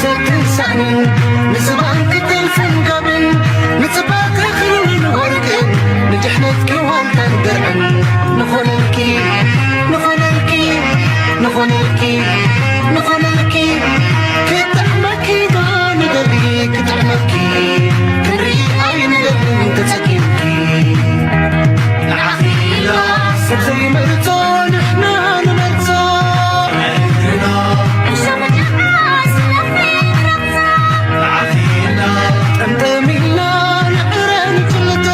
ትንሳእን ንዝባን ክትልፍን ጋብን ንጽባቐ ክብርን ወርቅን ንድሕነትኪ ዋልታን ድርዕን ንኾነልኪ ንኾነልኪ ንኾነልኪ ንኾነልኪ ክጥዕመኪ ዶ ንደሊ ክጥዕመኪ ክንርኢ ኣይንደልን ተጸጊምኪ ንዓኺ ኢላ ሰብ ዘይመርጾ ንሕና ንመርጾ ጠምጠሚልና ንዕረ ንጭልጦ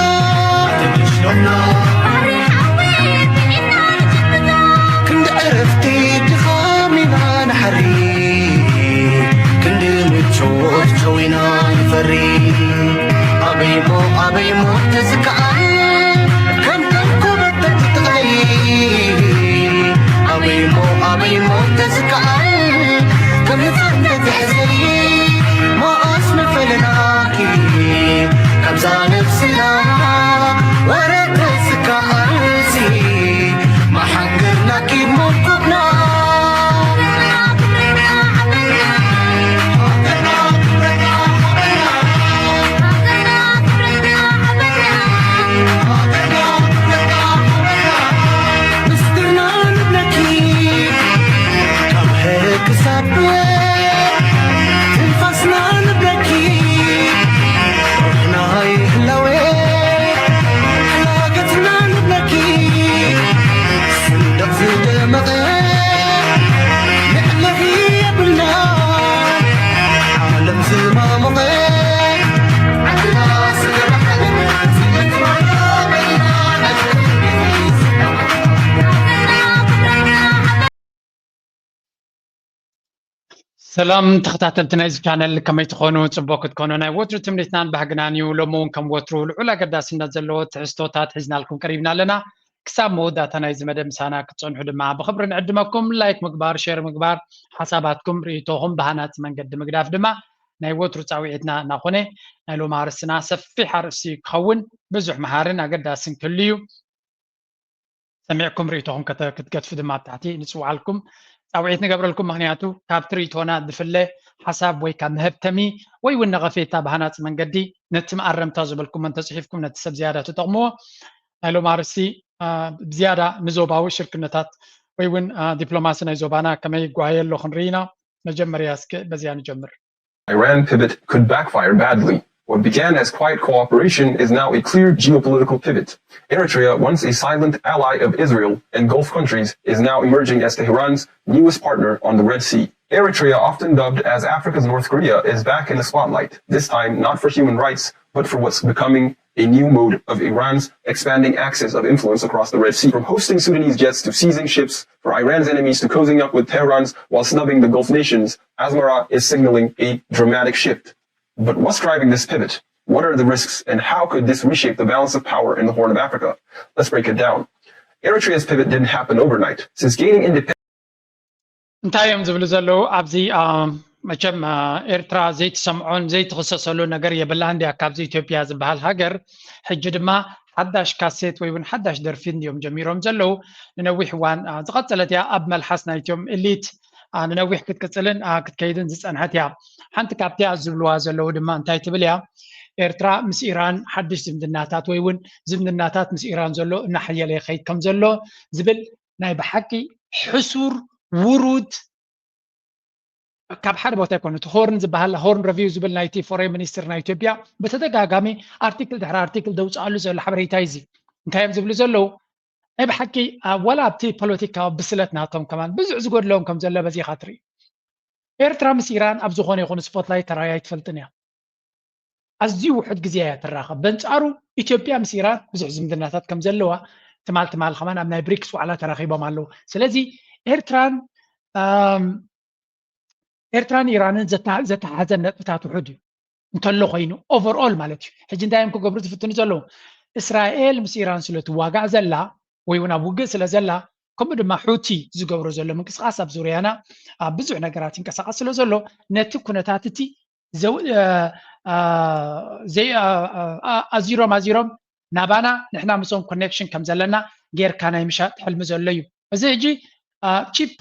ክንዲ ዕረፍቲ ድኻም ኢና ንሓሪ ክንዲ ምቾት ጨዊና ንፈሪ ኣበይሞ ኣበይሞ ተዝከኣል ከም ተንኮበተት ትቕለይ ኣበይሞ ኣበይሞ ተዝከኣል ከም ህፃን ተትሕዘሊ መኣስ መፈለናኪ ካብዛ ነብስና ወረ ተዝከኣልሲ መሓንገርናኪ ሞኮብና ሰላም ተኸታተልቲ ናይዚ ቻነል፣ ከመይ ትኾኑ? ጽቡቕ ክትኮኑ ናይ ወትሩ ትምኒትናን ባህግናን እዩ። ሎሚ እውን ከም ወትሩ ልዑል ኣገዳስነት ዘለዎ ትሕዝቶታት ሒዝናልኩም ቀሪብና ኣለና። ክሳብ መወዳእታ ናይዚ መደብ ምሳና ክትጸንሑ ድማ ብኽብሪ ንዕድመኩም። ላይክ ምግባር፣ ሼር ምግባር፣ ሓሳባትኩም ርእይቶኹም ብሃናጺ መንገዲ ምግዳፍ ድማ ናይ ወትሩ ጻውዒትና እናኾነ ናይ ሎሚ ኣርእስትና ሰፊሕ ኣርእስቲ ክኸውን ብዙሕ መሃርን ኣገዳስን ክህሉ እዩ። ሰሚዕኩም ርእይቶኹም ክትገድፉ ድማ ኣብ ታሕቲ ንፅውዓልኩም ፃውዒት ንገብረልኩም። ምክንያቱ ካብቲ ርእይቶና ዝፍለ ሓሳብ ወይ ካብ መሀብተሚ ወይ እውን ነቐፌታ ብሃናፂ መንገዲ ነቲ መኣረምታ ዝበልኩሞ እንተፅሒፍኩም ነቲ ሰብ ዝያዳ ትጠቕምዎ። ናይ ሎም ኣርእስቲ ብዝያዳ ንዞባዊ ሽርክነታት ወይ እውን ዲፕሎማሲ ናይ ዞባና ከመይ ይጓየ ኣሎ ክንርኢ ኢና። መጀመርያ እስከ በዚያ ንጀምር። Iran pivot could backfire badly. What began as quiet cooperation is now a clear geopolitical pivot. Eritrea, once a silent ally of Israel and Gulf countries, is now emerging as Tehran's newest partner on the Red Sea. Eritrea, often dubbed as Africa's North Korea, is back in the spotlight, this time not for human rights, but for what's becoming a new mode of Iran's expanding axis of influence across the Red Sea. From hosting Sudanese jets to seizing ships for Iran's enemies to cozying up with Tehran's while snubbing the Gulf nations, Asmara is signaling a dramatic shift. But what's driving this pivot? What are the risks, and how could this reshape the balance of power in the Horn of Africa? Let's break it down. Eritrea's pivot didn't happen overnight. Since gaining independence, እንታይ እዮም ዝብሉ ዘለዉ ኣብዚ? መቸም ኤርትራ ዘይትሰምዖን ዘይትኽሰሰሉ ነገር የብላን ድያ? ካብዚ ኢትዮጵያ ዝበሃል ሃገር ሕጂ ድማ ሓዳሽ ካሴት ወይ እውን ሓዳሽ ደርፊ እንዲዮም ጀሚሮም ዘለዉ። ንነዊሕ እዋን ዝቐጸለት እያ። ኣብ መልሓስ ናይቶም ኤሊት ንነዊሕ ክትቅጽልን ክትከይድን ዝጸንሐት እያ። ሓንቲ ካብቲያ ዝብልዋ ዘለዉ ድማ እንታይ ትብል እያ? ኤርትራ ምስ ኢራን ሓድሽ ዝምድናታት ወይ እውን ዝምድናታት ምስ ኢራን ዘሎ እናሓየለ ይኸይድ ከም ዘሎ ዝብል ናይ ብሓቂ ሕሱር ውሩድ ካብ ሓደ ቦታ ይኮነ እቲ ሆርን ዝበሃል ሆርን ረቪው ዝብል ናይቲ ፎሬን ሚኒስትር ናይ ኢትዮጵያ ብተደጋጋሚ ኣርቲክል ድሕሪ ኣርቲክል ደውፅኣሉ ዘሎ ሓበሬታ እዚ እንታይ እዮም ዝብሉ ዘለዉ? ናይ ብሓቂ ወላ ኣብቲ ፖለቲካዊ ብስለት ናቶም ከማን ብዙሕ ዝጎድለዎም ከም ዘሎ በዚኻ ትርኢ። ኤርትራ ምስ ኢራን ኣብ ዝኾነ ይኹን ስፖትላይት ተራእያ ኣይትፈልጥን እያ። ኣዝዩ ውሑድ ግዜ እያ ትራኸብ። በንጻሩ ኢትዮጵያ ምስ ኢራን ብዙሕ ዝምድናታት ከም ዘለዋ ትማል ትማል ከማን ኣብ ናይ ብሪክስ ዋዕላ ተራኺቦም ኣለዉ። ስለዚ ኤርትራን ኤርትራን ኢራንን ዘተሓዘ ነጥብታት ውሑድ እዩ እንተሎ ኮይኑ ኦቨርኦል ማለት እዩ። ሕጂ እንታይ እዮም ክገብሩ ዝፍትኑ ዘለዉ? እስራኤል ምስ ኢራን ስለ ትዋጋእ ዘላ ወይ እውን ኣብ ውግእ ስለ ዘላ ከምኡ ድማ ሑቲ ዝገብሮ ዘሎ ምንቅስቃስ ኣብ ዙርያና ኣብ ብዙሕ ነገራት ይንቀሳቀስ ስለ ዘሎ ነቲ ኩነታት እቲ ኣዚሮም ኣዚሮም ናባና ንሕና ምስኦም ኮኔክሽን ከም ዘለና ጌርካ ናይ ምሻጥ ሕልሚ ዘሎ እዩ። እዚ ሕጂ ቺፕ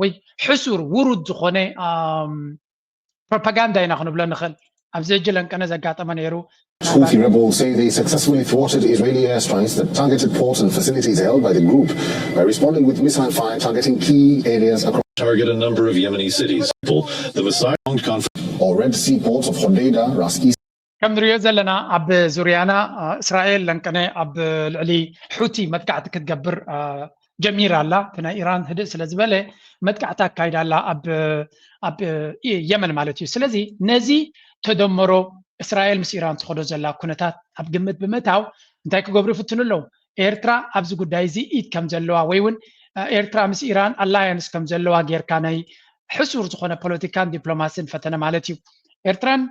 ወይ ሕሱር ውሩድ ዝኾነ ፕሮፓጋንዳ ኢና ክንብሎ ንኽእል። ኣብዚ ሕጂ ለንቀነ ዘጋጠመ ነይሩ። Houthi rebels say they successfully thwarted Israeli airstrikes that targeted ports and facilities held by the group by responding with missile fire targeting key areas across target a number of Yemeni cities. The missile conflict or Red Sea ports of Hodeidah, Ras Isa, ከም ንሪኦ ዘለና ኣብ ዙርያና እስራኤል ለንቀነ ኣብ ልዕሊ ሑቲ መጥቃዕቲ ክትገብር ጀሚራ ኣላ። እቲ ናይ ኢራን ህድእ ስለ ዝበለ መጥቃዕቲ ኣካይዳ ኣላ ኣብ የመን ማለት እዩ። ስለዚ ነዚ ተደመሮ እስራኤል ምስ ኢራን ትኸዶ ዘላ ኩነታት ኣብ ግምት ብምእታው እንታይ ክገብሩ ይፍትኑ ኣለዉ? ኤርትራ ኣብዚ ጉዳይ እዚ ኢድ ከም ዘለዋ ወይ እውን ኤርትራ ምስ ኢራን ኣላያንስ ከም ዘለዋ ጌርካ ናይ ሕሱር ዝኾነ ፖለቲካን ዲፕሎማሲን ፈተነ ማለት እዩ። ኤርትራን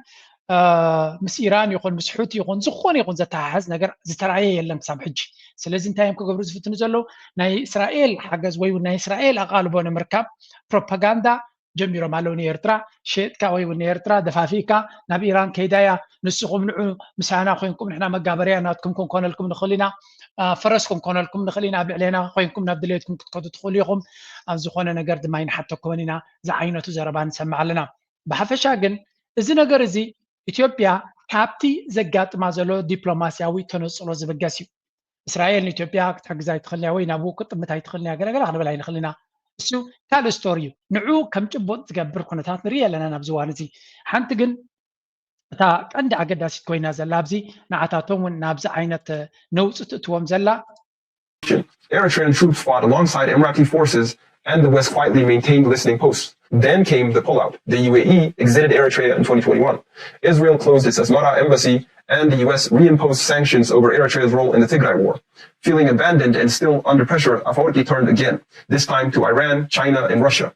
ምስ ኢራን ይኹን ምስ ሑቲ ይኹን ዝኾነ ይኹን ዘተሓሕዝ ነገር ዝተራየ የለን ክሳብ ሕጂ። ስለዚ እንታይ እዮም ክገብሩ ዝፍትኑ ዘለዉ? ናይ እስራኤል ሓገዝ ወይ ናይ እስራኤል ኣቓልቦ ንምርካብ ፕሮፓጋንዳ ጀሚሮም ኣለዉ። ንኤርትራ ሸጥካ ወይ እውን ንኤርትራ ደፋፊእካ ናብ ኢራን ከይዳያ ንስኹም ንዑ ምሳና ኮይንኩም ንሕና መጋበርያ ናትኩም ክንኮነልኩም ንኽእል ኢና፣ ፈረስ ክንኮነልኩም ንኽእል ኢና፣ ኣብ ልዕሌና ኮይንኩም ናብ ድሌትኩም ክትከዱ ትኽእሉ ኢኹም፣ ኣብ ዝኾነ ነገር ድማ ይንሓተኩምን ኢና ዝዓይነቱ ዘረባ ንሰምዕ ኣለና። ብሓፈሻ ግን እዚ ነገር እዚ ኢትዮጵያ ካብቲ ዘጋጥማ ዘሎ ዲፕሎማስያዊ ተነፅሎ ዝብገስ እዩ። እስራኤል ንኢትዮጵያ ክትሕግዝ ኣይትኽእልን እያ ወይ ናብኡ ክትጥምት ኣይትኽእልን እያ ገለገለ ክንብል ኣይንኽእልን ኢና። እሱ ካልእ ስቶሪ እዩ። ንዑ ከም ጭቡጥ ዝገብር ኩነታት ንርኢ ኣለና ናብዚ እዋን እዚ። ሓንቲ ግን እታ ቀንዲ ኣገዳሲት ኮይና ዘላ ኣብዚ ንዓታቶም እውን ናብዚ ዓይነት ነውፂ ትእትዎም ዘላ Eritrean troops fought alongside Emirati forces and the West quietly maintained listening posts. Then came the pullout. The U A E exited Eritrea in twenty twenty-one. Israel closed its Asmara embassy and the U S reimposed sanctions over Eritrea's role in the Tigray war. Feeling abandoned and still under pressure, Afwerki turned again, this time to Iran, China, and Russia.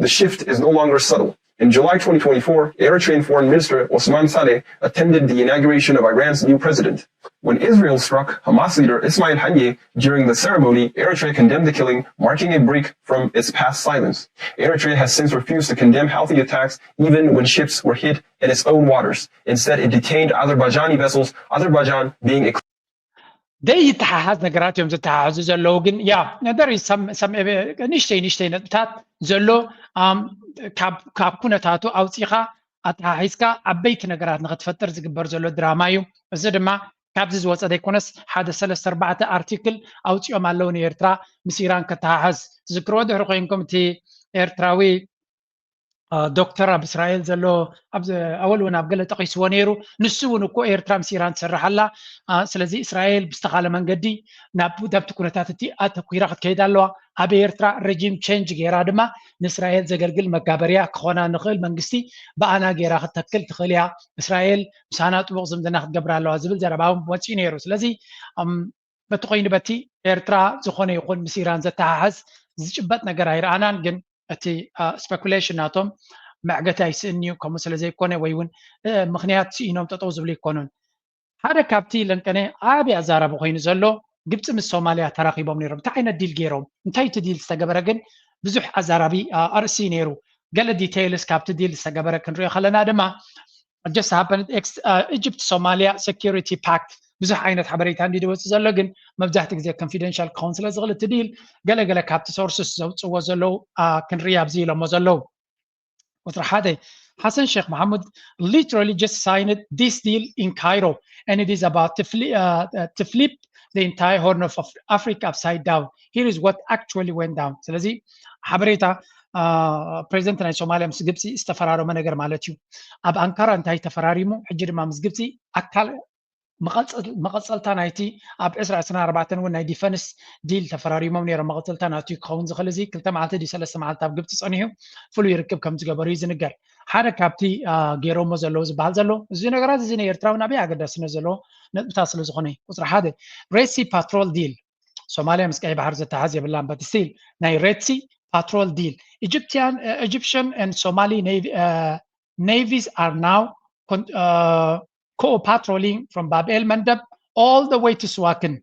The shift is no longer subtle. In July twenty twenty-four, Eritrean Foreign Minister Osman Saleh attended the inauguration of Iran's new president. When Israel struck Hamas leader Ismail Haniyeh during the ceremony, Eritrea condemned the killing, marking a break from its past silence. Eritrea has since refused to condemn Houthi attacks, even when ships were hit in its own waters. Instead, it detained Azerbaijani vessels, Azerbaijan being a ዘይተሓሓዝ ነገራት እዮም ዝተሓሓዙ ዘለዉ። ግን ያ ነገር ንእሽተይ ንእሽተይ ነጥብታት ዘሎ ካብ ኩነታቱ ኣውፂኻ ኣተሓሒዝካ ዓበይቲ ነገራት ንክትፈጥር ዝግበር ዘሎ ድራማ እዩ። እዚ ድማ ካብዚ ዝወፀ ዘይኮነስ ሓደ ሰለስተ ኣርባዕተ ኣርቲክል ኣውፂኦም ኣለዉ ንኤርትራ ምስ ኢራን ከተሓሓዝ። ትዝክርዎ ድሕሪ ኮይንኩም እቲ ኤርትራዊ ዶክተር ኣብ እስራኤል ዘሎ ኣወል እውን ኣብ ገለ ጠቂስዎ ነይሩ። ንሱ እውን እኮ ኤርትራ ምስ ኢራን ትሰርሕ ኣላ። ስለዚ እስራኤል ብዝተኻለ መንገዲ ናብቲ ኩነታት እቲ ኣተኩራ ክትከይድ ኣለዋ። ኣብ ኤርትራ ረጂም ቸንጅ ገይራ ድማ ንእስራኤል ዘገልግል መጋበርያ ክኾና ንኽእል መንግስቲ ብኣና ገይራ ክትተክል ትኽእል እያ። እስራኤል ምሳና ጥቡቕ ዝምድና ክትገብር ኣለዋ ዝብል ዘረባ እውን ወፂኡ ነይሩ። ስለዚ በቲ ኮይኑ በቲ ኤርትራ ዝኾነ ይኹን ምስ ኢራን ዘተሓሕዝ ዝጭበጥ ነገር ኣይረኣናን። ግን እቲ ስፐኩሌሽን ናቶም መዕገቲ ኣይስእን እዩ። ከምኡ ስለ ዘይኮነ ወይ እውን ምኽንያት ስኢኖም ጠጠው ዝብሉ ይኮኑን። ሓደ ካብቲ ለንቀነ ዓብዪ ኣዛራቢ ኮይኑ ዘሎ ግብፂ ምስ ሶማልያ ተራኺቦም ነይሮም። እንታይ ዓይነት ዲል ገይሮም? እንታይ እቲ ዲል ዝተገበረ ግን ብዙሕ ኣዛራቢ ኣርእሲ ነይሩ። ገለ ዲቴይልስ ካብቲ ዲል ዝተገበረ ክንሪኦ ከለና ድማ just happened Egypt Somalia Security Pact ብዙሕ ዓይነት ሓበሬታ እንዲ ዝወፅእ ዘሎ ግን መብዛሕትኡ ግዜ ኮንፊደንሻል ክኸውን ስለ ዝኽእል እቲ ዲል ገለገለ ካብቲ ሶርስስ ዘውፅዎ ዘለዉ ክንርኢ ኣብዚ ኢሎሞ ዘለዉ። ቁፅሪ ሓደ ሓሰን ሼክ መሓሙድ literally just signed this deal in Cairo and it is about to, fli- uh, uh, to flip the entire Horn of Af- Africa upside down. Here is what actually went down. ስለዚ ሓበሬታ ፕሬዚደንት ናይ ሶማሊያ ምስ ግብፂ ዝተፈራረመ ነገር ማለት እዩ። ኣብ ኣንካራ እንታይ ተፈራሪሙ፣ ሕጂ ድማ ምስ ግብፂ ኣካል መቐፀልታ ናይቲ ኣብ ዕስራ ዕስራን ኣርባዕተን እውን ናይ ዲፈንስ ዲል ተፈራሪሞም ነይሮም። መቐፀልታ ናቱ ክኸውን ዝኽእል እዚ ክልተ መዓልቲ ድዩ ሰለስተ መዓልቲ ኣብ ግብፂ ፀኒሑ ፍሉይ ርክብ ከም ዝገበሩ እዩ ዝንገር። ሓደ ካብቲ ገይሮሞ ዘለዉ ዝበሃል ዘሎ እዚ ነገራት እዚ ናይ ኤርትራዊ ናበይ ኣገዳስነት ዘለዎ ነጥብታት ስለ ዝኾነ እዩ። ቁፅሪ ሓደ ሬድሲ ፓትሮል ዲል ሶማሊያ ምስ ቀይ ባሕሪ ዘተሓዝ የብላን but still ናይ ሬድሲ ፓትሮል ዲል Egyptian Egyptian and Somali navies are now co-patrolling from Bab el Mandab all the way to Suakin.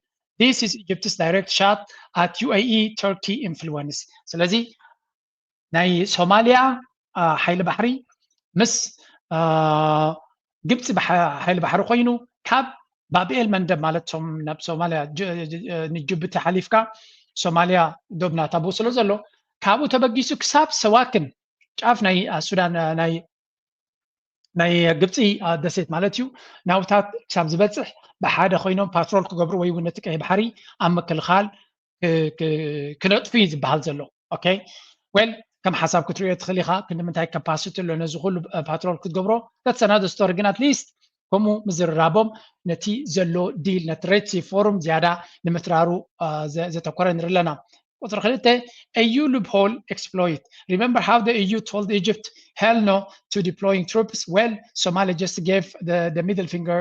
This is Egypt's direct shot at U A E Turkey influence. ስለዚ ናይ ሶማሊያ ሓይሊ ባሕሪ ምስ ግብፂ ሓይሊ ባሕሪ ኮይኑ ካብ ባብኤል መንደብ ማለት ናብ ሶማሊያ ንጅቡቲ ሓሊፍካ ሶማሊያ ዶብ ናታ ብኡ ስለ ዘሎ ካብኡ ተበጊሱ ክሳብ ሰዋክን ጫፍ ናይ ሱዳን ናይ ናይ ግብፂ ደሴት ማለት እዩ። ናውታት ክሳብ ዝበፅሕ ብሓደ ኮይኖም ፓትሮል ክገብሩ ወይ እውን ነቲ ቀይ ባሕሪ ኣብ ምክልኻል ክነጥፉ እዩ ዝበሃል ዘሎ። ኦኬ፣ ዌል፣ ከም ሓሳብ ክትሪኦ ትኽእል ኢኻ። ክንዲ ምንታይ ካፓሲቲ ኣሎ ነዚ ኩሉ ፓትሮል ክትገብሮ? ተሰናዶ ስቶሪ ግን ኣትሊስት ከምኡ ምዝርራቦም ነቲ ዘሎ ዲል፣ ነቲ ሬድ ሲ ፎሩም ዝያዳ ንምትራሩ ዘተኮረ ንርኢ ኣለና። ቁፅሪ ክልተ፣ A U loophole exploit. Remember how the A U told Egypt hell no to deploying troops? Well, Somalia just gave the, the middle finger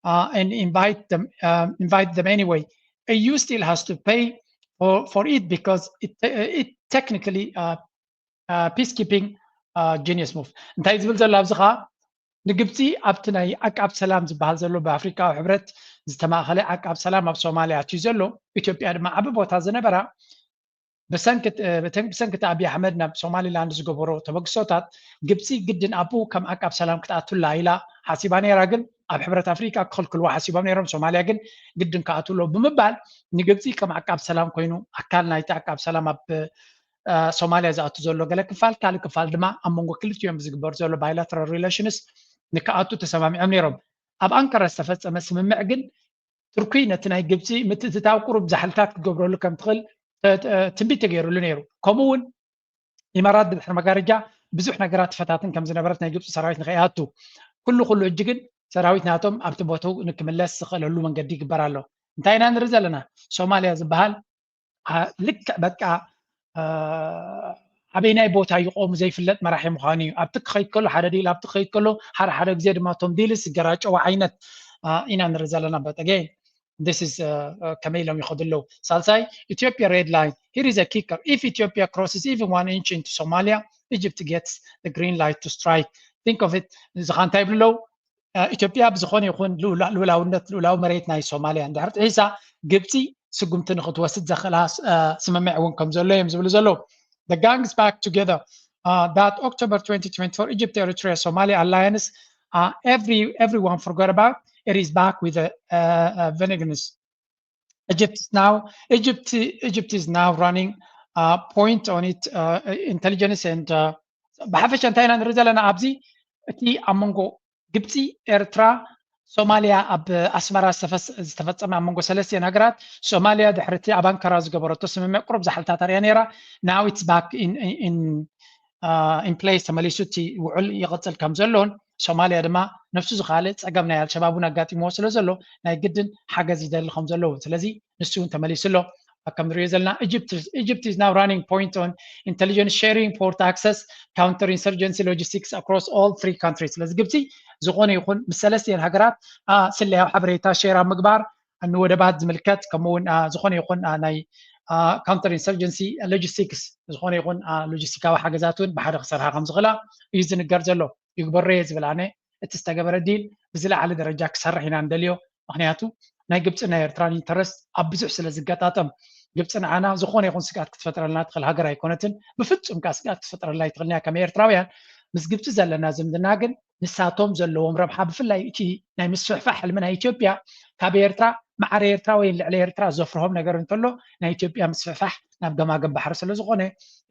uh, and invite them uh, invite them anyway. A U still has to pay for, for it because it, uh, it technically uh, uh, peacekeeping uh, genius move. እንታይ ዝብል ዘሎ ኣብዚ ኸዓ ንግብፂ ኣብቲ ናይ ዓቃብ ሰላም ዝበሃል ዘሎ ብኣፍሪካዊ ሕብረት ዝተማእኸለ ዓቃብ ሰላም ኣብ ሶማልያ ኣትዩ ዘሎ፣ ኢትዮጵያ ድማ ዓቢ ቦታ ዝነበራ ብሰንኪ እቲ ኣብይ ኣሕመድ ናብ ሶማሊላንድ ዝገበሮ ተበግሶታት ግብፂ ግድን ኣብኡ ከም ዓቃብ ሰላም ክትኣቱላ ኢላ ሓሲባ ነይራ። ግን ኣብ ሕብረት ኣፍሪካ ክኽልክልዋ ሓሲቦም ነይሮም። ሶማልያ ግን ግድን ክኣትውሎ ብምባል ንግብፂ ከም ዓቃብ ሰላም ኮይኑ ኣካል ናይቲ ዓቃብ ሰላም ኣብ ሶማልያ ዝኣቱ ዘሎ ገለ ክፋል፣ ካልእ ክፋል ድማ ኣብ መንጎ ክልቲኦም ብዝግበር ዘሎ ባይላተራል ሪሌሽንስ ንክኣቱ ተሰማሚዖም ነይሮም። ኣብ ኣንካራ ዝተፈፀመ ስምምዕ ግን ቱርኪ ነቲ ናይ ግብፂ ምትእትታው ቁሩብ ዛሕልታት ክትገብረሉ ከም ትኽእል ትንቢት ተገይሩሉ ነይሩ። ከምኡ እውን ኢማራት ብድሕሪ መጋረጃ ብዙሕ ነገራት ትፈታትን ከም ዝነበረት ናይ ግብፂ ሰራዊት ንኸይኣቱ። ኩሉ ኩሉ እጂ ግን ሰራዊት ናቶም ኣብቲ ቦትኡ ንክምለስ ዝኽእለሉ መንገዲ ይግበር ኣሎ። እንታይ ኢና ንርኢ ዘለና? ሶማልያ ዝበሃል ልክዕ በቃ ኣበይናይ ቦታ ይቆሙ ዘይፍለጥ መራሒ ምዃኑ እዩ። ኣብቲ ክኸይድ ከሎ ሓደ ዲል፣ ኣብቲ ክኸይድ ከሎ ሓደ ሓደ ግዜ ድማ እቶም ዲልስ ዝገራጨው ዓይነት ኢና ንርኢ ዘለና። በጠገ this is ከመይ ኢሎም ይኸዱ ኣለዉ። ሳልሳይ ኢትዮጵያ red line, here is a kicker, if Ethiopia crosses even one inch into Somalia, Egypt gets the green light to strike. Think of it. እዚ ኸ እንታይ ይብሉ ኣለዉ? ኢትዮጵያ ብዝኾነ ይኹን ልኡላውነት ልኡላዊ መሬት ናይ ሶማልያ እንድሕር ጥሒሳ ግብፂ ስጉምቲ ንክትወስድ ዘኽእላ ስምምዕ እውን ከም ዘሎ እዮም ዝብሉ ዘለዉ። The gangs back together. Uh, that October twenty twenty-four Egypt Eritrea Somalia alliance, uh, every everyone forgot about it, is back with a, a, a vengeance. Egypt is now Egypt Egypt is now running uh, point on it uh, intelligence and uh, ብሓፈሻ እንታይ ኢና ንርኢ ዘለና ኣብዚ እቲ ኣብ መንጎ ግብፂ፣ ኤርትራ፣ ሶማልያ ኣብ ኣስመራ ዝተፈፀመ ኣብ መንጎ ሰለስቲአን ሃገራት። ሶማልያ ድሕሪ እቲ ኣብ ኣንካራ ዝገበረቶ ስምምዕ ቁሩብ ዛሕልታት ኣርእያ ነይራ። Now it's back in in place ተመሊሱ እቲ ውዕል ይቕፅል ከም ዘሎን ሶማልያ ድማ ነፍሱ ዝኻለ ፀገም ናይ ኣልሸባብ እውን ኣጋጢምዎ ስለ ዘሎ ናይ ግድን ሓገዝ ይደሊ ከም ዘለውን ስለዚ ንሱ እውን ተመሊሱ ኣሎ። ከም ንሪኦ ዘለና Egypt is now running point on intelligence sharing, port access, counter insurgency logistics across all three countries. ስለዚ ግብፂ ዝኾነ ይኹን ምስ ሰለስቲአን ሃገራት ስለያዊ ሓበሬታ ሼር ኣብ ምግባር ንወደባት ዝምልከት ከምኡውን ዝኾነ ይኹን ናይ counter insurgency logistics ዝኾነ ይኹን ሎጂስቲካዊ ሓገዛት እውን ብሓደ ክሰርሓ ከም ዝኽእላ እዩ ዝንገር ዘሎ። ይግበሮ እየ ዝብል ኣነ እቲ ዝተገበረ ዲል ብዝለዓለ ደረጃ ክሰርሕ ኢና ንደልዮ። ምክንያቱ ናይ ግብፂ ናይ ኤርትራን ኢንተረስት ኣብ ብዙሕ ስለ ዝገጣጠም ግብፂ ንዓና ዝኾነ ይኹን ስግኣት ክትፈጥረልና ትኽእል ሃገር ኣይኮነትን። ብፍፁም ከዓ ስግኣት ክትፈጥረልና ኣይትኽእልን እያ። ከም ኤርትራውያን ምስ ግብፂ ዘለና ዝምድና ግን ንሳቶም ዘለዎም ረብሓ ብፍላይ እቲ ናይ ምስፍሕፋሕ ሕልሚ ናይ ኢትዮጵያ ካብ ኤርትራ ማዕረ ኤርትራ ወይ ልዕሊ ኤርትራ ዘፍርሆም ነገር እንተሎ ናይ ኢትዮጵያ ምስፍሕፋሕ ናብ ገማግም ባሕሪ ስለ ዝኾነ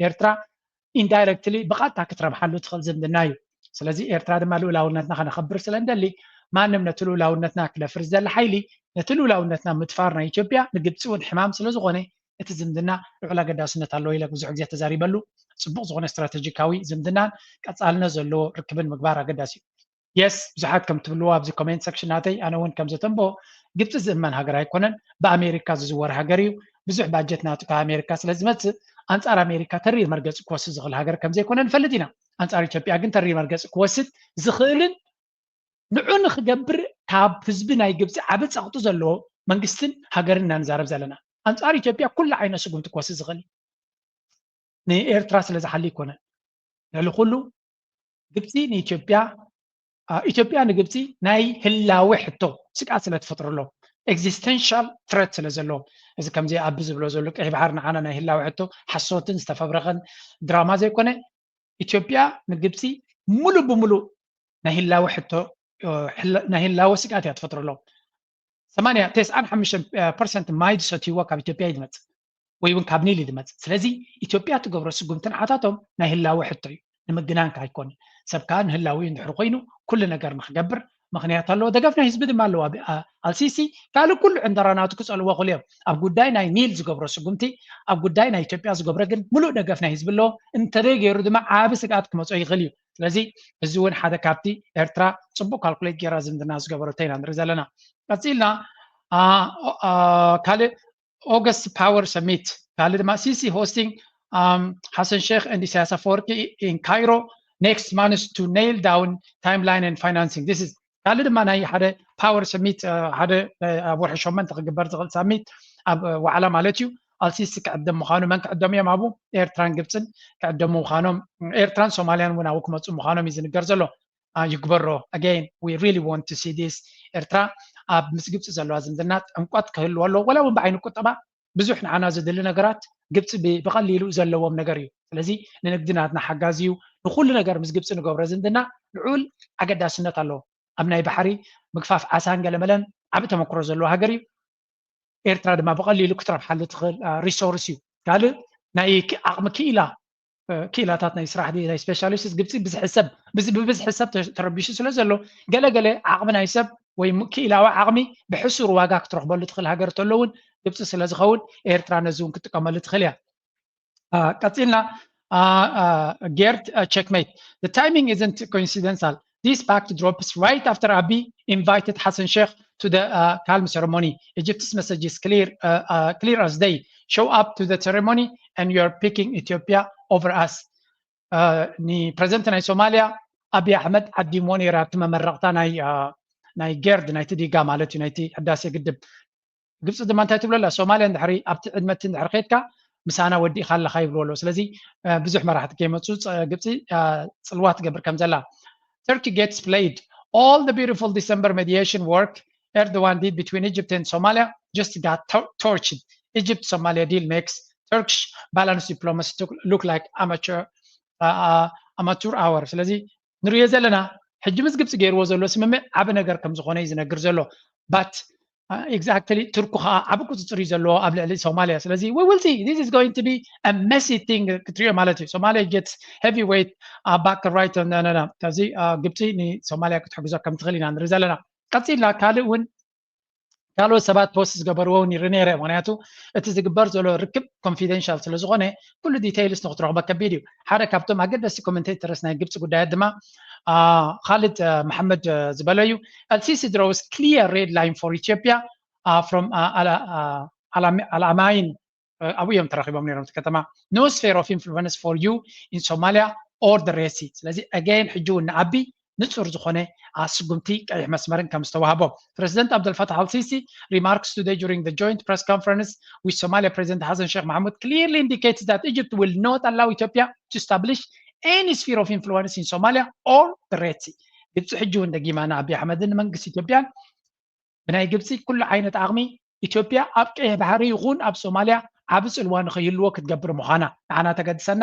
ኤርትራ ኢንዳይረክትሊ ብቐጥታ ክትረብሓሉ ትኽእል ዝምድና እዩ። ስለዚ ኤርትራ ድማ ልኡላውነትና ከነኸብር ስለ እንደሊ ማንም ነቲ ልኡላውነትና ክደፍር ዝደሊ ሓይሊ ነቲ ልኡላውነትና ምድፋር ናይ ኢትዮጵያ ንግብፂ እውን ሕማም ስለ ዝኾነ እቲ ዝምድና ልዑል ኣገዳስነት ኣለዎ ኢለ ብዙሕ ግዜ ተዛሪበሉ። ፅቡቕ ዝኾነ ስትራቴጂካዊ ዝምድናን ቀፃልነት ዘለዎ ርክብን ምግባር ኣገዳሲ እዩ። የስ ብዙሓት ከም ትብልዎ ኣብዚ ኮሜንት ሰክሽን ናተይ ኣነ እውን ከም ዘተንቦ ግብፂ ዝእመን ሃገር ኣይኮነን። ብኣሜሪካ ዝዝወር ሃገር እዩ። ብዙሕ ባጀት ናቱ ካብ ኣሜሪካ ስለ ዝመፅእ ኣንፃር ኣሜሪካ ተሪር መርገፂ ክወስድ ዝኽእል ሃገር ከም ዘይኮነ ንፈልጥ ኢና። ኣንፃር ኢትዮጵያ ግን ተሪር መርገፂ ክወስድ ዝኽእልን ንዑ ንክገብር ካብ ህዝቢ ናይ ግብፂ ዓቢ ፀቕጢ ዘለዎ መንግስትን ሃገርን ኢና ንዛረብ ዘለና። ኣንፃር ኢትዮጵያ ኩሉ ዓይነት ስጉምቲ ክወስድ ዝኽእል ንኤርትራ ስለ ዝሓሊ ኣይኮነን። ልዕሊ ኩሉ ግብፂ ንኢትዮጵያ ኢትዮጵያ ንግብፂ ናይ ህላዌ ሕቶ ስግኣት ስለ ትፈጥረሎም ኤግዚስተንሻል ትረት ስለ ዘለዎም እዚ ከምዚ ኣቢ ዝብሎ ዘሎ ቀይሕ ባሕሪ ንዓና ናይ ህላዌ ሕቶ ሓሶትን ዝተፈብረኸን ድራማ ዘይኮነ ኢትዮጵያ ንግብፂ ሙሉእ ብሙሉእ ናይ ህላወ ሕቶ ናይ ህላወ ስግኣት እያ ትፈጥረሎም። ሰማንያ ተስዓን ሓሙሽተን ፐርሰንት ማይ ዝሰትይዎ ካብ ኢትዮጵያ እዩ ዝመፅእ ወይ እውን ካብ ኒል እዩ ዝመፅእ። ስለዚ ኢትዮጵያ ትገብሮ ስጉምትን ዓታቶም ናይ ህላወ ሕቶ እዩ ንምግናን ከዓ ኣይኮንን። ሰብ ከዓ ንህላዊ እንድሕር ኮይኑ ኩሉ ነገር ንክገብር ምክንያት ኣለዎ። ደገፍ ናይ ህዝቢ ድማ ኣለዎ። ኣልሲሲ ካልእ ኩሉ ዕንደራናቱ ክፀልዎ ክእሉ እዮም። ኣብ ጉዳይ ናይ ኒል ዝገብሮ ስጉምቲ፣ ኣብ ጉዳይ ናይ ኢትዮጵያ ዝገብሮ ግን ሙሉእ ደገፍ ናይ ህዝቢ ኣለዎ። እንተደይ ገይሩ ድማ ዓቢ ስግኣት ክመፅኦ ይኽእል እዩ። ስለዚ እዚ እውን ሓደ ካብቲ ኤርትራ ፅቡቅ ካልኩሌት ገይራ ዝምድና ዝገበረቶ ኢና ንርኢ ዘለና። ቀፂልና ካልእ August Power Summit ካልእ ድማ ሲሲ hosting Hassan Sheikh and Isaias Afwerki in Cairo next month to nail down timeline and financing. This is ካልእ ድማ ናይ ሓደ power summit ሓደ ኣብ ወርሒ ሸመንተ ክግበር ዝኽእል ሳሚት ኣብ ዋዕላ ማለት እዩ። ኣልሲሲ ክዕደም ምዃኑ፣ መን ክዕደሙ እዮም ኣብኡ? ኤርትራን ግብፅን ክዕደሙ ምዃኖም፣ ኤርትራን ሶማልያን እውን ኣብኡ ክመፁ ምዃኖም እዩ ዝንገር ዘሎ። ይግበሮ። Again, we really want to see this. ኤርትራ ኣብ ምስ ግብፂ ዘለዋ ዝምድና ጠንቋት ክህልዎ ኣለዎ። ወላ እውን ብዓይኒ ቁጠባ ብዙሕ ንዓና ዝድሊ ነገራት ግብፂ ብቐሊሉ ዘለዎም ነገር እዩ። ስለዚ ንንግዲ ናትና ሓጋዚ እዩ። ንኩሉ ነገር ምስ ግብፂ ንገብሮ ዝምድና ልዑል ኣገዳስነት ኣለዎ። ኣብ ናይ ባሕሪ ምግፋፍ ዓሳን ገለመለን ዓቢ ተመክሮ ዘለዎ ሃገር እዩ። ኤርትራ ድማ ብቐሊሉ ክትረብሓሉ ትኽእል ሪሶርስ እዩ። ካልእ ናይ ዓቕሚ ክኢላ ክኢላታት ናይ ስራሕ ናይ ስፔሻሊስት ግብፂ ብዝሒ ሰብ ብብዝሒ ሰብ ተረቢሹ ስለ ዘሎ ገለገለ ዓቕሚ ናይ ሰብ ወይ ክኢላዊ ዓቕሚ ብሕሱር ዋጋ ክትረኽበሉ ትኽእል ሃገር ተሎ እውን ግብፂ ስለ ዝኸውን ኤርትራ ነዚ እውን ክትጥቀመሉ ትኽእል እያ። ቀፂልና ጌርድ ቸክሜት. The timing isn't coincidental. This pact drops right after Abiy invited Hassan Sheikh to the uh, calm ceremony. Egypt's message is clear, uh, uh, clear as day. Show up to the ceremony and you are picking Ethiopia over us. ንፕረዚደንት ናይ ሶማልያ ኣብይ ኣሕመድ ዓዲምዎ ነይሩ ኣብቲ መመረቕታ ናይ ናይ ጌርድ ናይቲ ዲጋ ማለት እዩ ናይቲ ሕዳሴ ግድብ። ግብፂ ድማ እንታይ ትብሎ ኣላ? ሶማልያ እንድሕሪ ኣብቲ ዕድመቲ እንድሕሪ ከድካ ምሳና ወዲእካ ኣለካ ይብልዎ ኣለዉ። ስለዚ ብዙሕ መራሕቲ ከይመፁ ግብፂ ፅልዋ ትገብር ከም ዘላ። Turkey gets played. All the beautiful December mediation work Erdogan did between Egypt and Somalia just got torched. Egypt Somalia deal makes Turkish balance diplomacy look like amateur uh, amateur hour. ስለዚ ንሪኦ ዘለና ሕጂ ምስ ግብፂ ገይርዎ ዘሎ ስምምዕ ዓቢ ነገር ከም ዝኾነ እዩ ዝነግር ዘሎ። But exactly ቱርኩ ከዓ ዓቢ ቁፅፅር እዩ ዘለዎ ኣብ ልዕሊ ሶማልያ። ስለዚ we will see, this is going to be a messy thing ክትሪኦ ማለት እዩ። Somalia gets heavyweight back right. ስለዚ ግብፂ ንሶማልያ ክትሕግዞ ከም ትኽእል ኢና ንርኢ ዘለና። ቀፂልና ካልእ እውን ካልኦት ሰባት ፖስት ዝገበርዎ እውን ይርኢ ነይረ። ምክንያቱ እቲ ዝግበር ዘሎ ርክብ ኮንፊደንሻል ስለ ዝኾነ ኩሉ ዲቴይልስ ንክትረኽቦ ከቢድ እዩ። ሓደ ካብቶም ኣገደስቲ ኮመንቴተርስ ናይ ግብፂ ጉዳያት ድማ ካልድ መሓመድ ዝበሎ እዩ። Al-Sisi draws clear red line for Ethiopia from Al-Amain ኣብኡ እዮም ተራኺቦም ነይሮም እቲ ከተማ። No sphere of influence for you in Somalia or the Red Sea. ስለዚ again ሕጂ እውን ንኣቢ ንጹር ዝኾነ ስጉምቲ ቀይሕ መስመርን ከም ዝተዋህቦ። President Abdel Fattah al-Sisi remarks today during the joint press conference with Somalia President Hassan Sheikh Mohamud clearly indicates that Egypt will not allow Ethiopia to establish any sphere of influence in Somalia or the Red Sea. ግብፂ ሕጂ እውን ደጊማ ንኣቢ ኣሕመድን መንግስቲ ኢትዮጵያን ብናይ ግብፂ ኩሉ ዓይነት ዓቕሚ ኢትዮጵያ ኣብ ቀይሕ ባሕሪ ይኹን ኣብ ሶማልያ ዓቢ ፅልዋ ንኸይህልዎ ክትገብር ምዃና ንዓና ተገድሰና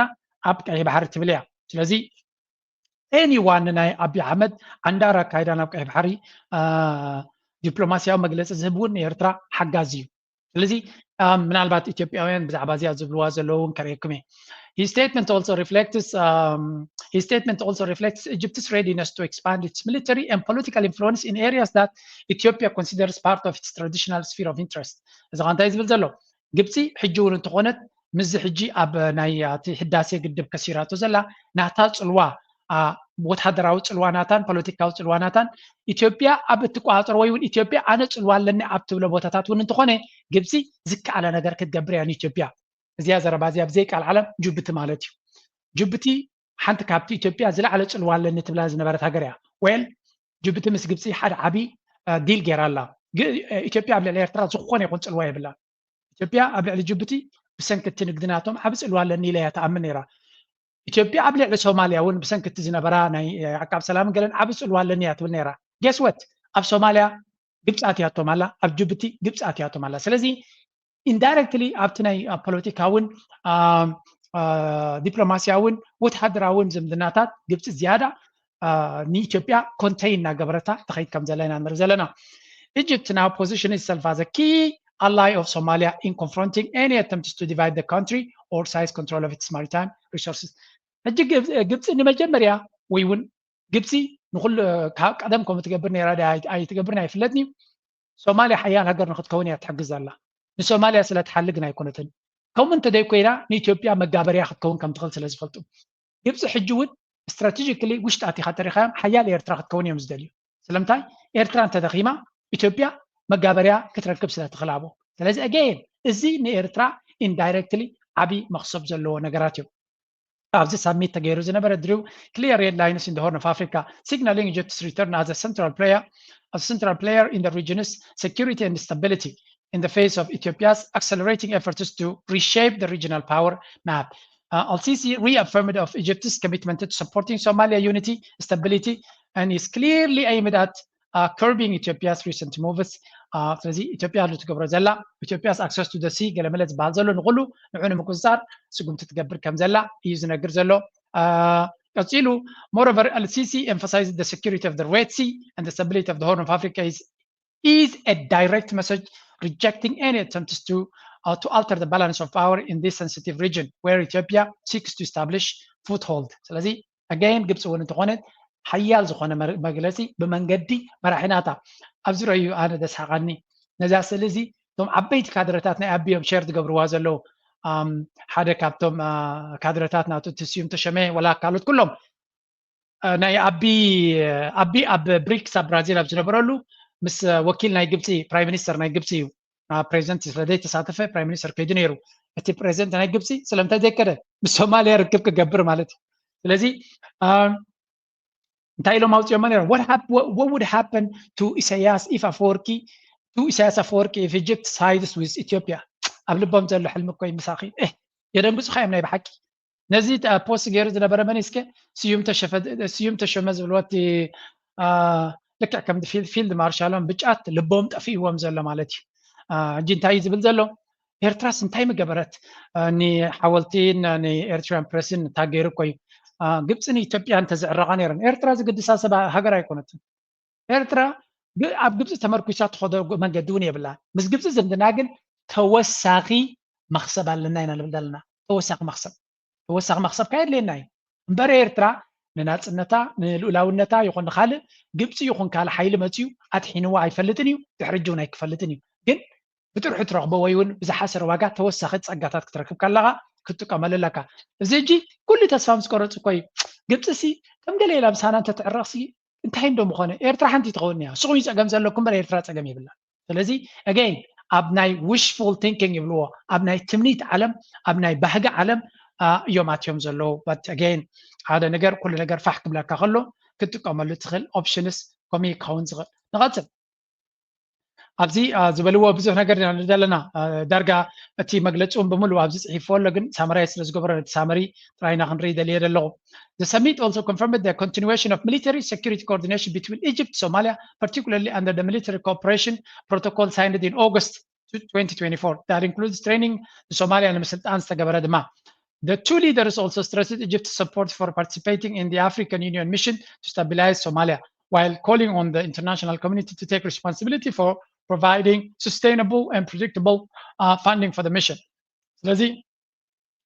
ኣብ ቀይሕ ባሕሪ ትብል እያ። ስለዚ ኤኒዋን ናይ ኣቢ ኣሕመድ ኣንዳር ኣካይዳ ናብ ቀይሕ ባሕሪ ዲፕሎማሲያዊ መግለፂ ዝህብ እውን ንኤርትራ ሓጋዚ እዩ። ስለዚ ምናልባት ኢትዮጵያውያን ብዛዕባ እዚኣ ዝብልዋ ዘለዉ እውን ከርእየኩም እየ። His statement also reflects um, his statement also reflects Egypt's readiness to expand its military and political influence in areas that Ethiopia considers part of its traditional sphere of interest. እዚ ኸ እንታይ ዝብል ዘሎ ግብፂ ሕጂ እውን እንተኾነት ምስዚ ሕጂ ኣብ ናይ እቲ ህዳሴ ግድብ ከሲራቶ ዘላ ናታ ፅልዋ ወታደራዊ ፅልዋ ናታን ፖለቲካዊ ፅልዋ ናታን ኢትዮጵያ ኣብ እትቆፃፀሮ ወይ እውን ኢትዮጵያ ኣነ ፅልዋ ኣለኒ ኣብ ትብሎ ቦታታት እውን እንተኾነ ግብፂ ዝከኣለ ነገር ክትገብር እያ ንኢትዮጵያ። እዚኣ ዘረባ እዚኣ ብዘይ ቃል ዓለም ጅቡቲ ማለት እዩ። ጅቡቲ ሓንቲ ካብቲ ኢትዮጵያ ዝለዓለ ፅልዋ ኣለኒ ትብላ ዝነበረት ሃገር እያ። ዌል ጅቡቲ ምስ ግብፂ ሓደ ዓቢ ዲል ገይራ ኣላ። ኢትዮጵያ ኣብ ልዕሊ ኤርትራ ዝኾነ ይኹን ፅልዋ የብላ። ኢትዮጵያ ኣብ ልዕሊ ጅቡቲ ብሰንኪ እቲ ንግዲ ናቶም ዓቢ ፅልዋ ኣለኒ ኢላ እያ ትኣምን ነይራ። ኢትዮጵያ ኣብ ልዕሊ ሶማልያ እውን ብሰንኪ እቲ ዝነበራ ናይ ዓቃብ ሰላምን ገለን ዓቢ ፅልዋ ኣለኒ እያ ትብል ነይራ። Guess what? ኣብ ሶማልያ ግብፂ ኣትያቶም ኣላ፣ ኣብ ጅቡቲ ግብፂ ኣትያቶም ኣላ። ስለዚ ኢንዳይረክትሊ ኣብቲ ናይ ፖለቲካውን ዲፕሎማሲያውን ወተሃደራውን ዝምድናታት ግብፂ ዝያዳ ንኢትዮጵያ ኮንቴይን እናገበረታ ትኸይድ ከም ዘላ ኢና ንርኢ ዘለና። Egypt now position itself as a key ally of Somalia in confronting any attempts to divide the country or seize control of its maritime resources. ሕጂ ግብፂ ንመጀመርያ ወይ እውን ግብፂ ንኩሉ ካብ ቀደም ከም ትገብር ነይራ ኣይትገብርን ኣይፍለጥን እዩ። ሶማልያ ሓያል ሃገር ንክትከውን እያ ትሕግዝ ዘላ። ንሶማልያ ስለ ትሓልግን ኣይኮነትን። ከምኡ እንተደይኮይና ንኢትዮጵያ መጋበርያ ክትከውን ከም ትኽእል ስለ ዝፈልጡ ግብፂ ሕጂ እውን ስትራቴጂካሊ ውሽጢ ኣቲኻ ተሪኻዮም ሓያል ኤርትራ ክትከውን እዮም ዝደልዩ። ስለምንታይ ኤርትራ እንተደኺማ ኢትዮጵያ መጋበርያ ክትረክብ ስለ ትኽላቦ። ስለዚ again እዚ ንኤርትራ indirectly ዓብዪ መኽሰብ ዘለዎ ነገራት እዮም። ኣብዚ ሳሚት ተገይሩ ዝነበረ ድሪው clear red lines in the Horn of Africa, signaling Egypt's return as a central player, a central player in the region's security and stability in the face of Ethiopia's accelerating efforts to reshape the regional power map. Uh, Al-Sisi reaffirmed of Egypt's commitment to supporting Somalia unity, stability, and is clearly aimed at uh, curbing Ethiopia's recent moves. ስለዚ ኢትዮጵያ ህሉ ትገብሮ ዘላ ኢትዮጵያስ access to the sea ገለመለ ዝበሃል ዘሎ ንኩሉ ንዑ ንምቁፅፃር ስጉምቲ ትገብር ከም ዘላ እዩ ዝነግር ዘሎ። ቀፂሉ moreover Al-Sisi emphasized the security of the Red Sea and the stability of the Horn of Africa is is a direct message rejecting any attempts to uh, to alter the balance of power in this sensitive region where Ethiopia seeks to establish foothold. ስለዚ again ግብፂ እውን እንተኾነት ሓያል ዝኾነ መግለፂ ብመንገዲ መራሒናታ ኣብዚ ረዩ ኣነ ደስሓቃኒ ነዛ ስእሊ እዚ እቶም ዓበይቲ ካድረታት ናይ ኣቢ እዮም ሸር ዝገብርዋ ዘለዉ ሓደ ካብቶም ካድረታት ናቱ እቲ ስዩም ተሸመ ወላ ካልኦት ኩሎም ናይ ኣቢ ኣቢ ኣብ ብሪክስ ኣብ ብራዚል ኣብ ዝነበረሉ ምስ ወኪል ናይ ግብፂ ፕራይም ሚኒስተር ናይ ግብፂ እዩ ፕሬዚደንት ስለዘይተሳተፈ ፕራይም ሚኒስተር ከይዱ ነይሩ እቲ ፕሬዚደንት ናይ ግብፂ ስለምንታይ ዘይከደ ምስ ሶማሊያ ርክብ ክገብር ማለት እዩ ስለዚ እንታይ ኢሎም ኣውፅኦሞ ነይሮም what would happen to ኢሳያስ if ኣፈወርቂ to ኢሳያስ ኣፈወርቂ if Egypt sides with Ethiopia ኣብ ልቦም ዘሎ ሕልሚ እኮ ምሳኺ የደንግፁኻ እዮም ናይ ብሓቂ ነዚ ፖስት ገይሩ ዝነበረ መን እስከ ስዩም ተሸመ ዝብልዎ እቲ ልክዕ ከም ፊልድ ማርሻሎም ብጫት ልቦም ጠፊእዎም ዘሎ ማለት እዩ ሕጂ እንታይ እዩ ዝብል ዘሎ ኤርትራስ እንታይ ምገበረት ንሓወልቲን ንኤርትራን ፕረስን እንታይ ገይሩ እኮ እዩ ግብፂ ንኢትዮጵያ እንተዝዕረቃ ነይረን ኤርትራ ዝግድሳ ሰብ ሃገር ኣይኮነትን ኤርትራ ኣብ ግብፂ ተመርኩሳ ትኸዶ መንገዲ እውን የብላ ምስ ግብፂ ዝምድና ግን ተወሳኺ መክሰብ ኣለና ኢና ንብል ዘለና ተወሳኺ መክሰብ ተወሳኺ መክሰብ ካየድልየና እዩ እምበር ኤርትራ ንናፅነታ ንልኡላውነታ ይኹን ንካልእ ግብፂ ይኹን ካልእ ሓይሊ መፅዩ ኣድሒንዋ ኣይፈልጥን እዩ ድሕሪ እውን ኣይክፈልጥን እዩ ግን ብጥርሑ ትረኽቦ ወይ እውን ብዝሓሰረ ዋጋ ተወሳኺ ፀጋታት ክትረክብ ከለኻ ክትጥቀመሉ ኣለካ እዚ ሕጂ ኩሉ ተስፋ ምስ ቆረፁ እኮ እዩ ግብፂ ሲ ከም ገለ ኢላ ምሳና እንተትዕረቕሲ እንታይ እንዶ ምኾነ ኤርትራ ሓንቲ ትኸውን እያ ስኹም እዩ ፀገም ዘለኩም በር ኤርትራ ፀገም የብላ ስለዚ again ኣብ ናይ wishful thinking ይብልዎ ኣብ ናይ ትምኒት ዓለም ኣብ ናይ ባህጊ ዓለም እዮም ኣትዮም ዘለዉ but again ሓደ ነገር ኩሉ ነገር ፋሕ ክብለካ ከሎ ክትጥቀመሉ ትኽእል options ከምኡ ክኸውን ዝኽእል ንቐፅል ኣብዚ ዝበልዎ ብዙሕ ነገር ኢና ዘለና ዳርጋ እቲ መግለፂ እውን ብምሉእ ኣብዚ ፅሒፍዎ ኣሎ ግን ሳመራይ ስለ ዝገበሮ ነቲ ሳመሪ ጥራይና ክንርኢ ደልየ ዘለኹ The summit also confirmed the continuation of military security coordination between Egypt and Somalia, particularly under the military cooperation protocol signed in August twenty twenty-four that includes training ንሶማሊያ ንምስልጣን ዝተገበረ ድማ The two leaders also stressed Egypt's support for participating in the African Union mission to stabilize Somalia, while calling on the international community to take responsibility for providing sustainable and predictable uh, funding for the mission. ስለዚ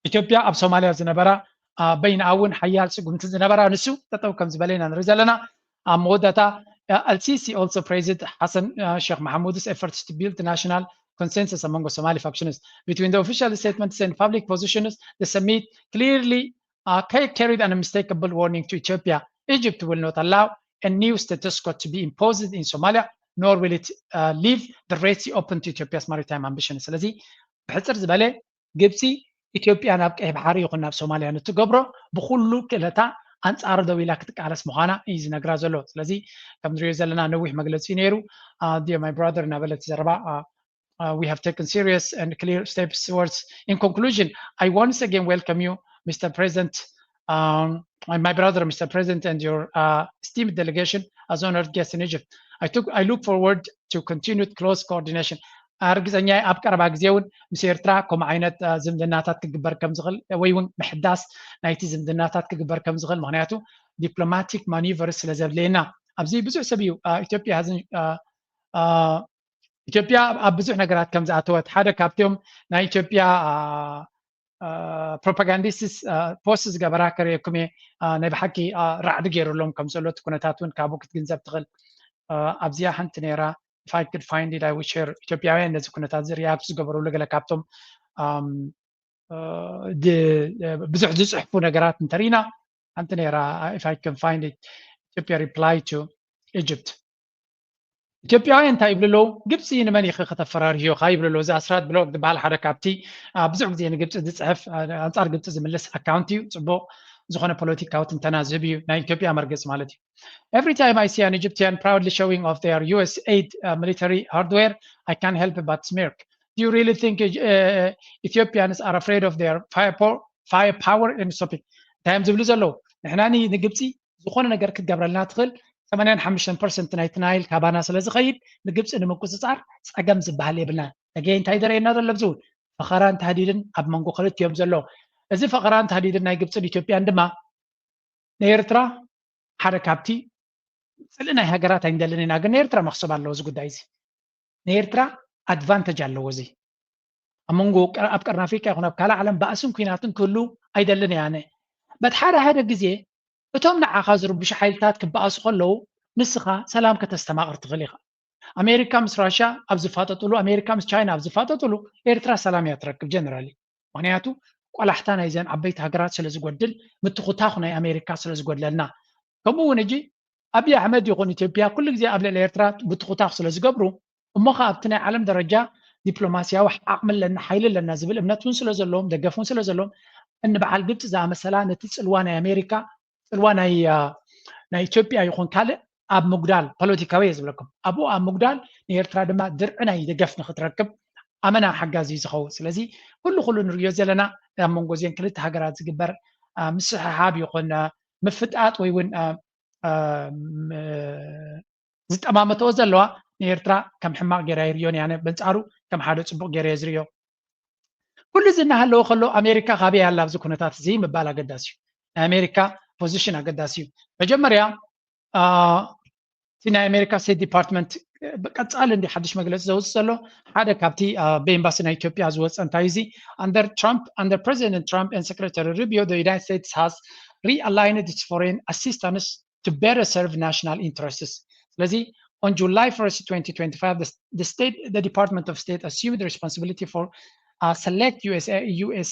ኢትዮጵያ ኣብ ሶማልያ ዝነበራ በይንኣ እውን ሓያል ስጉምቲ ዝነበራ ንሱ ጠጠው ከም ዝበለ ኢና ንርኢ ዘለና ኣብ መወዳእታ Al-Sisi also praised Hassan uh, Sheikh Mohamud's efforts to build national consensus among the Somali factions. Between the official statements and public positions, the summit clearly uh, carried an unmistakable warning to Ethiopia. Egypt will not allow a new status quo to be imposed in Somalia, nor will it uh, leave the Red Sea open to Ethiopia's maritime ambitions. ስለዚ ብሕፅር ዝበለ ግብፂ ኢትዮጵያ ናብ ቀይ ባሕሪ ይኹን ናብ ሶማልያ ንትገብሮ ብኩሉ ክእለታ ኣንፃር ደው ኢላ ክትቃለስ ምዃና እዩ ዝነግራ ዘሎ ስለዚ ከም ንሪኦ ዘለና ነዊሕ መግለፂ ነይሩ dear my brother እናበለት ዘረባ we have taken serious and clear steps towards in conclusion I once again welcome you Mr President um, my brother Mr President and your uh, esteemed delegation as honored guests in Egypt I, took, I look forward to continued close coordination ርግፀኛ ኣብ ቀረባ ግዜ እውን ምስ ኤርትራ ከምኡ ዓይነት ዝምድናታት ክግበር ከም ዝኽእል ወይ እውን ምሕዳስ ናይቲ ዝምድናታት ክግበር ከም ዝኽእል ምክንያቱ diplomatic manoeuvre ስለ ዘድልየና ኣብዚ ብዙሕ ሰብ እዩ ኢትዮጵያ ኢትዮጵያ ኣብ ብዙሕ ነገራት ከም ዝኣተወት ሓደ ካብቶም ናይ ኢትዮጵያ ፕሮፓጋንዲስትስ ፖስት ዝገበራ ከርእየኩም እየ። ናይ ብሓቂ ራዕዲ ገይሩሎም ከም ዘሎ እቲ ኩነታት እውን ካብኡ ክትግንዘብ ትኽእል። ኣብዚኣ ሓንቲ ነይራ። If I could find it, I would share. ኢትዮጵያውያን ነዚ ኩነታት እዚ ሪያክት ዝገበሩሉ ገለ ካብቶም ብዙሕ ዝፅሕፉ ነገራት እንተሪኢና ሓንቲ ነይራ። If I can find it, ኢትዮጵያ reply to Egypt. ኢትዮጵያውያን እንታይ ይብሉ ኣለዉ? ግብፂ ንመን ኢኺ ከተፈራርህዮ ካ ይብሉ ኣለዉ። እዚ ኣስራት ብሎግ ዝበሃል ሓደ ካብቲ ብዙሕ ግዜ ንግብፂ ዝፅሕፍ፣ ኣንፃር ግብፂ ዝምልስ ኣካውንት እዩ። ፅቡቕ ዝኾነ ፖለቲካዊ ትንተና ዝህብ እዩ፣ ናይ ኢትዮጵያ መርገፂ ማለት እዩ። Every time I see an Egyptian proudly showing off their U S aid, uh, military hardware, I can't help but smirk. Do you really think uh, Ethiopians are afraid of their firepower, firepower and shopping? እንታይ እዮም ዝብሉ ዘለዉ? ንሕና ንግብፂ ዝኾነ ነገር ክትገብረልና ትኽእል ሰማንያን ሓሙሽተን ፐርሰንት ናይቲ ናይል ካባና ስለ ዝኸይድ ንግብፂ ንምቁፅፃር ፀገም ዝበሃል የብልና። ነገ እንታይ ዘርእየና ዘሎ ብዝውን ፈኸራን ታህዲድን ኣብ መንጎ ክልቲኦም ዘሎ። እዚ ፈኸራን ታህዲድን ናይ ግብፅን ኢትዮጵያን ድማ ንኤርትራ ሓደ ካብቲ ፅልኢ ናይ ሃገራት ኣይንደልን ኢና፣ ግን ንኤርትራ መኽሰብ ኣለዎ እዚ ጉዳይ እዚ። ንኤርትራ ኣድቫንተጅ ኣለዎ እዚ። ኣብ መንጎ ኣብ ቀርኒ ኣፍሪካ ይኹን ኣብ ካልእ ዓለም ባእስን ኩናትን ክህሉ ኣይደልን እየ ኣነ። በት ሓደ ሓደ ግዜ እቶም ንዓኻ ዝርብሹ ሓይልታት ክበኣሱ ከለዉ ንስኻ ሰላም ከተስተማቕር ትኽእል ኢኻ። ኣሜሪካ ምስ ራሽያ ኣብ ዝፋጠጥሉ፣ ኣሜሪካ ምስ ቻይና ኣብ ዝፋጠጥሉ ኤርትራ ሰላም እያ ትረክብ ጀነራሊ። ምክንያቱ ቆላሕታ ናይዘን ዓበይቲ ሃገራት ስለ ዝጎድል፣ ምትኹታኹ ናይ ኣሜሪካ ስለ ዝጎድለልና። ከምኡ እውን ሕጂ ኣብይ ኣሕመድ ይኹን ኢትዮጵያ ኩሉ ግዜ ኣብ ልዕሊ ኤርትራ ምትኹታኽ ስለ ዝገብሩ እሞ ከ ኣብቲ ናይ ዓለም ደረጃ ዲፕሎማስያዊ ዓቕሚ ኣለና ሓይሊ ኣለና ዝብል እምነት እውን ስለ ዘለዎም ደገፍ እውን ስለ ዘለዎም እኒ በዓል ግብፂ ዝኣመሰላ ነቲ ፅልዋ ናይ ኣሜሪካ ፅልዋ ናይ ናይ ኢትዮጵያ ይኹን ካልእ ኣብ ምጉዳል ፖለቲካዊ እየ ዝብለኩም ኣብኡ ኣብ ምጉዳል ንኤርትራ ድማ ድርዒ ናይ ደገፍ ንክትረክብ ኣመና ሓጋዚ እዩ ዝኸውን። ስለዚ ኩሉ ኩሉ ንሪዮ ዘለና ኣብ መንጎ እዚን ክልተ ሃገራት ዝግበር ምስሕሓብ ይኹን ምፍጣጥ ወይ እውን ዝጠማመተኦ ዘለዋ ንኤርትራ ከም ሕማቕ ገይራ ይርዮን ያነ በንፃሩ ከም ሓደ ፅቡቕ ገይረ እየ ዝርዮ። ኩሉ እዚ እናሃለወ ከሎ ኣሜሪካ ካበይ ኣላ ኣብዚ ኩነታት እዚ ምባል ኣገዳሲ እዩ። ናይ ኣሜሪካ ፖዚሽን ኣገዳሲ እዩ። መጀመርያ እቲ ናይ ኣሜሪካ ስቴት ዲፓርትመንት ቀፃሊ እንዲ ሓድሽ መግለፂ ዘውፅእ ዘሎ ሓደ ካብቲ ብኤምባሲ ናይ ኢትዮጵያ ዝወፀ እንታይ እዚ under Trump, under President Trump and Secretary Rubio, the United States has realigned its foreign assistance to better serve national interests. ስለዚ on July first, twenty twenty-five, the, the state, the Department of State assumed responsibility for uh, select U S A, U S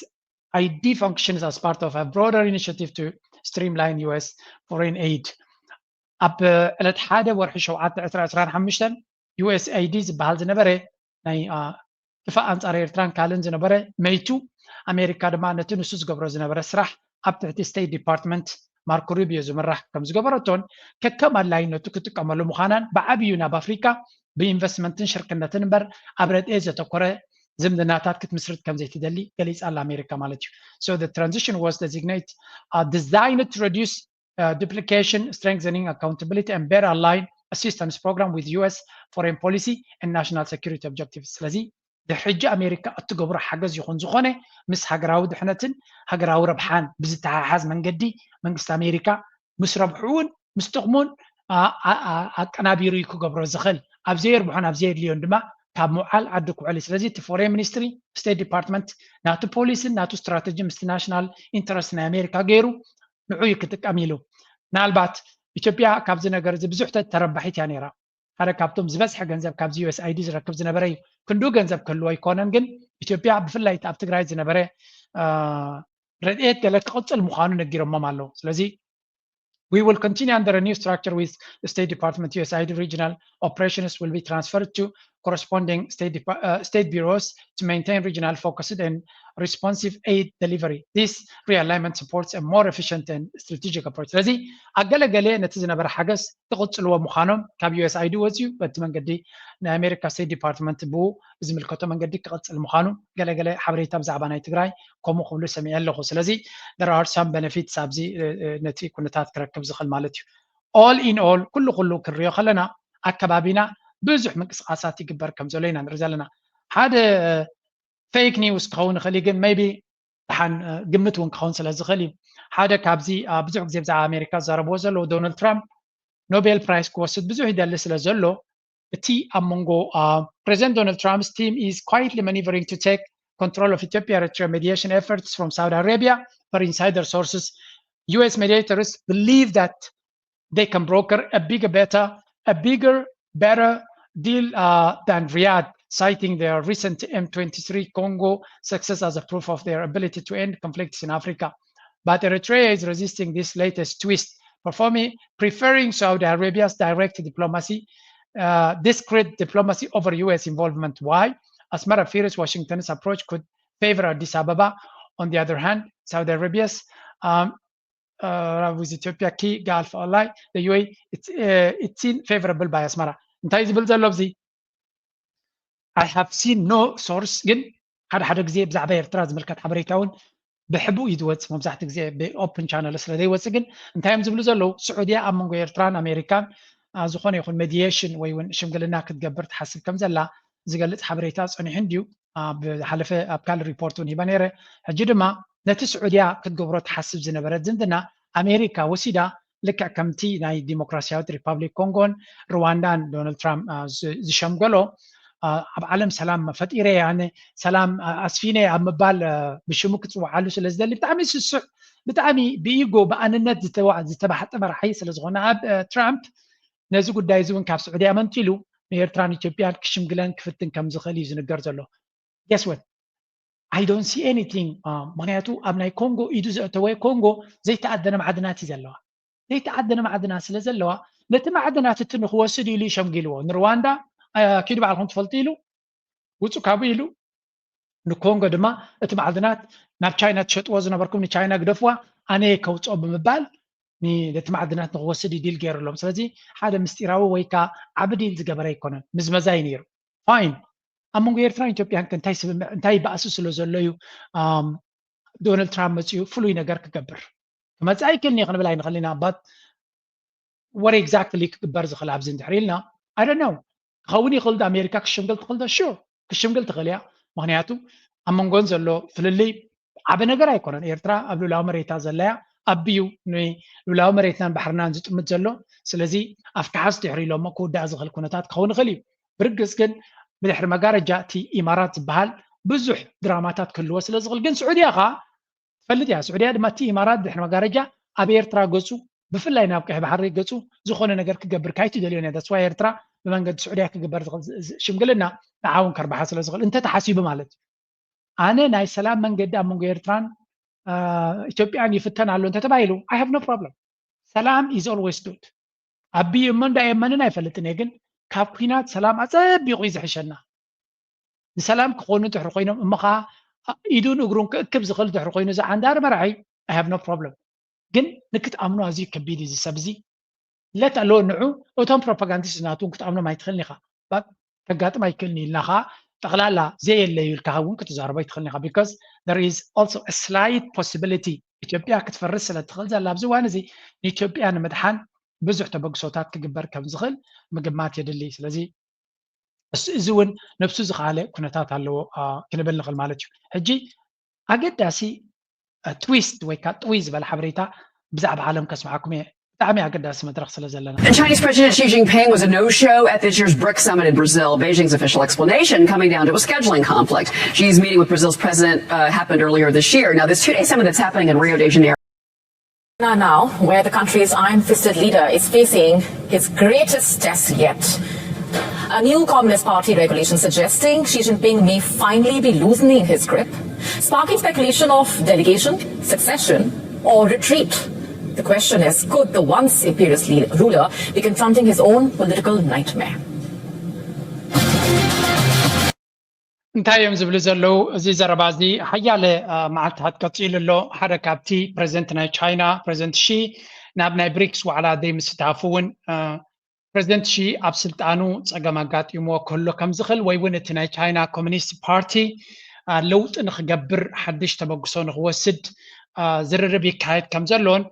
I D functions as part of a broader initiative to streamline U S foreign aid. ኣብ ዕለት ሓደ ወርሒ ሸውዓተ ዕስራ ዕስራን ሓሙሽተን U S I D ዝበሃል ዝነበረ ናይ ክፋእ ኣንጻር ኤርትራን ካልእን ዝነበረ መይቱ ኣሜሪካ ድማ ነቲ ንሱ ዝገብሮ ዝነበረ ስራሕ ኣብ ትሕቲ ስቴት ዲፓርትመንት ማርኮ ሩቢዮ ዝምራሕ ከም ዝገበረቶን ከከም ኣድላይነቱ ክጥቀመሉ ምዃናን ብዓብዩ ናብ ኣፍሪካ ብኢንቨስትመንትን ሽርክነትን እምበር ኣብ ረድኤት ዘተኮረ ዝምድናታት ክትምስርት ከም ዘይትደሊ ገሊጻ ኣላ ኣሜሪካ ማለት እዩ። So the transition was designate uh, designed to reduce uh, duplication, strengthening accountability and better align assistance program with U S foreign policy and national security objectives. ስለዚ ድሕጂ ኣሜሪካ እትገብሮ ሓገዝ ይኹን ዝኾነ ምስ ሃገራዊ ድሕነትን ሃገራዊ ረብሓን ብዝተሓሓዝ መንገዲ መንግስቲ ኣሜሪካ ምስ ረብሕኡን ምስ ጥቕሙን ኣቀናቢሩ እዩ ክገብሮ ዝኽእል። ኣብ ዘየርብሖን ኣብ ዘየድልዮን ድማ ካብ ምውዓል ዓዲ ክውዕል እዩ። ስለዚ እቲ ፎሬን ሚኒስትሪ ስቴት ዲፓርትመንት ናቱ ፖሊስን ናቱ ስትራተጂ ምስቲ ናሽናል ኢንተረስት ናይ ኣሜሪካ ገይሩ ንዑ እዩ ክጥቀም ኢሉ። ምናልባት ኢትዮጵያ ካብዚ ነገር እዚ ብዙሕ ተረባሒት እያ ነይራ። ሓደ ካብቶም ዝበዝሐ ገንዘብ ካብዚ U S I D ዝረክብ ዝነበረ እዩ። ክንዱ ገንዘብ ክህልዎ ኣይኮነን፣ ግን ኢትዮጵያ ብፍላይ ኣብ ትግራይ ዝነበረ ረድኤት ገለ ክቕፅል ምዃኑ ነጊሮሞም ኣለዉ። ስለዚ we will continue under a new structure with the State Department U S I D regional operations will be transferred to corresponding state, uh, state bureaus to maintain regional focused and responsive aid delivery. This realignment supports a more efficient and strategic approach. ስለዚ ኣገለገለ ነቲ ዝነበረ ሓገዝ ክቕፅልዎ ምዃኖም ካብ U S I D ወፅዩ በቲ መንገዲ ናይ ኣሜሪካ ስቴት ዲፓርትመንት ብኡ ዝምልከቶ መንገዲ ክቕፅል ምዃኑ ገለገለ ሓበሬታ ብዛዕባ ናይ ትግራይ ከምኡ ክብሉ ሰሚዐ ኣለኹ። ስለዚ there are some benefits ኣብዚ ነቲ ኩነታት ክረክብ ዝኽእል ማለት እዩ። All in all ኩሉ ኩሉ ክንሪኦ ከለና ኣከባቢና ብዙሕ ምንቅስቃሳት ይግበር ከም ዘሎ ኢና ንርኢ ዘለና። ሓደ ፌክ ኒውስ ክኸውን ይኽእል እዩ፣ ግን maybe ደሓን ግምት እውን ክኸውን ስለ ዝኽእል እዩ። ሓደ ካብዚ ብዙሕ ግዜ ብዛዕባ ኣሜሪካ ዝዛረብዎ ዘለዉ ዶናልድ ትራምፕ ኖቤል ፕራይስ ክወስድ ብዙሕ ይደሊ ስለ ዘሎ እቲ ኣብ መንጎ ፕሬዚደንት ዶናልድ ትራምፕ team is quietly maneuvering to take control of Ethiopia Eritrea mediation efforts from Saudi Arabia, per insider sources. U S mediators believe that they can broker a bigger, better, a bigger, better deal uh, than Riyadh, citing their recent M twenty-three Congo success as a proof of their ability to end conflicts in Africa. But Eritrea is resisting this latest twist, performing preferring Saudi Arabia's direct diplomacy, uh, discreet diplomacy over U S involvement. Why? Asmara fears Washington's approach could favor Addis Ababa. On the other hand, Saudi Arabia's um, uh, with Ethiopia key Gulf ally, the U A E, it's, uh, it's in favorable by Asmara. እንታይ ዝብል ዘሎ ኣብዚ? I have seen no source ግን ሓደ ሓደ ግዜ ብዛዕባ ኤርትራ ዝምልከት ሓበሬታ እውን ብሕቡእ እዩ ዝወፅእ። መብዛሕትኡ ግዜ ብኦፕን ቻነል ስለ ዘይወፅእ ግን እንታይ እዮም ዝብሉ ዘለዉ? ስዑድያ ኣብ መንጎ ኤርትራን ኣሜሪካን ዝኾነ ይኹን ሜዲየሽን ወይ እውን ሽምግልና ክትገብር ትሓስብ ከም ዘላ ዝገልፅ ሓበሬታ ፀኒሑ እንድዩ። ብዝሓለፈ ኣብ ካልእ ሪፖርት እውን ሂበ ነይረ። ሕጂ ድማ ነቲ ስዑድያ ክትገብሮ ትሓስብ ዝነበረት ዝምድና ኣሜሪካ ወሲዳ። ልክዕ ከምቲ ናይ ዲሞክራሲያዊት ሪፓብሊክ ኮንጎን ሩዋንዳን ዶናልድ ትራምፕ ዝሸምገሎ ኣብ ዓለም ሰላም ፈጢረ ኣነ ሰላም ኣስፊነ ኣብ ምባል ብሽሙ ክፅውዓሉ ስለ ዝደሊ ብጣዕሚ ስሱዕ ብጣዕሚ ብኢጎ ብኣንነት ዝተባሕጠ መራሒ ስለ ዝኾነ ኣብ ትራምፕ ነዚ ጉዳይ እዚ እውን ካብ ስዑድያ መንጢሉ ንኤርትራን ኢትዮጵያን ክሽምግለን ክፍትን ከም ዝኽእል እዩ ዝንገር ዘሎ። Guess what? I don't see anything. ምክንያቱ ኣብ ናይ ኮንጎ ኢዱ ዘእተወ ኮንጎ ዘይተኣደነ ማዕድናት እዩ ዘለዋ። ዘይተኣደነ ማዕድናት ስለ ዘለዋ ነቲ ማዕድናት እቲ ንክወስድ ኢሉ ሸምጊልዎ። ንሩዋንዳ ኪዱ ባዕልኩም ትፈልጡ ኢሉ ውፁ ካብኡ ኢሉ ንኮንጎ ድማ እቲ ማዕድናት ናብ ቻይና ትሸጥዎ ዝነበርኩም ንቻይና ግደፍዋ ኣነ ከውፅኦ ብምባል ነቲ ማዕድናት ንክወስድ ዲል ገይሩሎም። ስለዚ ሓደ ምስጢራዊ ወይ ከዓ ዓቢ ዲል ዝገበረ ኣይኮነን፣ ምዝመዛ እዩ ነይሩ። ፋይን ኣብ መንጎ ኤርትራን ኢትዮጵያን ከ እንታይ ስምምዕ እንታይ ባእሲ ስለ ዘሎ እዩ ዶናልድ ትራምፕ መፅኡ ፍሉይ ነገር ክገብር ክመፅእ ኣይክእልን እዩ ክንብል ኣይንኽእል ኢና። But what exactly ክግበር ዝኽእል ኣብዚ እንድሕር ኢልና I don't know ክኸውን ይኽእል ዶ ኣሜሪካ ክሽምግል ትኽእል ዶ? Sure ክሽምግል ትኽእል እያ። ምክንያቱ ኣብ መንጎን ዘሎ ፍልልይ ዓቢ ነገር ኣይኮነን። ኤርትራ ኣብ ልኡላዊ መሬታ ዘለያ ኣቢዩ ንልኡላዊ መሬትናን ባሕርናን ዝጥምት ዘሎ። ስለዚ ኣፍካሓስ ድሕሪ ኢሎሞ ክውዳእ ዝኽእል ኩነታት ክኸውን ይኽእል እዩ። ብርግፅ ግን ብድሕሪ መጋረጃ እቲ ኢማራት ዝበሃል ብዙሕ ድራማታት ክህልዎ ስለ ዝኽእል ግን ስዑድያ ከዓ ትፈልጥ እያ። ስዑድያ ድማ እቲ ኢማራት ድሕሪ መጋረጃ ኣብ ኤርትራ ገፁ ብፍላይ ናብ ቀይሕ ባሕሪ ገፁ ዝኾነ ነገር ክገብር ካይትደልዮ እያ። That's why ኤርትራ ብመንገዲ ስዑድያ ክግበር ዝኽእል ሽምግልና ንዓውን ከርባሓ ስለ ዝኽእል እንተተሓሲቡ ማለት እዩ። ኣነ ናይ ሰላም መንገዲ ኣብ መንጎ ኤርትራን ኢትዮጵያን ይፍተን ኣሎ እንተተባሂሉ I have no problem። ሰላም is always good። ኣቢዩ እሞ እንዳየመንን ኣይፈልጥን እየ ግን ካብ ኩናት ሰላም ኣፀቢቑ እዩ ዝሕሸና። ንሰላም ክኾኑ ድሕሪ ኮይኖም እሞ ከዓ ኢዱን እግሩን ክእክብ ዝኽእል ድሕሪ ኮይኑ ዝዓንዳሪ መራሒ I have no problem። ግን ንክትኣምኖ ኣዝዩ ከቢድ እዩ ዝሰብ እዚ let alone ንዑ እቶም ፕሮፓጋንዲስት ናቱ እውን ክትኣምኖም ኣይትኽእልን ኢኻ። ከጋጥም ኣይክእልን ኢልና ከዓ ጠቕላላ ዘየለ እዩ ኢልካ እውን ክትዛረቦ ኣይትኽእልን ኢኻ። Because there is also a slight possibility ኢትዮጵያ ክትፈርስ ስለ ትኽእል ዘላ ኣብዚ እዋን እዚ ንኢትዮጵያ ንምድሓን ብዙሕ ተበግሶታት ክግበር ከም ዝኽእል ምግማት የድሊ። ስለዚ እዚ እውን ነብሱ ዝኸኣለ ኩነታት ኣለዎ ክንብል ንኽእል ማለት እዩ። ሕጂ ኣገዳሲ ትዊስት ወይ ከዓ ጥዊ ዝበለ ሓበሬታ ብዛዕባ ዓለም ከስምዓኩም እየ። ብጣዕሚ ኣገዳሲ መድረክ ስለ ዘለና። And Chinese President Xi Jinping was a no-show at this year's brics Summit in Brazil. Beijing's official explanation coming down to a scheduling conflict. Xi's meeting with Brazil's president uh, happened earlier this year. Now, this two-day summit that's happening in Rio de Janeiro. Now, where the country's iron-fisted leader is facing his greatest test yet. A new Communist Party regulation suggesting Xi Jinping may finally be loosening his grip, sparking speculation of delegation, succession, or retreat. The question is, could the once imperious ruler be confronting his own political nightmare? እንታይ እዮም ዝብሉ ዘለዉ? እዚ ዘረባ እዚ ሓያለ መዓልትታት ቀፂሉ ኣሎ። ሓደ ካብቲ ፕሬዚደንት ናይ ቻይና ፕሬዚደንት ሺ ናብ ናይ ብሪክስ ዋዕላ ዘይምስታፉ እውን ፕሬዚደንት ሺ ኣብ ስልጣኑ ፀገም ኣጋጢምዎ ክህሎ ከም ዝኽእል ወይ እውን እቲ ናይ ቻይና ኮሚኒስት ፓርቲ ለውጢ ንክገብር ሓድሽ ተበግሶ ንክወስድ ዝርርብ ይካየድ ከም ዘሎን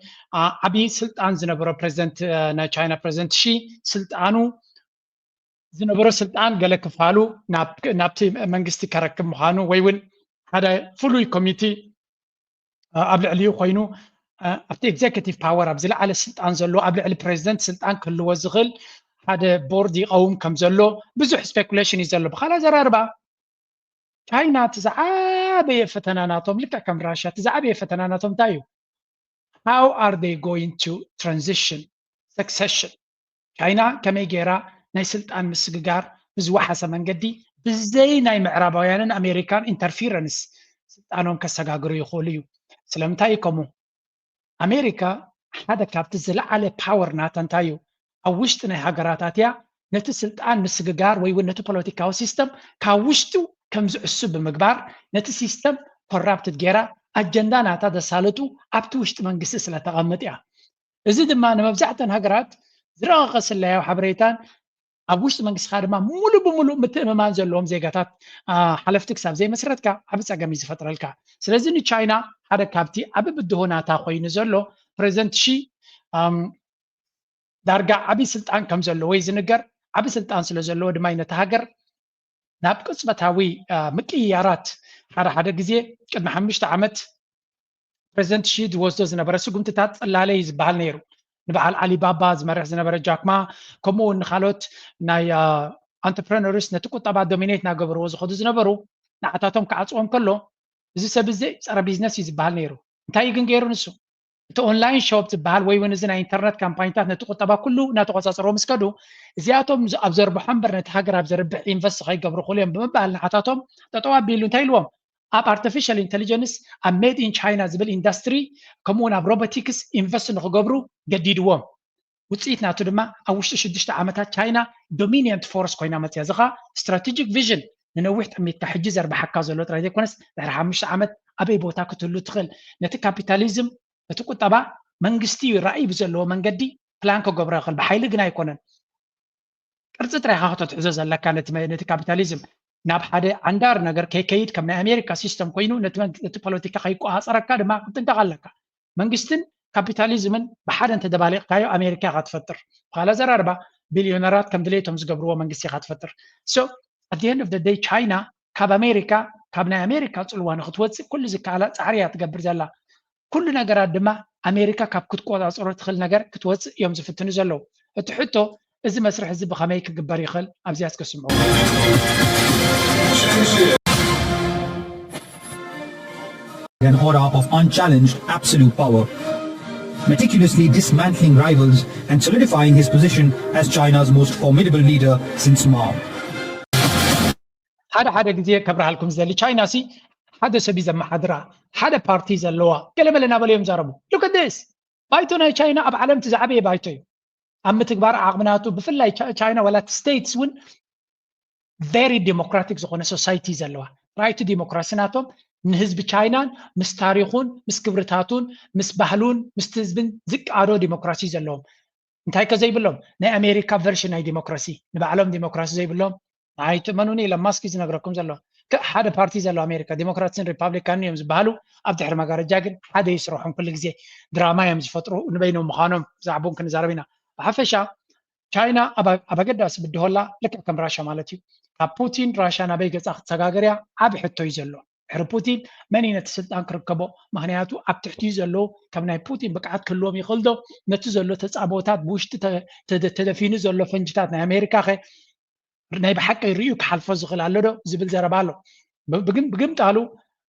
ዓብዪ ስልጣን ዝነበሮ ፕሬዚደንት ናይ ቻይና ፕሬዚደንት ሺ ስልጣኑ ዝነበሮ ስልጣን ገለ ክፋሉ ናብቲ መንግስቲ ከረክብ ምዃኑ ወይ እውን ሓደ ፍሉይ ኮሚቲ ኣብ ልዕሊኡ ኮይኑ ኣብቲ ኤግዜኪቲቭ ፓወር ኣብ ዝለዓለ ስልጣን ዘሎ ኣብ ልዕሊ ፕሬዚደንት ስልጣን ክህልዎ ዝኽእል ሓደ ቦርድ ይቐውም ከም ዘሎ ብዙሕ ስፔኩሌሽን እዩ ዘሎ። ብኻልእ ኣዘራርባ ቻይና እቲ ዝዓ ዝዓበየ ፈተና ናቶም፣ ልክዕ ከም ራሻ፣ እቲ ዝዓበየ ፈተና ናቶም እንታይ እዩ? How are they going to transition succession? ቻይና ከመይ ገይራ ናይ ስልጣን ምስግጋር ብዝወሓሰ መንገዲ ብዘይ ናይ ምዕራባውያንን ኣሜሪካን ኢንተርፊረንስ ስልጣኖም ከሰጋግሩ ይኽእሉ እዩ? ስለምንታይ እዩ ከምኡ? ኣሜሪካ ሓደ ካብቲ ዝለዓለ ፓወር ናታ እንታይ እዩ? ኣብ ውሽጢ ናይ ሃገራት ኣትያ ነቲ ስልጣን ምስግጋር ወይ እውን ነቲ ፖለቲካዊ ሲስተም ካብ ውሽጡ ከም ዝዕሱ ብምግባር ነቲ ሲስተም ኮራፕትድ ገይራ ኣጀንዳ ናታ ዘሳልጡ ኣብቲ ውሽጢ መንግስቲ ስለተቐምጥ እያ። እዚ ድማ ንመብዛሕተን ሃገራት ዝረቐቐ ስለያዊ ሓበሬታን ኣብ ውሽጢ መንግስትኻ ድማ ሙሉ ብሙሉ ምትእምማን ዘለዎም ዜጋታት ሓለፍቲ ክሳብ ዘይመስረትካ ዓቢ ጸገም እዩ ዝፈጥረልካ። ስለዚ ንቻይና ሓደ ካብቲ ዓቢ ብድሆ ናታ ኮይኑ ዘሎ ፕሬዚደንት ሺ ዳርጋ ዓቢ ስልጣን ከም ዘለዎ እዩ ዝንገር። ዓቢ ስልጣን ስለ ዘለዎ ድማ ነቲ ሃገር ናብ ቅጽበታዊ ምቅይያራት ሓደ ሓደ ግዜ ቅድሚ ሓሙሽተ ዓመት ፕሬዚደንት ሺ ዝወስዶ ዝነበረ ስጉምትታት ጽላለ እዩ ዝበሃል ነይሩ። ንበዓል ኣሊባባ ዝመርሕ ዝነበረ ጃክማ፣ ከምኡ እውን ንካልኦት ናይ ኣንተርፕረነርስ ነቲ ቁጠባ ዶሚኔት እናገበርዎ ዝኸዱ ዝነበሩ ንዓታቶም ክዓፅዎም ከሎ፣ እዚ ሰብ እዚ ጸረ ቢዝነስ እዩ ዝበሃል ነይሩ። እንታይ ግን ገይሩ ንሱ? እቲ ኦንላይን ሾፕ ዝበሃል ወይ እውን እዚ ናይ ኢንተርነት ካምፓኒታት ነቲ ቁጠባ ኩሉ እናተቆጻጸርዎ ምስ ከዱ፣ እዚኣቶም ኣብ ዘርብሖ እምበር ነቲ ሃገር ኣብ ዘርብሕ ኢንቨስት ከይገብሩ ክእሉ እዮም ብምባል ንዓታቶም ጠጠው ኣቢሉ እንታይ ኢልዎም? ኣብ ኣርቲፊሻል ኢንተሊጀንስ፣ ኣብ ሜድ ኢን ቻይና ዝብል ኢንዳስትሪ፣ ከምኡውን ኣብ ሮቦቲክስ ኢንቨስት ንክገብሩ ገዲድዎም። ውፅኢት ናቱ ድማ ኣብ ውሽጢ ሽዱሽተ ዓመታት ቻይና ዶሚኒየንት ፎርስ ኮይና መፅያ። እዚ ከዓ ስትራቴጂክ ቪዥን ንነዊሕ ጠሚትካ ሕጂ ዘርብሓካ ዘሎ ጥራይ ዘይኮነስ ድሕሪ ሓሙሽተ ዓመት ኣበይ ቦታ ክትህሉ ትኽእል፣ ነቲ ካፒታሊዝም፣ ነቲ ቁጠባ መንግስቲ ራእይ ብዘለዎ መንገዲ ፕላን ክገብሮ ይኽእል፣ ብሓይሊ ግን ኣይኮነን። ቅርፂ ጥራይ ኢኻ ከተትሕዞ ዘለካ ነቲ መ- ነቲ ካፒታሊዝም ናብ ሓደ ዓንዳር ነገር ከይከይድ ከም ናይ ኣሜሪካ ሲስተም ኮይኑ ነቲ መን- ነቲ ፖለቲካ ከይቆፃፀረካ ድማ ክትጥንቀቕ ኣለካ። መንግስትን ካፒታሊዝምን ብሓደ እንተደባሊቕካዮ ኣሜሪካ ኢኻ ትፈጥር። ብኻልእ ኣዘራርባ ቢልዮነራት ከም ድሌቶም ዝገብርዎ መንግስቲ ኢኻ ትፈጥር። So at the end of the day ቻይና ካብ ኣሜሪካ ካብ ናይ ኣሜሪካ ፅልዋ ንክትወፅእ ኩሉ ዝከኣላ ፃዕሪ እያ ትገብር ዘላ። ኩሉ ነገራት ድማ ኣሜሪካ ካብ ክትቆፃፀሮ ትኽእል ነገር ክትወፅእ እዮም ዝፍትኑ ዘለዉ። እቲ ሕቶ እዚ መስርሕ እዚ ብኸመይ ክግበር ይኽእል? ኣብዚኣ እስከ ስምዑ። An aura of unchallenged absolute power, meticulously dismantling rivals and solidifying his position as China's most formidable leader since Mao. ሓደ ሓደ ግዜ ከብርሃልኩም ዝደሊ ቻይና ሲ ሓደ ሰብ እዩ ዘመሓድራ፣ ሓደ ፓርቲ ዘለዋ፣ ገለመለ እናበሉ እዮም ዛረቡ። Look at this። ባይቶ ናይ ቻይና ኣብ ዓለም እቲ ዝዓበየ ባይቶ እዩ ኣብ ምትግባር ዓቕሚ ናቱ። ብፍላይ ቻይና ዋላ ስቴትስ እውን ቨሪ ዲሞክራቲክ ዝኾነ ሶሳይቲ ዘለዋ፣ ራይት ዲሞክራሲ ናቶም ንህዝቢ ቻይናን ምስ ታሪኹን ምስ ክብርታቱን ምስ ባህሉን ምስቲ ህዝብን ዝቃዶ ዲሞክራሲ ዘለዎም። እንታይ ከ ዘይብሎም? ናይ ኣሜሪካ ቨርሽን ናይ ዲሞክራሲ፣ ንባዕሎም ዲሞክራሲ ዘይብሎም። ኣይትእመኑኒ፣ ኢለን ማስክ እዩ ዝነግረኩም ዘሎ። ሓደ ፓርቲ ዘሎ ኣሜሪካ፣ ዲሞክራትን ሪፓብሊካንን እዮም ዝበሃሉ። ኣብ ድሕሪ መጋረጃ ግን ሓደ እዩ ስርሖም። ኩሉ ግዜ ድራማ እዮም ዝፈጥሩ ንበይኖም ምዃኖም። ብዛዕባኦም ክንዛረብ ኢና። ብሓፈሻ ቻይና ኣብ ኣገዳሲ ብድሆ ኣላ፣ ልክዕ ከም ራሻ ማለት እዩ። ካብ ፑቲን ራሻ ናበይ ገጻ ክትሰጋገር እያ? ዓቢ ሕቶ እዩ ዘሎ። ድሕሪ ፑቲን መን እዩ ነቲ ስልጣን ክርከቦ? ምኽንያቱ ኣብ ትሕቲኡ ዘለዉ ከም ናይ ፑቲን ብቅዓት ክህልዎም ይኽእል ዶ? ነቲ ዘሎ ተጻብኦታት ብውሽጢ ተደፊኑ ዘሎ ፈንጅታት ናይ ኣሜሪካ ኸ ናይ ብሓቂ ርእዩ ክሓልፎ ዝኽእል ኣሎ ዶ ዝብል ዘረባ ኣሎ። ብግምጣሉ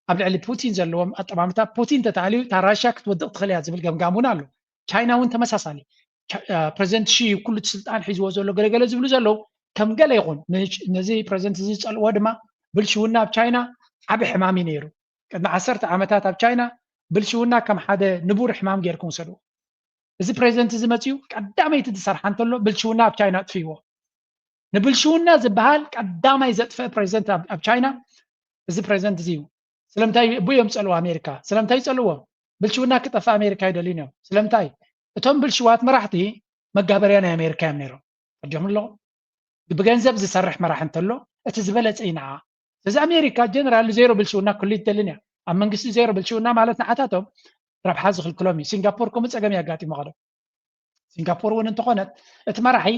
ኣብ ልዕሊ ፑቲን ዘለዎም ኣጠማምታ ፑቲን ተታልዩ እታ ራሽያ ክትወድቕ ትኽእል እያ ዝብል ገምጋም እውን ኣሎ። ቻይና እውን ተመሳሳሊ። ፕረዚደንት ሺ ኩሉ እቲ ስልጣን ሒዝዎ ዘሎ ገለገለ ዝብሉ ዘለዉ ከም ገለ ይኹን ነዚ ፕረዚደንት እዚ ዝጸልእዎ ድማ ብልሽውና ኣብ ቻይና ዓቢ ሕማም እዩ ነይሩ። ቅድሚ ዓሰርተ ዓመታት ኣብ ቻይና ብልሽውና ከም ሓደ ንቡር ሕማም ጌርኩም ውሰድዎ። እዚ ፕረዚደንት እዚ መጺኡ ቀዳመይቲ ዝሰርሓ እንተሎ ብልሽውና ኣብ ቻይና ኣጥፍይዎ። ንብልሽውና ዝበሃል ቀዳማይ ዘጥፈአ ፕረዚደንት ኣብ ቻይና እዚ ፕረዚደንት እዚ እዩ። ስለምንታይ ብኡ እዮም ዝጸልዎ ኣሜሪካ? ስለምንታይ ይጸልዎ? ብልሽውና ክጠፍእ ኣሜሪካ ኣይደልዩን እዮም። ስለምንታይ? እቶም ብልሽዋት መራሕቲ መጋበርያ ናይ ኣሜሪካ እዮም ነይሮም። ፈዲኹም ኣለኹም። ብገንዘብ ዝሰርሕ መራሒ እንተሎ እቲ ዝበለጸ እዩ ንዓ። ስለዚ ኣሜሪካ ጀነራል ዜሮ ብልሽውና ክህሉ ይደልን እያ። ኣብ መንግስቲ ዜሮ ብልሽውና ማለት ንዓታቶም ረብሓ ዝኽልክሎም እዩ። ሲንጋፖር ከምኡ ጸገም እዩ ኣጋጢሞ ቀደም። ሲንጋፖር እውን እንተኾነት እቲ መራሒ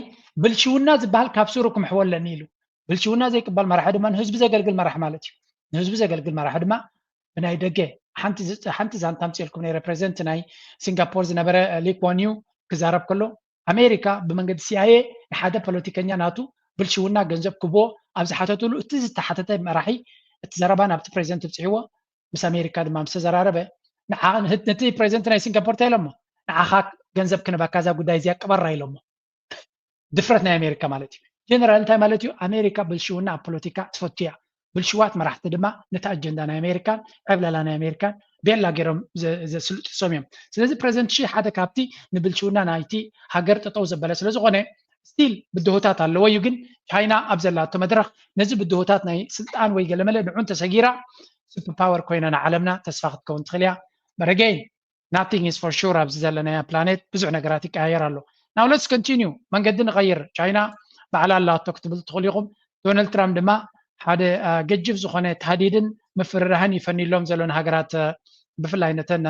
ብልሽውና ዝበሃል ካብ ስሩ ክምሕዎ ኣለኒ ኢሉ። ብልሽውና ዘይቅበል መራሒ ድማ ንህዝቢ ዘገልግል መራሒ ማለት እዩ። ንህዝቢ ዘገልግል መራሒ ድማ ብናይ ደገ ሓንቲ ዛንታ ኣምፅኤልኩም ነይረ። ፕሬዚደንት ናይ ሲንጋፖር ዝነበረ ሊ ኩዋን ዩ ክዛረብ ከሎ ኣሜሪካ ብመንገዲ ሲኣይኤ ንሓደ ፖለቲከኛ ናቱ ብልሽውና ገንዘብ ክቦ ኣብ ዝሓተትሉ እቲ ዝተሓተተ መራሒ እቲ ዘረባ ናብቲ ፕሬዚደንት ብፅሕዎ ምስ ኣሜሪካ ድማ ምስ ተዘራረበ፣ ነቲ ፕሬዚደንት ናይ ሲንጋፖር እንታይ ኢሎሞ? ንዓኻ ገንዘብ ክንበካ እዛ ጉዳይ እዚኣ ቅበራ ኢሎሞ። ድፍረት ናይ ኣሜሪካ ማለት እዩ። ጀነራል እንታይ ማለት እዩ? ኣሜሪካ ብልሽውና ኣብ ፖለቲካ ትፈቱ እያ። ብልሽዋት መራሕቲ ድማ ነቲ ኣጀንዳ ናይ ኣሜሪካን ዕብለላ ናይ ኣሜሪካን ቤላ ገይሮም ዘስልጥሶም እዮም። ስለዚ ፕሬዚደንት ሺ ሓደ ካብቲ ንብልሽውና ናይቲ ሃገር ጠጠው ዘበለ ስለዝኾነ ስቲል ብድሆታት ኣለዎ እዩ። ግን ቻይና ኣብ ዘላቶ መድረኽ ነዚ ብድሆታት ናይ ስልጣን ወይ ገለመለ ንዑን ተሰጊራ ሱፐር ፓወር ኮይና ንዓለምና ተስፋ ክትከውን ትኽእል እያ። በረገይን ናቲንግ ኢዝ ፎር ሹር ኣብዚ ዘለናያ ፕላኔት ብዙሕ ነገራት ይቀያየር ኣሎ። ናው ለትስ ኮንቲኒዩ መንገዲ ንቐይር። ቻይና ባዕላ ኣላቶ ክትብል ትኽእሉ ኢኹም። ዶናልድ ትራምፕ ድማ ሓደ ገጅፍ ዝኾነ ታህዲድን ምፍርራህን ይፈንይሎም ዘሎ ንሃገራት ብፍላይ ነተን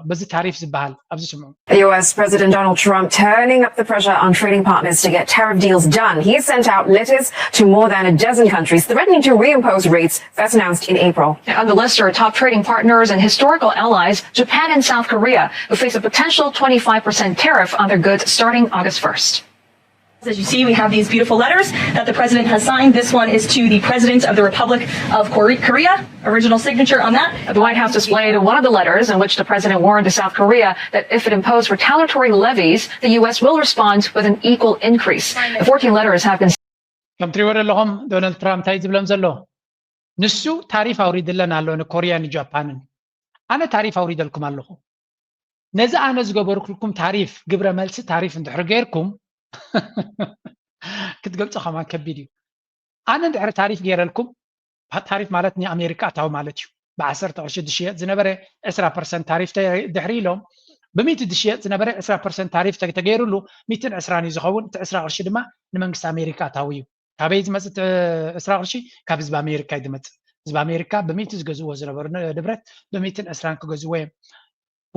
በዚ ታሪፍ ዝበሃል ኣብዚ ስምዑ። U S President Donald Trump turning up the pressure on trading partners to get tariff deals done. He sent out letters to more than a dozen countries threatening to reimpose rates first announced in April. On the list are top trading partners and historical allies, Japan and South Korea, who face a potential twenty-five percent tariff on their goods starting August first. As you see, we have these beautiful letters that the president has signed. This one is to the president of the Republic of Korea. Original signature on that. The White House displayed one of the letters in which the president warned South Korea that if it imposed retaliatory levies, the U S will respond with an equal increase. The fourteen letters have been. ከም ትሪእዎ ዘለኹም ዶናልድ ትራምፕ እንታይ ዝብሎም ዘሎ? ንሱ ታሪፍ ኣውሪድለን ኣሎ ንኮርያን ንጃፓንን። ኣነ ታሪፍ ኣውሪደልኩም ኣለኹ። ነዚ ኣነ ዝገበርኩልኩም ታሪፍ ግብረ መልሲ ታሪፍ እንድሕር ገይርኩም ክትገልጾ ከማን ከቢድ እዩ። ኣነ እንድሕር ታሪፍ ገይረልኩም፣ ታሪፍ ማለት ንኣሜሪካ ኣታዊ ማለት እዩ። ብዓሰርተ ቅርሺ ዝሽየጥ ዝነበረ ዕስራ ፐርሰንት ታሪፍ ድሕሪ ኢሎም ብሚእቲ ዝሽየጥ ዝነበረ ዕስራ ፐርሰንት ታሪፍ ተገይሩሉ ሚእትን ዕስራን እዩ ዝኸውን። እቲ ዕስራ ቅርሺ ድማ ንመንግስቲ ኣሜሪካ ኣታዊ እዩ። ካበይ ዝመፅእ ዕስራ ቅርሺ? ካብ ህዝቢ ኣሜሪካ እዩ ዝመፅእ። ህዝቢ ኣሜሪካ ብሚእቲ ዝገዝእዎ ዝነበሩ ንብረት ብሚእትን ዕስራን ክገዝእዎ እዮም።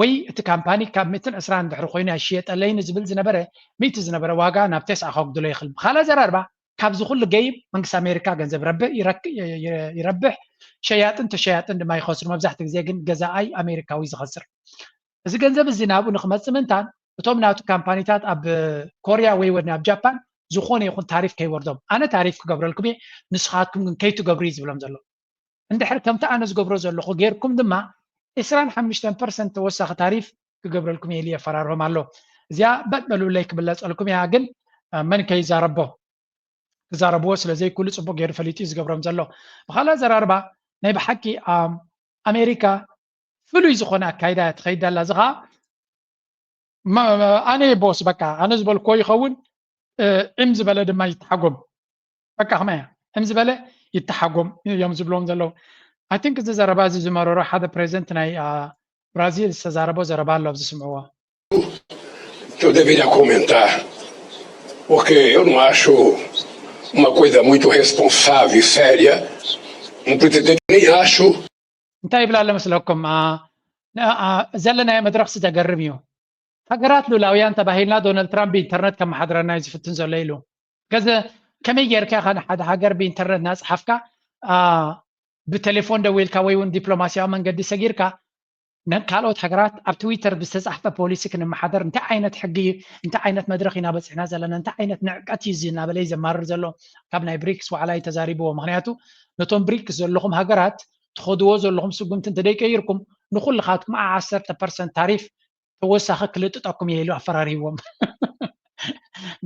ወይ እቲ ካምፓኒ ካብ ሚእትን ዕስራን እንድሕሪ ኮይኑ ኣይሽየጠለይን ዝብል ዝነበረ ሚእቲ ዝነበረ ዋጋ ናብ ተስዓ ከጉድሎ ይኽእል። ብኻልእ ኣዘራርባ ካብዚ ኩሉ ገይም መንግስቲ ኣሜሪካ ገንዘብ ረብሕ ይረብሕ፣ ሸያጥን ተሸያጥን ድማ ይኸስሩ። መብዛሕትኡ ግዜ ግን ገዛኣይ ኣሜሪካዊ ዝኸስር። እዚ ገንዘብ እዚ ናብኡ ንክመፅእ ምእንታን እቶም ናቱ ካምፓኒታት ኣብ ኮርያ ወይ ወድን ኣብ ጃፓን ዝኾነ ይኹን ታሪፍ ከይወርዶም። ኣነ ታሪፍ ክገብረልኩም እየ፣ ንስኻትኩም ግን ከይትገብሩ እዩ ዝብሎም ዘሎ። እንድሕር ከምቲ ኣነ ዝገብሮ ዘለኹ ጌርኩም ድማ ዕስራን ሓሙሽተን ፐርሰንት ተወሳኺ ታሪፍ ክገብረልኩም እየ ኢሉ የፈራርሆም ኣሎ። እዚኣ በጥ በሉለይ ክብለፀልኩም እያ፣ ግን መን ከይዛረቦ ክዛረብዎ ስለ ዘይክእሉ ፅቡቅ ገይሩ ፈሊጡ እዩ ዝገብሮም ዘሎ። ብካልእ ኣዘራርባ ናይ ብሓቂ ኣሜሪካ ፍሉይ ዝኾነ ኣካይዳ እያ ትኸይድ ዘላ። እዚ ከዓ ኣነ ቦስ በቃ ኣነ ዝበልክዎ ይኸውን፣ ዕም ዝበለ ድማ ይተሓጎም። በቃ ከመይ እያ ዕም ዝበለ ይተሓጎም እዮም ዝብልዎም ዘለዉ። I think እዚ ዘረባ እዚ ዝመረሮ ሓደ ፕሬዚደንት ናይ ብራዚል ዝተዛረቦ ዘረባ ኣሎ፣ ኣብዚ ስምዕዎ። Eu deveria comentar, porque eu não acho uma coisa muito responsável e séria, um presidente, nem acho. እንታይ ይብል ኣሎ መስለኩም? ዘለናዮ መድረኽ ዝተገርም እዩ። ሃገራት ሉላውያን ተባሂልና ዶናልድ ትራምፕ ብኢንተርነት ከመሓድረና እዩ ዝፍትን ዘሎ ኢሉ። ከዚ ከመይ ጌርካ ኢኻ ንሓደ ሃገር ብኢንተርነት እናፅሓፍካ ብቴሌፎን ደዊልካ ወይ እውን ዲፕሎማሲያዊ መንገዲ ሰጊርካ ካልኦት ሃገራት ኣብ ትዊተር ብዝተፃሕፈ ፖሊሲ ክንመሓደር እንታይ ዓይነት ሕጊ እዩ፣ እንታይ ዓይነት መድረኽ ኢና በፂሕና ዘለና፣ እንታይ ዓይነት ንዕቀት እዩ እዚ እናበለ እዩ ዘማርር ዘሎ። ካብ ናይ ብሪክስ ዋዕላ እዩ ተዛሪብዎ። ምክንያቱ ነቶም ብሪክስ ዘለኹም ሃገራት ትኸድዎ ዘለኹም ስጉምቲ እንተደይቀይርኩም ንኩልኻትኩም ዓሰርተ ፐርሰንት ታሪፍ ተወሳኺ ክልጥጠኩም እየ ኢሉ ኣፈራሪዎም።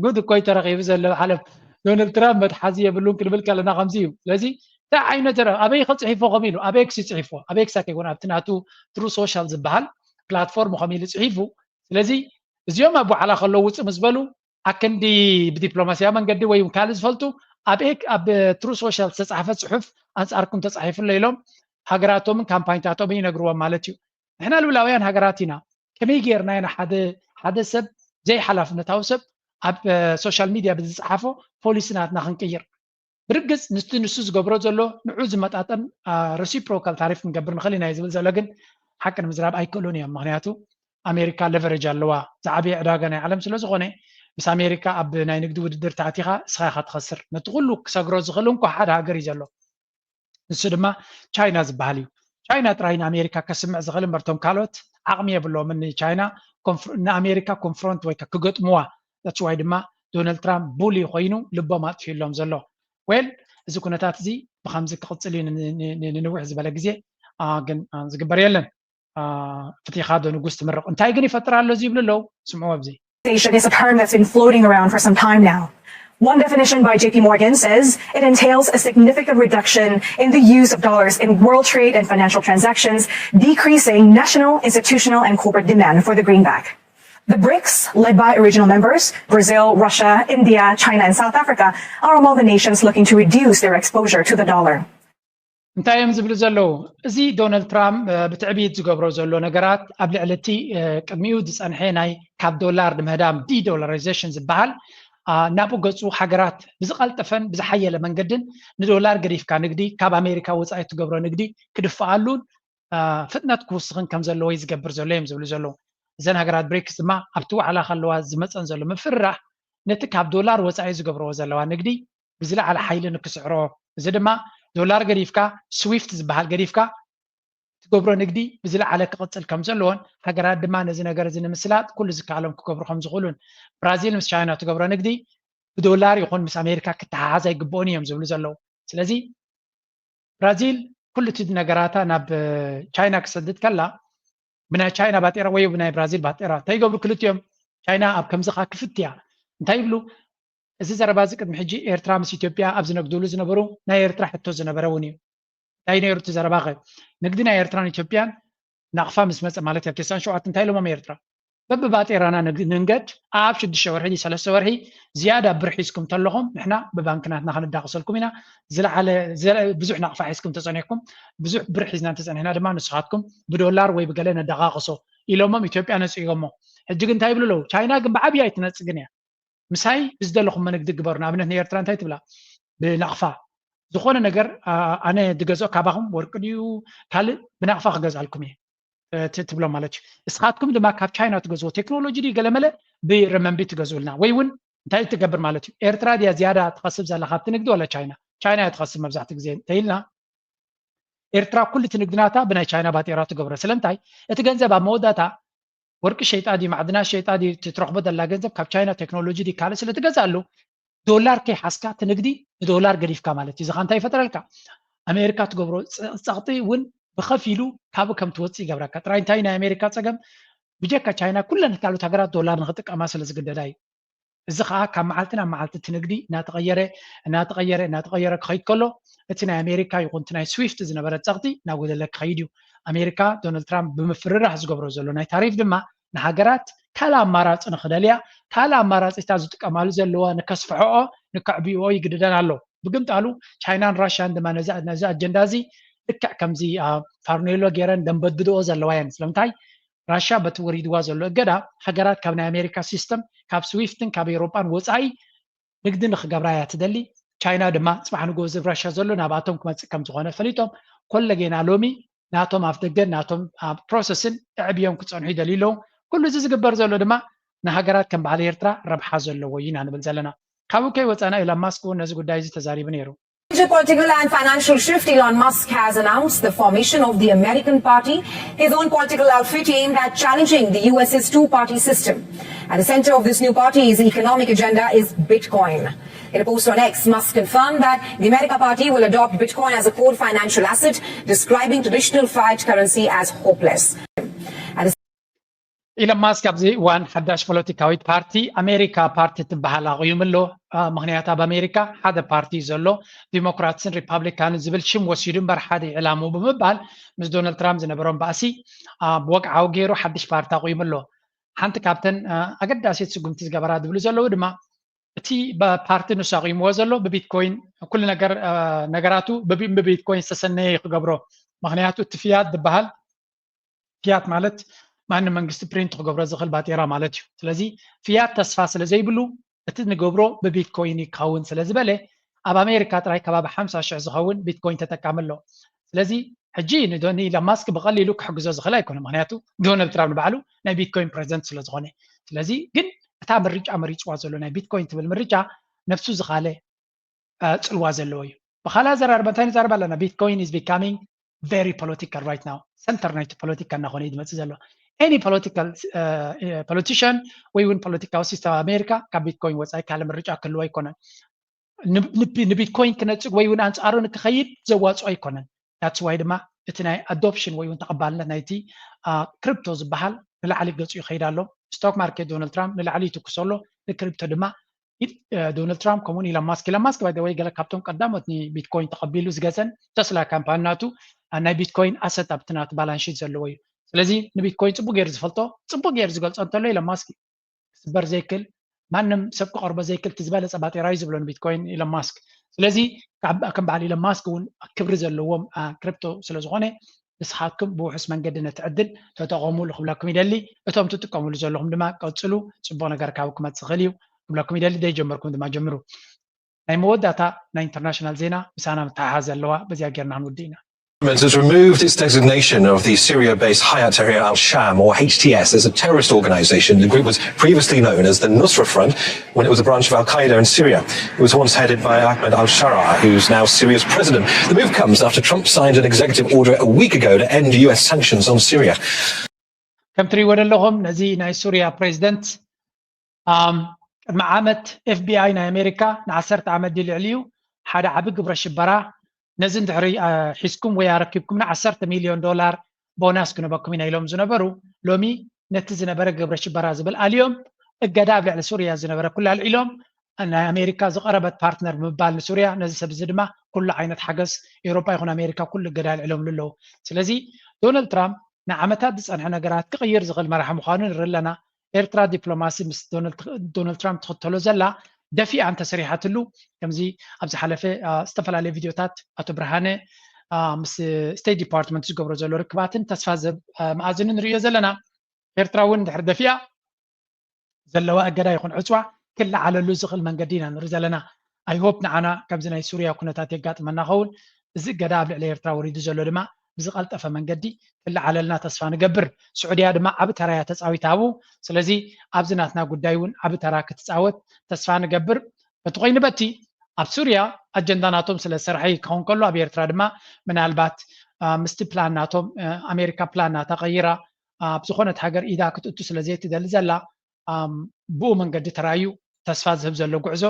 ጉድ እኮ እዩ ተረኺቡ ዘሎ። ሓለፍ ዶናልድ ትራምፕ መትሓዚ የብሉን ክንብል ከለና ከምዚ እዩ። ስለዚ እንታይ ዓይነት ዘረባ ኣበይ ክፅሒፎ ከም ኢሉ ኣብ ኤክስ ይፅሒፎ፣ ኣብ ኤክስ ኣይኮን ኣብቲ ናቱ ትሩ ሶሻል ዝበሃል ፕላትፎርም ከም ኢሉ ፅሒፉ። ስለዚ እዚኦም ኣብ ዋዕላ ከለዉ ውፅእ ምስ በሉ ኣክንዲ ብዲፕሎማሲያዊ መንገዲ ወይ ካልእ ዝፈልጡ ኣብ ኤክ ኣብ ትሩ ሶሻል ዝተፃሕፈ ፅሑፍ ኣንፃርኩም ተፃሒፉ ኣሎ ኢሎም ሃገራቶምን ካምፓኒታቶምን ይነግርዎም ማለት እዩ። ንሕና ልውላውያን ሃገራት ኢና። ከመይ ጌርና ኢና ሓደ ሓደ ሰብ ዘይሓላፍነታዊ ሰብ ኣብ ሶሻል ሚድያ ብዝፀሓፎ ፖሊሲ ናትና ክንቅይር? ብርግፅ ንስቲ ንሱ ዝገብሮ ዘሎ ንዑ ዝመጣጠን ረሲፕሮካል ታሪፍ ክንገብር ንኽእል ኢና እዩ ዝብል ዘሎ። ግን ሓቂ ንምዝራብ ኣይክእሉን እዮም። ምክንያቱ ኣሜሪካ ለቨሬጅ ኣለዋ። ዝዓበየ ዕዳጋ ናይ ዓለም ስለዝኾነ ምስ ኣሜሪካ ኣብ ናይ ንግዲ ውድድር ተኣቲኻ እስኻ ኢኻ ትኸስር። ነቲ ኩሉ ክሰግሮ ዝኽእል እንኮ ሓደ ሃገር እዩ ዘሎ። ንሱ ድማ ቻይና ዝበሃል እዩ። ቻይና ጥራይ ንኣሜሪካ ከስምዕ ዝኽእል እምበር እቶም ካልኦት ዓቕሚ የብሎምን። ንቻይና ንኣሜሪካ ኮንፍሮንት ወይ ክገጥምዋ that's why ድማ ዶናልድ ትራምፕ ቡሊ ኮይኑ ልቦም ኣጥፊኡሎም ዘሎ። ዌል እዚ ኩነታት እዚ ብከምዚ ክቕፅል እዩ ንንውሕ ዝበለ ግዜ። ግን ዝግበር የለን። ፍትኻ ዶ ንጉስ ትምረቕ እንታይ ግን ይፈጥር ኣሎ እዚ ይብሉ ኣለዉ። ስምዑ ኣብዚ Is a term that's been floating around for some time now. One definition by J P Morgan says it entails a significant reduction in the use of dollars in world trade and financial transactions, decreasing national, institutional, and corporate demand for the greenback. The BRICS, led by original members Brazil, Russia, India, China, and South Africa, are among the nations looking to reduce their exposure to the dollar. እንታይ እዮም ዝብሉ ዘለዉ? እዚ ዶናልድ ትራምፕ ብትዕቢት ዝገብሮ ዘሎ ነገራት ኣብ ልዕሊ እቲ ቅድሚኡ ዝፀንሐ ናይ ካብ ዶላር ንምህዳም ዲዶላራይዜሽን ዝበሃል ናብኡ ገፁ ሃገራት ብዝቐልጠፈን ብዝሓየለ መንገድን ንዶላር ገዲፍካ ንግዲ ካብ ኣሜሪካ ወፃኢ እትገብሮ ንግዲ ክድፍኣሉን ፍጥነት ክውስኽን ከም ዘለዎ እዩ ዝገብር ዘሎ እዮም ዝብሉ ዘለዉ። እዘን ሃገራት ብሪክስ ድማ ኣብቲ ዋዕላ ከለዋ ዝመፀን ዘሎ ምፍርራሕ ነቲ ካብ ዶላር ወፃኢ ዝገብርዎ ዘለዋ ንግዲ ብዝለዓለ ሓይሊ ንክስዕሮ፣ እዚ ድማ ዶላር ገዲፍካ ስዊፍት ዝበሃል ገዲፍካ ትገብሮ ንግዲ ብዝለዓለ ክቕፅል ከም ዘለዎን ሃገራት ድማ ነዚ ነገር እዚ ንምስላጥ ኩሉ ዝከኣሎም ክገብሩ ከም ዝኽእሉን ብራዚል ምስ ቻይና ትገብሮ ንግዲ ብዶላር ይኹን ምስ ኣሜሪካ ክተሓሓዝ ኣይግብኦን እዮም ዝብሉ ዘለዉ። ስለዚ ብራዚል ኩሉ እቲ ነገራታ ናብ ቻይና ክሰድድ ከላ ብናይ ቻይና ባጤራ ወይ ብናይ ብራዚል ባጤራ እንታይ ይገብሩ ክልቲኦም? ቻይና ኣብ ከምዚ ከዓ ክፍት እያ። እንታይ ይብሉ? እዚ ዘረባ እዚ ቅድሚ ሕጂ ኤርትራ ምስ ኢትዮጵያ ኣብ ዝነግድሉ ዝነበሩ ናይ ኤርትራ ሕቶ ዝነበረ እውን እዩ። እንታይ ነይሩ እቲ ዘረባኸ? ንግዲ ናይ ኤርትራን ኢትዮጵያን ናቕፋ ምስ መፀ ማለት እያ። ተስዓን ሸውዓተን እንታይ ኢሎሞም ኤርትራ? በብባጤራና ንንገድ ኣብ ሽዱሽተ ወርሒ ሰለስተ ወርሒ ዝያዳ ብር ሒዝኩም ተለኹም ንሕና ብባንክናትና ክንዳቕሰልኩም ኢና። ዝለዓለ ብዙሕ ናቕፋ ሒዝኩም ተፀኒሕኩም ብዙሕ ብር ሒዝና እንተፀኒሕና ድማ ንስኻትኩም ብዶላር ወይ ብገለ ነዳቓቕሶ ኢሎሞም ኢትዮጵያ ነፂጎሞ። ሕጂ ግን እንታይ ይብሉ ኣለዉ? ቻይና ግን ብዓብያ ኣይትነፅግን እያ። ምሳይ ብዝደለኹም ንግዲ ግበሩ። ንኣብነት ንኤርትራ እንታይ ትብላ? ብናቕፋ ዝኾነ ነገር ኣነ ድገዝኦ ካባኹም ወርቂ ድዩ ካልእ ብናቕፋ ክገዝኣልኩም እየ ትብሎም ማለት እዩ። እስኻትኩም ድማ ካብ ቻይና ትገዝዎ ቴክኖሎጂ ድዩ ገለመለ ብረመንቢ ትገዝኡልና ወይ እውን እንታይ ትገብር ማለት እዩ? ኤርትራ ድያ ዝያዳ ትኸስብ ዘላ ካብቲ ንግዲ ወላ ቻይና? ቻይና እያ ትኸስብ መብዛሕትኡ ግዜ እንተኢልና ኤርትራ ኩሉ እቲ ንግድናታ ብናይ ቻይና ባጤራ ትገብሮ። ስለምንታይ? እቲ ገንዘብ ኣብ መወዳእታ ወርቂ ሸይጣ ድዩ ማዕድናት ሸይጣ ድዩ ትረኽቦ ዘላ ገንዘብ ካብ ቻይና ቴክኖሎጂ ድዩ ካልእ ስለ ትገዝኣሉ ዶላር ከይሓዝካ እቲ ንግዲ ንዶላር ገዲፍካ ማለት እዩ። እዚ ኸ እንታይ ይፈጥረልካ? ኣሜሪካ ትገብሮ ፀቕጢ እውን ብኸፊሉ ካብኡ ከም ትወፅእ ይገብረካ። ጥራይ እንታይ ናይ ኣሜሪካ ፀገም ብጀካ ቻይና ኩለን ካልኦት ሃገራት ዶላር ንክጥቀማ ስለ ዝግደዳ እዩ። እዚ ከዓ ካብ መዓልቲ ናብ መዓልቲ እቲ ንግዲ እናተቐየረ እናተቐየረ እናተቐየረ ክኸይድ ከሎ እቲ ናይ ኣሜሪካ ይኹን እቲ ናይ ስዊፍት ዝነበረ ፀቕጢ እናጎደለ ክኸይድ እዩ። ኣሜሪካ ዶናልድ ትራምፕ ብምፍርራሕ ዝገብሮ ዘሎ ናይ ታሪፍ ድማ ንሃገራት ካልእ ኣማራፂ ንክደልያ ካልእ ኣማራፂታት ዝጥቀማሉ ዘለዋ ንከስፍሕኦ ንከዕብይኦ ይግድደን ኣሎ። ብግምጣሉ ቻይናን ራሽያን ድማ ነዚ ኣጀንዳ እዚ ልክዕ ከምዚ ፋርኔሎ ገይረን ደንበድድኦ ዘለዋ እየን። ስለምንታይ? ራሽያ በቲ ወሪድዋ ዘሎ እገዳ ሃገራት ካብ ናይ ኣሜሪካ ሲስተም ካብ ስዊፍትን ካብ ኤውሮጳን ወፃኢ ንግዲ ንክገብራ እያ ትደሊ። ቻይና ድማ ፅባሕ ንግሆ እዚ ራሽያ ዘሎ ናብኣቶም ክመፅእ ከም ዝኾነ ፈሊጦም ኮለጌና ሎሚ ናቶም ኣፍ ደገን ናቶም ኣብ ፕሮሰስን ኣዕብዮም ክፀንሑ ይደልዩ ኣለዉ። ኩሉ እዚ ዝግበር ዘሎ ድማ ንሃገራት ከም በዓል ኤርትራ ረብሓ ዘለዎ እዩ ኢና ንብል ዘለና። ካብኡ ከይወፃና ኢሎን ማስክ እውን ነዚ ጉዳይ እዚ ተዛሪቡ ነይሩ። Major political and financial shift, Elon Musk has announced the formation of the American Party, his own political outfit aimed at challenging the U S's two-party system. At the center of this new party's economic agenda is Bitcoin. In a post on X, Musk confirmed that the America Party will adopt Bitcoin as a core financial asset, describing traditional fiat currency as hopeless. ኢሎን ማስክ ኣብዚ እዋን ሓዳሽ ፖለቲካዊት ፓርቲ ኣሜሪካ ፓርቲ ትበሃል ኣቑዩሙ ኣሎ። ምኽንያት ኣብ ኣሜሪካ ሓደ ፓርቲ እዩ ዘሎ፣ ዲሞክራትስን ሪፓብሊካንን ዝብል ሽም ወሲዱ እምበር ሓደ ዕላምኡ ብምባል ምስ ዶናልድ ትራምፕ ዝነበሮም ባእሲ ብወግዓዊ ገይሩ ሓድሽ ፓርቲ ኣቑዩሙ ኣሎ። ሓንቲ ካብተን ኣገዳሲት ስጉምቲ ዝገበራ ዝብሉ ዘለዉ ድማ እቲ ፓርቲ ንሱ ኣቑይምዎ ዘሎ ብቢትኮይን ኩሉ ነገር ነገራቱ ብቢትኮይን ዝተሰነየ ክገብሮ። ምኽንያቱ እቲ ፍያት ዝበሃል ፍያት ማለት ማንም መንግስቲ ፕሪንት ክገብሮ ዝኽእል ባጤራ ማለት እዩ። ስለዚ ፍያት ተስፋ ስለ ዘይብሉ እቲ ንገብሮ ብቢትኮይን ይካውን ስለ ዝበለ ኣብ ኣሜሪካ ጥራይ ከባቢ ሓምሳ ሽሕ ዝኸውን ቢትኮይን ተጠቃሚ ኣሎ። ስለዚ ሕጂ ንኢሎን ማስክ ብቐሊሉ ክሕግዞ ዝኽእል ኣይኮነ። ምክንያቱ ዶናልድ ትራምፕ ንባዕሉ ናይ ቢትኮይን ፕሬዚደንት ስለ ዝኾነ። ስለዚ ግን እታ ምርጫ መሪፅዋ ዘሎ ናይ ቢትኮይን ትብል ምርጫ ነብሱ ዝኻለ ፅልዋ ዘለዎ እዩ። ብካልእ ኣዘራርባ እንታይ ንዛረብ ኣለና? Bitcoin is becoming very political right now. ሰንተር ናይቲ ፖለቲካ እናኾነ እዩ ዝመፅእ ዘሎ። Any political politician ወይ እውን ፖለቲካዊ ሲስተም ኣሜሪካ ካብ ቢትኮይን ወፃኢ ካልእ ምርጫ ክህልዎ ኣይኮነን። ንቢትኮይን ክነፅግ ወይ እውን ኣንፃሩ ንክኸይድ ዘዋፅኦ ኣይኮነን። that's why ድማ እቲ ናይ adoption ወይ እውን ተቐባልነት ናይቲ ክሪፕቶ ዝበሃል ንላዕሊ ገፁ ይኸይድ ኣሎ። ስቶክ ማርኬት ዶናልድ ትራምፕ ንላዕሊ ይትኩስ ኣሎ፣ ንክሪፕቶ ድማ ዶናልድ ትራምፕ ከምኡውን ኢሎን ማስክ። ኢሎን ማስክ ባይ ወይ ገለ ካብቶም ቀዳሞት ንቢትኮይን ተቐቢሉ ዝገዘን ተስላ ካምፓኒ ናቱ ናይ ቢትኮይን ኣሰት ኣብቲ ናቱ ባላንስ ሺት ዘለዎ እዩ። ስለዚ ንቢትኮይን ፅቡቅ ገይሩ ዝፈልጦ፣ ፅቡቅ ገይሩ ዝገልፆ እንተሎ ኢሎን ማስክ እዩ። ክስበር ዘይክል፣ ማንም ሰብ ክቐርቦ ዘይክል እቲ ዝበለፀ ባጤራ እዩ ዝብሎ ንቢትኮይን ኢሎን ማስክ። ስለዚ ከም በዓል ኢሎን ማስክ እውን ክብሪ ዘለዎም ክሪፕቶ ስለዝኾነ ንስኻትኩም ብውሑስ መንገዲ ነቲ ዕድል ተጠቐሙሉ ክብለኩም ይደሊ። እቶም ትጥቀሙሉ ዘለኹም ድማ ቀፅሉ፣ ፅቡቅ ነገር ካብ ክመፅእ ይኽእል እዩ ክብለኩም ይደሊ። ዘይጀመርኩም ድማ ጀምሩ። ናይ መወዳእታ ናይ ኢንተርናሽናል ዜና ምሳና ምትሓሓዝ ዘለዋ በዚኣ ጌርና ክንውድእ ኢና። Has removed its designation of the Syria-based Hayat Tahrir al-Sham, or H T S, as a terrorist organization. The group was previously known as the Nusra Front when it was a branch of Al-Qaeda in Syria. It was once headed by Ahmed al-Sharaa, who's now Syria's president. The move comes after Trump signed an executive order a week ago to end U S sanctions on Syria. ከም ትሪእዎ ዘለኹም ነዚ ናይ ሱሪያ ፕሬዚደንት ቅድሚ ዓመት ኤፍቢኣይ ናይ ኣሜሪካ ንዓሰርተ ዓመት ድዩ ልዕሊኡ ሓደ ዓቢ ግብረ ሽበራ ነዚ እንድሕሪ ሒዝኩም ወይ ኣረኪብኩም ንዓሰርተ ሚልዮን ዶላር ቦናስ ክንበኩም ኢና ኢሎም ዝነበሩ፣ ሎሚ ነቲ ዝነበረ ግብረ ሽበራ ዝብል ኣልዮም እገዳ ኣብ ልዕሊ ሱርያ ዝነበረ ኩሉ ኣልዒሎም፣ ናይ ኣሜሪካ ዝቐረበት ፓርትነር ብምባል ንሱርያ፣ ነዚ ሰብ እዚ ድማ ኩሉ ዓይነት ሓገዝ ኤውሮጳ ይኹን ኣሜሪካ ኩሉ እገዳ ኣልዒሎምሉ ኣለዉ። ስለዚ ዶናልድ ትራምፕ ንዓመታት ዝጸንሐ ነገራት ክቕይር ዝኽእል መራሒ ምዃኑ ንርኢ ኣለና። ኤርትራ ዲፕሎማሲ ምስ ዶናልድ ትራምፕ ትኽተሎ ዘላ ደፊኣ እንተሰሪሓትሉ፣ ከምዚ ኣብ ዝሓለፈ ዝተፈላለዩ ቪድዮታት ኣቶ ብርሃነ ምስ ስቴት ዲፓርትመንት ዝገብሮ ዘሎ ርክባትን ተስፋ ዘብ መኣዝንን ንርእዮ ዘለና። ኤርትራ እውን ድሕሪ ደፊኣ ዘለዋ እገዳ ይኹን ዕፅዋ ክለዓለሉ ዝኽእል መንገዲ ኢና ንርኢ ዘለና። I hope ንዓና ከምዚ ናይ ሱርያ ኩነታት የጋጥመና ኸውን፣ እዚ እገዳ ኣብ ልዕሊ ኤርትራ ወሪዱ ዘሎ ድማ ብዝቐልጠፈ መንገዲ ክለዓለልና ተስፋ ንገብር። ስዑድያ ድማ ዓቢ ተራ እያ ተፃዊታ ኣብኡ። ስለዚ ኣብዚ ናትና ጉዳይ እውን ዓቢ ተራ ክትፃወት ተስፋ ንገብር። በቲ ኮይኑ በቲ ኣብ ሱርያ ኣጀንዳ ናቶም ስለ ዝሰርሐ ክኸውን ከሎ ኣብ ኤርትራ ድማ ምናልባት ምስቲ ፕላን ናቶም ኣሜሪካ ፕላን ናታ ቀይራ ኣብ ዝኾነት ሃገር ኢዳ ክትእቱ ስለ ዘይትደሊ ዘላ ብኡ መንገዲ ተራዩ ተስፋ ዝህብ ዘሎ ጉዕዞ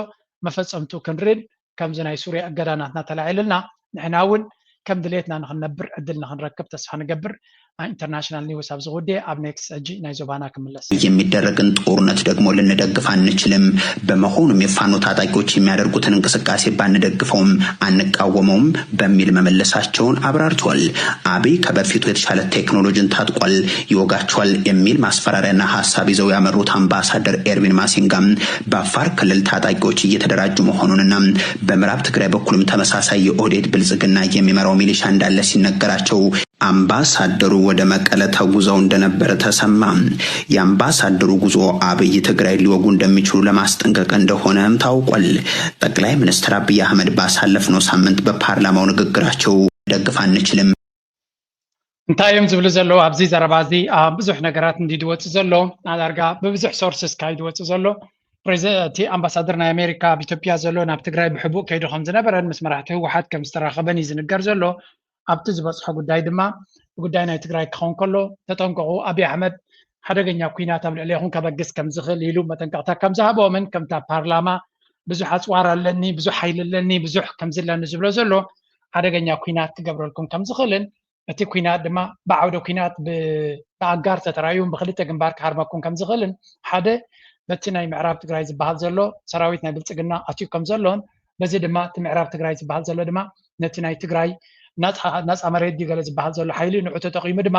መፈፀምቱ ክንርን ከምዚ ናይ ሱርያ እገዳ ናትና ተላዒልልና ንሕና እውን ከም ድሌትና ንክንነብር ዕድል ንክንረክብ ተስፋ ንገብር። ኢንተርናሽናል ኒውስ ኣብዚ ጉዳይ ኣብ ኔክስት ሕጂ ናይ ዞባና ክምለስ። የሚደረግን ጦርነት ደግሞ ልንደግፍ አንችልም። በመሆኑም የፋኖ ታጣቂዎች የሚያደርጉትን እንቅስቃሴ ባንደግፈውም አንቃወመውም በሚል መመለሳቸውን አብራርቷል። አብይ ከበፊቱ የተሻለ ቴክኖሎጂን ታጥቋል፣ ይወጋቸዋል የሚል ማስፈራሪያና ሀሳብ ይዘው ያመሩት አምባሳደር ኤርቪን ማሲንጋ በአፋር ክልል ታጣቂዎች እየተደራጁ መሆኑንና በምዕራብ ትግራይ በኩልም ተመሳሳይ የኦህዴድ ብልጽግና የሚመራው ሚሊሻ እንዳለ ሲነገራቸው አምባሳደሩ ወደ መቀለ ተጉዘው እንደነበር ተሰማ። የአምባሳደሩ ጉዞ አብይ ትግራይ ሊወጉ እንደሚችሉ ለማስጠንቀቅ እንደሆነም ታውቋል። ጠቅላይ ሚኒስትር አብይ አህመድ ባሳለፍነው ሳምንት በፓርላማው ንግግራቸው ደግፍ አንችልም። እንታይ እዮም ዝብሉ ዘለዉ ኣብዚ ዘረባ እዚ? ብዙሕ ነገራት እንዲድወፁ ዘሎ ዳርጋ ብብዙሕ ሶርስስ ካይድወፁ ዘሎ እቲ ኣምባሳደር ናይ ኣሜሪካ ኣብ ኢትዮጵያ ዘሎ ናብ ትግራይ ብሕቡእ ከይዱ ከም ዝነበረን ምስ መራሕቲ ህወሓት ከም ዝተራኸበን እዩ ዝንገር ዘሎ። ኣብቲ ዝበፅሖ ጉዳይ ድማ ጉዳይ ናይ ትግራይ ክኸውን ከሎ ተጠንቀቑ፣ ኣብይ ኣሕመድ ሓደገኛ ኩናት ኣብ ልዕሌኹም ከበግስ ከም ዝኽእል ኢሉ መጠንቀቕታ ከም ዝሃቦምን ከምታ ፓርላማ ብዙሕ ኣፅዋር ኣለኒ፣ ብዙሕ ሓይሊ ኣለኒ፣ ብዙሕ ከምዚ ኣለኒ ዝብሎ ዘሎ ሓደገኛ ኩናት ክገብረልኩም ከም ዝኽእልን እቲ ኩናት ድማ ብዓውደ ኩናት ብኣጋር ተተራዩ ብክልተ ግንባር ክሃርመኩም ከም ዝኽእልን ሓደ በቲ ናይ ምዕራብ ትግራይ ዝበሃል ዘሎ ሰራዊት ናይ ብልፅግና ኣትዩ ከም ዘሎን በዚ ድማ እቲ ምዕራብ ትግራይ ዝበሃል ዘሎ ድማ ነቲ ናይ ትግራይ ናፃ መሬት ድዩ ገለ ዝበሃል ዘሎ ሓይሊ ንዑ ተጠቂሙ ድማ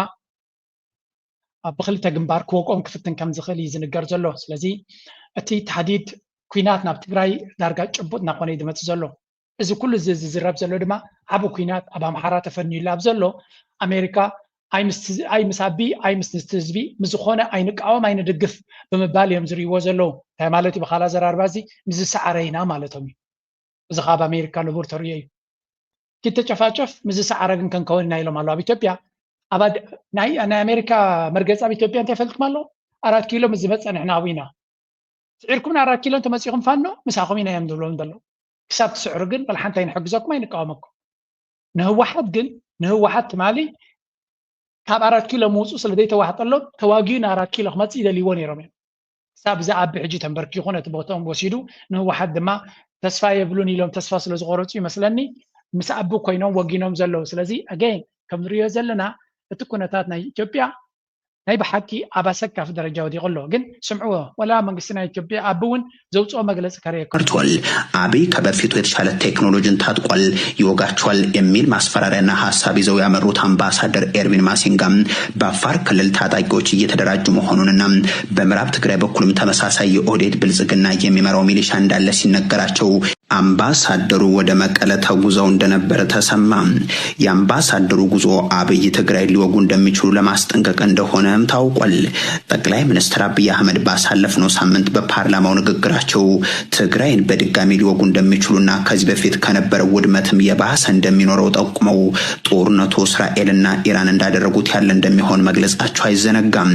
ብክልተ ግንባር ክወቅኦም ክፍትን ከም ዝኽእል እዩ ዝንገር ዘሎ። ስለዚ እቲ ታህዲድ ኩናት ናብ ትግራይ ዳርጋ ጭቡጥ እናኾነ እዩ ዝመፅእ ዘሎ። እዚ ኩሉ እዚ ዝዝረብ ዘሎ ድማ ዓቢ ኩናት ኣብ ኣምሓራ ተፈንዩሉ ኣብ ዘሎ ኣሜሪካ ኣይ ምስ ኣቢ ኣይ ምስ ህዝቢ ምዝኾነ ኣይንቃወም ኣይንድግፍ ብምባል እዮም ዝርእይዎ ዘለዉ። እንታይ ማለት እዩ ብካላ ዘራርባ እዚ ምስ ዝሰዓረ ኢና ማለቶም እዩ። እዚ ካብ ኣሜሪካ ንቡር ተርእዮ እዩ። ኪተጨፋጨፍ ምስ ዝሰዓረ ግን ከንከውን ኢና ኢሎም ኣለዉ ኣብ ኢትዮጵያ። ናይ ኣሜሪካ መርገፂ ኣብ ኢትዮጵያ እንታይ ፈልጥኩም ኣለዉ? ኣራት ኪሎ ምስ ዝመፀ ንሕና ኣብኡ ኢና ስዒርኩም ንኣራት ኪሎ እንተመፂኹም ፋኖ ምሳኹም ኢና እዮም ዝብሎም ዘለዉ። ክሳብ ትስዕሩ ግን ወላ ሓንቲ ኣይንሕግዘኩም ኣይንቃወመኩም። ንህወሓት ግን ንህወሓት ትማሊ ካብ ኣራት ኪሎ ምውፁ ስለ ዘይተዋሕጠሎም ተዋጊኡ ንኣራት ኪሎ ክመፅእ ይደልይዎ ነይሮም እዮም። ክሳብ እዚ ኣቢ ሕጂ ተንበርኪኹ ነቲ ቦትኦም ወሲዱ ንህወሓት ድማ ተስፋ የብሉን ኢሎም ተስፋ ስለ ዝቆረፁ ይመስለኒ ምስ ኣቢ ኮይኖም ወጊኖም ዘለዉ። ስለዚ ኣገይን ከም ንሪኦ ዘለና እቲ ኩነታት ናይ ኢትዮጵያ ናይ ብሓቂ ኣብ ኣሰካፊ ደረጃ ወዲቑ ኣሎ። ግን ስምዕዎ፣ ወላ መንግስቲ ናይ ኢትዮጵያ ኣቢ እውን ዘውፅኦ መግለፂ ከርእየኩም። ርቷል። አብይ ከበፊቱ የተሻለ ቴክኖሎጂን ታጥቋል፣ ይወጋቸዋል የሚል ማስፈራሪያና ሀሳብ ይዘው ያመሩት አምባሳደር ኤርቪን ማሲንጋ በአፋር ክልል ታጣቂዎች እየተደራጁ መሆኑንና በምዕራብ ትግራይ በኩልም ተመሳሳይ የኦህዴድ ብልጽግና የሚመራው ሚሊሻ እንዳለ ሲነገራቸው አምባሳደሩ ወደ መቀለ ተጉዘው እንደነበር ተሰማ። የአምባሳደሩ ጉዞ አብይ ትግራይ ሊወጉ እንደሚችሉ ለማስጠንቀቅ እንደሆነም ታውቋል። ጠቅላይ ሚኒስትር አብይ አህመድ ባሳለፍነው ሳምንት በፓርላማው ንግግራቸው ትግራይን በድጋሚ ሊወጉ እንደሚችሉና ከዚህ በፊት ከነበረው ውድመትም የባሰ እንደሚኖረው ጠቁመው ጦርነቱ እስራኤልና ኢራን እንዳደረጉት ያለ እንደሚሆን መግለጻቸው አይዘነጋም።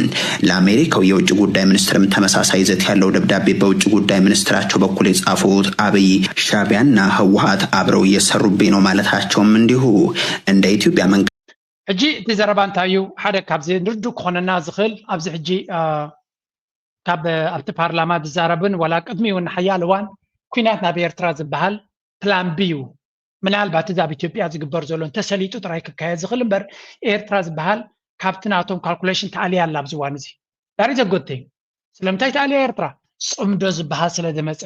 ለአሜሪካው የውጭ ጉዳይ ሚኒስትርም ተመሳሳይ ይዘት ያለው ደብዳቤ በውጭ ጉዳይ ሚኒስትራቸው በኩል የጻፉት አብይ ሻቢያና ህወሀት አብረው እየሰሩብኝ ነው ማለታቸውም እንዲሁ እንደ ኢትዮጵያ መንግስት ሕጂ እቲ ዘረባ እንታይ እዩ? ሓደ ካብዚ ንርዱ ክኾነና ዝኽእል ኣብዚ ሕጂ ካብ ኣብቲ ፓርላማ ዝዛረብን ዋላ ቅድሚኡ ንሓያል እዋን ኩናት ናብ ኤርትራ ዝበሃል ፕላን ቢ እዩ። ምናልባት እዚ ኣብ ኢትዮጵያ ዝግበር ዘሎ እንተሰሊጡ ጥራይ ክካየድ ዝኽእል እምበር ኤርትራ ዝበሃል ካብቲ ናቶም ካልኩሌሽን ተኣልያ ኣላ ኣብዚ እዋን እዚ። ዳሪ ዘጎተይ ስለምንታይ ተኣልያ ኤርትራ? ጽምዶ ዝበሃል ስለ ዝመጸ።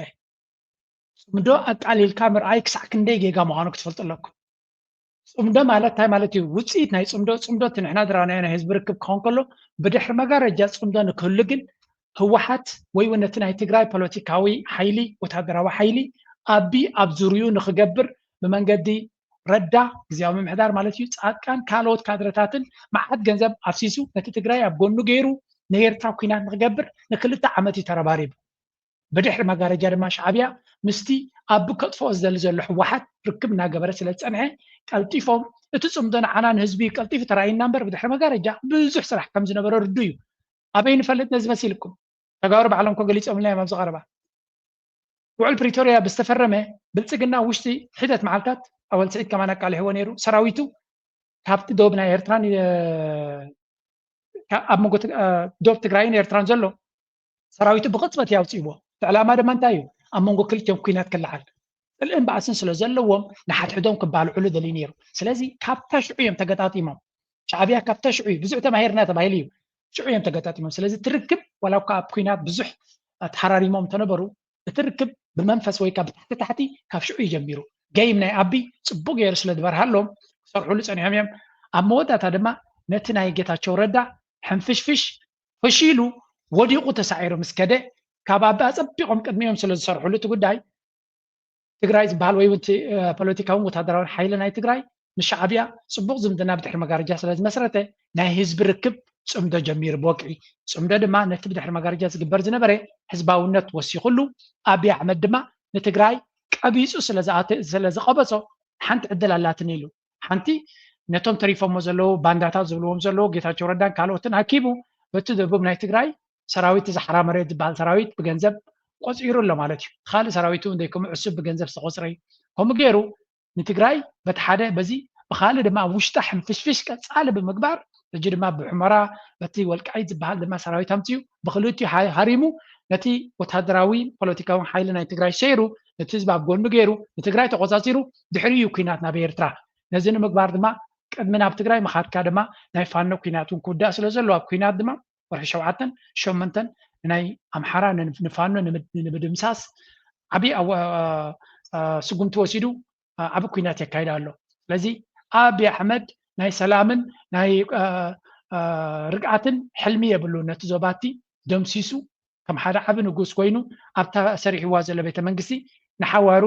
ጽምዶ ኣቃሊልካ ምርኣይ ክሳዕ ክንደይ ጌጋ ምዃኑ ክትፈልጡ ኣለኩም። ጽምዶ ማለት እንታይ ማለት እዩ? ውጽኢት ናይ ጽምዶ ጽምዶ እቲ ንሕና ዝረኣናዮ ናይ ህዝቢ ርክብ ክኸውን ከሎ ብድሕሪ መጋረጃ ጽምዶ ንክህሉ ግን ህወሓት ወይ እውን ነቲ ናይ ትግራይ ፖለቲካዊ ሓይሊ ወታደራዊ ሓይሊ ኣቢ ኣብ ዙርዩ ንክገብር ብመንገዲ ረዳ ግዜያዊ ምምሕዳር ማለት እዩ ፃድቃን ካልኦት ካድረታትን መዓት ገንዘብ ኣፍሲሱ ነቲ ትግራይ ኣብ ጎኑ ገይሩ ንኤርትራ ኩናት ንክገብር ንክልተ ዓመት እዩ ተረባሪቡ። ብድሕሪ መጋረጃ ድማ ሻዕብያ ምስቲ ኣብ ከጥፍኦ ዝደሊ ዘሎ ህወሓት ርክብ እናገበረ ስለ ዝፀንሐ ቀልጢፎም እቲ ፅምዶ ንዓና ንህዝቢ ቀልጢፉ ተራእይና እምበር ብድሕሪ መጋረጃ ብዙሕ ስራሕ ከም ዝነበረ ርዱ እዩ። ኣበይ ንፈልጥ ነዚ መሲልኩም? ተጋሩ ባዕሎም እኮ ገሊፆምልና እዮም ኣብዚ ቀረባ። ውዕል ፕሪቶርያ ብዝተፈረመ ብልፅግና ውሽጢ ሒደት መዓልታት ኣወል ስዒድ ከማን ኣቃሊሕዎ ነይሩ። ሰራዊቱ ካብቲ ዶብ ናይ ኤርትራን ኣብ መንጎ ዶብ ትግራይን ኤርትራን ዘሎ ሰራዊቱ ብቕፅበት ያውፅእዎ። እቲ ዕላማ ድማ እንታይ እዩ? ኣብ መንጎ ክልቲኦም ኩናት ክለዓል ፅልእን ባእስን ስለ ዘለዎም ንሓድሕዶም ክባልዕሉ ደልዩ ነይሩ። ስለዚ ካብታ ሽዑ እዮም ተገጣጢሞም። ሻዕብያ ካብታ ሽዑ እዩ ብዙሕ ተማሂርና ተባሂሉ እዩ ሽዑ እዮም ተገጣጢሞም። ስለዚ ትርክብ ዋላ እኳ ኣብ ኩናት ብዙሕ ተሓራሪሞም ተነበሩ እቲ ርክብ ብመንፈስ ወይ ካብ ታሕቲ ታሕቲ ካብ ሽዑ እዩ ጀሚሩ። ገይም ናይ ኣቢ ፅቡቅ ገይሩ ስለ ዝበርሃሎም ክሰርሕሉ ፀኒሖም እዮም። ኣብ መወዳእታ ድማ ነቲ ናይ ጌታቸው ረዳ ሕንፍሽፍሽ ፈሺሉ ወዲቑ ተሳዒሩ ምስ ከደ ካብ ኣቢ ኣፀቢቖም ቅድሚኦም ስለ ዝሰርሕሉ እቲ ጉዳይ ትግራይ ዝበሃል ወይ እውን ፖለቲካውን ወታደራውን ሓይሊ ናይ ትግራይ ምስ ሻዕብያ ፅቡቅ ዝምድና ብድሕሪ መጋረጃ ስለ ዝመስረተ ናይ ህዝቢ ርክብ ፅምዶ ጀሚሩ ብወግዒ። ፅምዶ ድማ ነቲ ብድሕሪ መጋረጃ ዝግበር ዝነበረ ህዝባውነት ወሲኹሉ ኣብይ ኣሕመድ ድማ ንትግራይ ቀቢፁ ስለ ዝቐበፆ ሓንቲ ዕድል ኣላትን ኢሉ ሓንቲ ነቶም ተሪፎሞ ዘለዉ ባንዳታት ዝብልዎም ዘለዉ ጌታቸው ረዳን ካልኦትን ኣኪቡ በቲ ደቡብ ናይ ትግራይ ሰራዊት ዝሓራ መሬት ዝበሃል ሰራዊት ብገንዘብ ቆፂሩ ኣሎ ማለት እዩ። ካልእ ሰራዊቱ እንደይከምኡ ዕሱብ ብገንዘብ ዝተቆፅረ እዩ። ከምኡ ገይሩ ንትግራይ በቲ ሓደ በዚ ብካልእ ድማ ኣብ ውሽጣ ሕንፍሽፍሽ ቀፃሊ ብምግባር ሕጂ ድማ ብሑመራ በቲ ወልቃይት ዝበሃል ድማ ሰራዊት ኣምፅኡ ብክልቲኡ ሃሪሙ ነቲ ወታደራዊ ፖለቲካዊ ሓይሊ ናይ ትግራይ ሰይሩ ነቲ ህዝቢ ኣብ ጎኑ ገይሩ ንትግራይ ተቆፃፂሩ ድሕሪ እዩ ኩናት ናብ ኤርትራ ነዚ ንምግባር ድማ ቅድሚ ናብ ትግራይ ምኻድካ ድማ ናይ ፋኖ ኩናት እውን ክውዳእ ስለ ዘሎ ኣብ ኩናት ድማ ወርሒ ሸውዓተን ሸመንተን ናይ ኣምሓራ ንፋኖ ንምድምሳስ ዓብዪ ስጉምቲ ወሲዱ ዓቢ ኩናት የካይድ ኣሎ። ስለዚ ኣብይ ኣሕመድ ናይ ሰላምን ናይ ርግኣትን ሕልሚ የብሉ። ነቲ ዞባቲ ደምሲሱ ከም ሓደ ዓቢ ንጉስ ኮይኑ ኣብታ ሰሪሕዋ ዘሎ ቤተ መንግስቲ ንሓዋሩ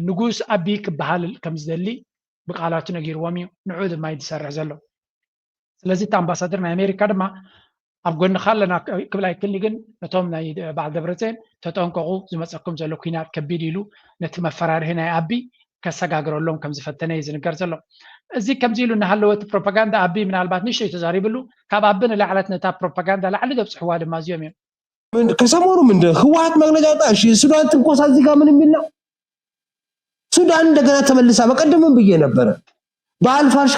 ንጉስ ኣቢ ክበሃል ከም ዝደሊ ብቃላቱ ነጊርዎም እዩ። ንዑ ድማ እዩ ዝሰርሕ ዘሎ። ስለዚ እቲ ኣምባሳደር ናይ ኣሜሪካ ድማ ኣብ ጎንኻ ኣለና ክብል ኣይክልኒ፣ ግን ነቶም ናይ በዓል ደብረፅዮን ተጠንቀቑ ዝመፀኩም ዘሎ ኩናት ከቢድ ኢሉ ነቲ መፈራርሂ ናይ ኣቢ ከሰጋግረሎም ከም ዝፈተነ እዩ ዝንገር ዘሎ። እዚ ከምዚ ኢሉ እናሃለወ እቲ ፕሮፓጋንዳ ኣቢ ምናልባት ንእሽተይ ተዛሪብሉ ካብ ኣቢ ንላዕለት ነታ ፕሮፓጋንዳ ላዕሊ ዘብፅሕዋ ድማ እዚኦም እዮም። ከሰሞኑ ምንድ ህወሓት መግለጫ ወጣ። እሺ ሱዳን ትንኮሳ እዚህ ጋር ምን የሚል ነው? ሱዳን እንደገና ተመልሳ በቀደምም ብዬ ነበረ በአልፋሽ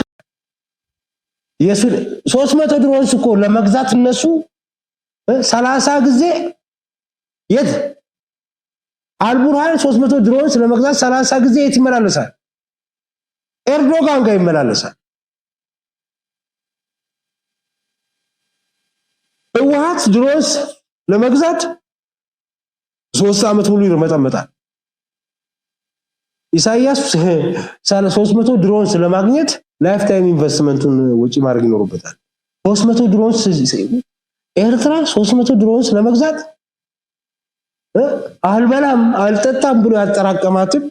ሶስት መቶ ድሮንስ እኮ ለመግዛት እነሱ ሰላሳ ጊዜ የት አልቡርሃን ሶስት መቶ ድሮንስ ለመግዛት ሰላሳ ጊዜ የት ይመላለሳል? ኤርዶጋን ጋር ይመላለሳል። ህወሓት ድሮንስ ለመግዛት ሶስት ዓመት ሙሉ ይርመጠመጣል። ኢሳያስ ሶስት መቶ ድሮንስ ለማግኘት ላይፍ ታይም ኢንቨስትመንቱን ወጪ ማድረግ ይኖርበታል። ሶስት መቶ ድሮንስ ኤርትራ ሶስት መቶ ድሮንስ ለመግዛት አልበላም አልጠጣም ብሎ ያጠራቀማትን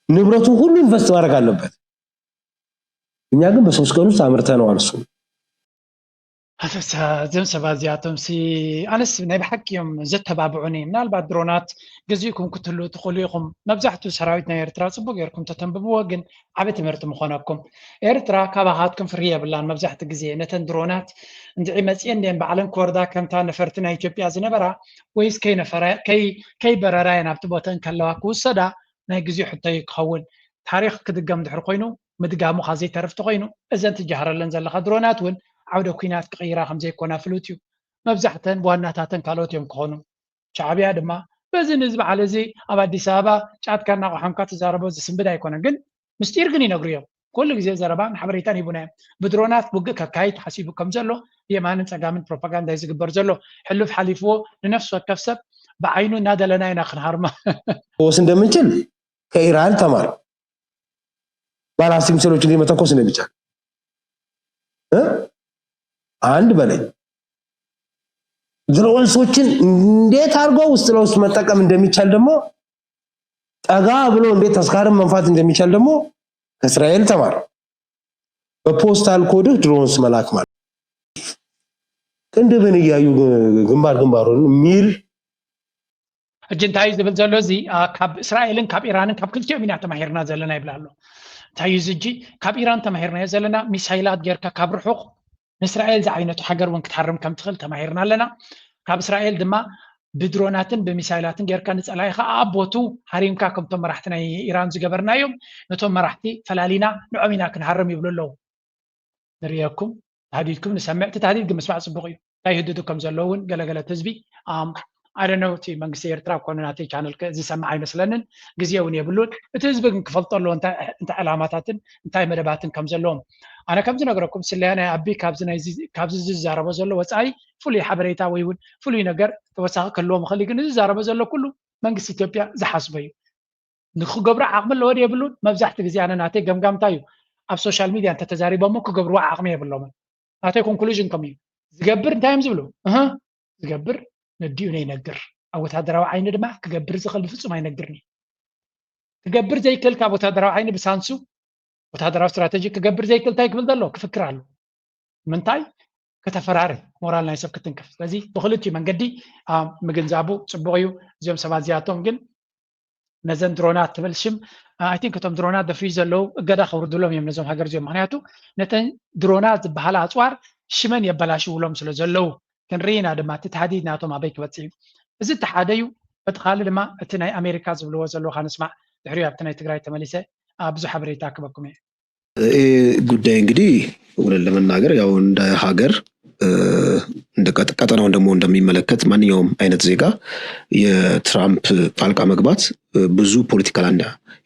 ንብረቱ ሁሉ ኢንቨስት ማድረግ አለበት። እኛ ግን በሶስት ቀን ውስጥ አምርተነዋል። እሱ እዞም ሰባት እዚኣቶም ሲ ኣነስ ናይ ብሓቂ እዮም ዘተባብዑኒ። ምናልባት ድሮናት ገዚእኩም ክትህልው ትኽእሉ ኢኹም። መብዛሕትኡ ሰራዊት ናይ ኤርትራ ጽቡቅ ጌርኩም ተተንብብዎ ግን ዓቢ ትምህርቲ ምኾነኩም። ኤርትራ ካባኻትኩም ፍርሂ የብላን። መብዛሕትኡ ግዜ ነተን ድሮናት እንድዒ መጺኤን ድየን ባዕለን ክወርዳ ከምታ ነፈርቲ ናይ ኢትዮጵያ ዝነበራ ወይስ ከይበረራ እየን ኣብቲ ቦተን ከለዋ ክውሰዳ ናይ ግዜ ሕቶ እዩ ክኸውን። ታሪኽ ክድገም ድሕሪ ኮይኑ ምድጋሙ ካብ ዘይተርፍ ተኾይኑ እዘን ትጀሃረለን ዘለኻ ድሮናት እውን ዓውደ ኲናት ክቕይራ ከም ዘይኮና ፍሉጥ እዩ። መብዛሕተን ብዋናታተን ካልኦት እዮም ክኾኑ። ሻዕብያ ድማ በዚ ንዚ በዓል እዚ ኣብ ኣዲስ ኣበባ ጫትካ እናቆሓምካ ትዛረቦ ዝስንብድ ኣይኮነን፣ ግን ምስጢር ግን ይነግሩ እዮም። ኩሉ ግዜ ዘረባን ሓበሬታን ሂቡና እዮም። ብድሮናት ውግእ ከካይድ ሓሲቡ ከም ዘሎ ብየማንን ጸጋምን ፕሮፓጋንዳ እዩ ዝግበር ዘሎ። ሕሉፍ ሓሊፍዎ ንነፍሲ ወከፍ ሰብ ብዓይኑ እናደለና ኢና ክንሃርማ። ወስ እንደምንችል ከኢራን ተማር ባላስቲክ ሚሳይሎችን መተኮስ እንደሚቻል አንድ በላይ ድሮንሶችን እንዴት አድርጎ ውስጥ ለውስጥ መጠቀም እንደሚቻል ደግሞ ጠጋ ብሎ እንዴት ተስካርን መንፋት እንደሚቻል ደግሞ ከእስራኤል ተማር። በፖስታል ኮድህ ድሮንስ መላክ ማለት ቅንድብን እያዩ ግንባር ግንባሩን የሚል ሕጂ እንታይ እዩ ዝብል ዘሎ እዚ ካብ እስራኤልን ካብ ኢራንን ካብ ክልቲኦም ኢና ተማሂርና ዘለና ይብል ኣሎ። እንታይ እዩ እዚ ሕጂ ካብ ኢራን ተማሂርናዮ ዘለና ሚሳይላት ጌርካ ካብ ርሑቕ ንእስራኤል ዝዓይነቱ ሃገር እውን ክትሃርም ከም ትኽእል ተማሂርና ኣለና። ካብ እስራኤል ድማ ብድሮናትን ብሚሳይላትን ጌርካ ንጸላኢኻ ኣብ ቦቱ ሃሪምካ ከምቶም መራሕቲ ናይ ኢራን ዝገበርናዮም ነቶም መራሕቲ ፈላሊና ንዖም ኢና ክንሃርም ይብሉ ኣለዉ። ንርእየኩም፣ ተሃዲድኩም ንሰምዕ። እቲ ተሃዲድ ግን ምስማዕ ጽቡቕ እዩ። እንታይ ይህድዱ ከም ዘለዉ እውን ገለገለት ህዝቢ ኣም፣ I don't know፣ እቲ መንግስቲ ኤርትራ ኮነ ናተይ ቻነል ከ-፣ ዝሰምዕ ኣይመስለንን። ግዜ እውን የብሉን። እቲ ህዝቢ ግን ክፈልጦ ኣለዎ እንታይ፣ እንታይ ዕላማታትን እንታይ መደባትን ከም ዘለዎም። ኣነ ከም ዝነግረኩም ስለያ ናይ ኣቢ ካብዚ ናይዚ፣ ካብዚ ዝዛረቦ ዘሎ ወጻኢ ፍሉይ ሓበሬታ ወይ እውን ፍሉይ ነገር ተወሳኺ ክህልዎም ይኽእል እዩ። ግን እዚ ዝዛረቦ ዘሎ ኩሉ መንግስቲ ኢትዮጵያ ዝሓስቦ እዩ። ንክገብሮ ዓቕሚ ኣለዎ ድዩ የብሉን? መብዛሕቲ ግዜ ኣነ ናተይ ገምጋም እንታይ እዩ? ኣብ ሶሻል ሚድያ እንተተዛሪቦሞ ክገብርዎ ዓቕሚ የብሎምን። ናተይ ኮንክሉዥን ከምኡ እዩ። ዝገብር እንታይ እዮም ዝብሉ? እህ ዝገብር ነዲኡ ነይነግር። ኣብ ወታደራዊ ዓይኒ ድማ ክገብር ዝኽእል ብፍጹም ኣይነግርን እዩ። ክገብር ዘይክእል ካብ ወታደራዊ ዓይኒ ብሳንሱ ወታደራዊ ስትራተጂ ክገብር ዘይክእል እንታይ ክብል ዘሎ ክፍክር ኣሎ። ምንታይ ከተፈራርህ ሞራል ናይ ሰብ ክትንክፍ። ስለዚ ብክልቲኡ መንገዲ አ፣ ምግንዛቡ ጽቡቕ እዩ። እዚኦም ሰባት እዚኣቶም ግን ነዘን ድሮናት ትብል ሽም I think እቶም ድሮናት ደፍዩ ዘለዉ እገዳ ከውርድሎም እዮም ነዞም ሃገር እዚኦም። ምክንያቱ ነተን ድሮናት ዝበሃላ ኣጽዋር ሽመን የበላሽውሎም ስለ ዘለዉ ክንርኢ ኢና ድማ እቲ ተሃዲድ ናቶም ኣበይ ክበጽሕ እዩ። እዚ እቲ ሓደ እዩ። በቲ ካልእ ድማ እቲ ናይ ኣሜሪካ ዝብልዎ ዘለዉ ካንስማዕ ድሕሪኡ ኣብቲ ናይ ትግራይ ተመሊሰ አ፣ ብዙሕ ሓበሬታ ክበኩም እየ። ይህ ጉዳይ እንግዲህ እውነት ለመናገር ያው እንደ ሀገር እ፣ እንደ ቀጥ- ቀጠናውን ደግሞ እንደሚመለከት ማንኛውም አይነት ዜጋ የትራምፕ ጣልቃ መግባት እ፣ ብዙ ፖለቲካል አንድ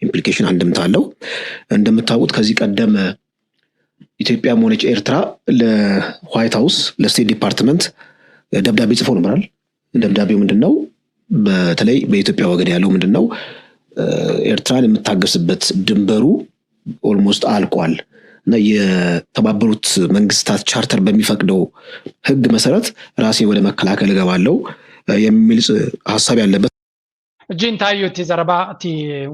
ኢምፕሊኬሽን አንድምታ አለው። እንደምታውቁት ከዚህ ቀደም ኢትዮጵያም ሆነች ኤርትራ ለዋይት ሀውስ ለስቴት ዲፓርትመንት ደብዳቤ ጽፈው ነበራል። ደብዳቤው ምንድን ነው? በተለይ በኢትዮጵያ ወገን ያለው ምንድን ነው? እ፣ ኤርትራን የምታገስበት ድንበሩ ኦልሞስት አልቋል እና የተባበሩት መንግስታት ቻርተር በሚፈቅደው ህግ መሰረት ራሴ ወደ መከላከል እገባለሁ እ፣ የሚል ጽ- ሀሳብ ያለበት ሕጂ እንታይ እዩ እቲ ዘረባ? እቲ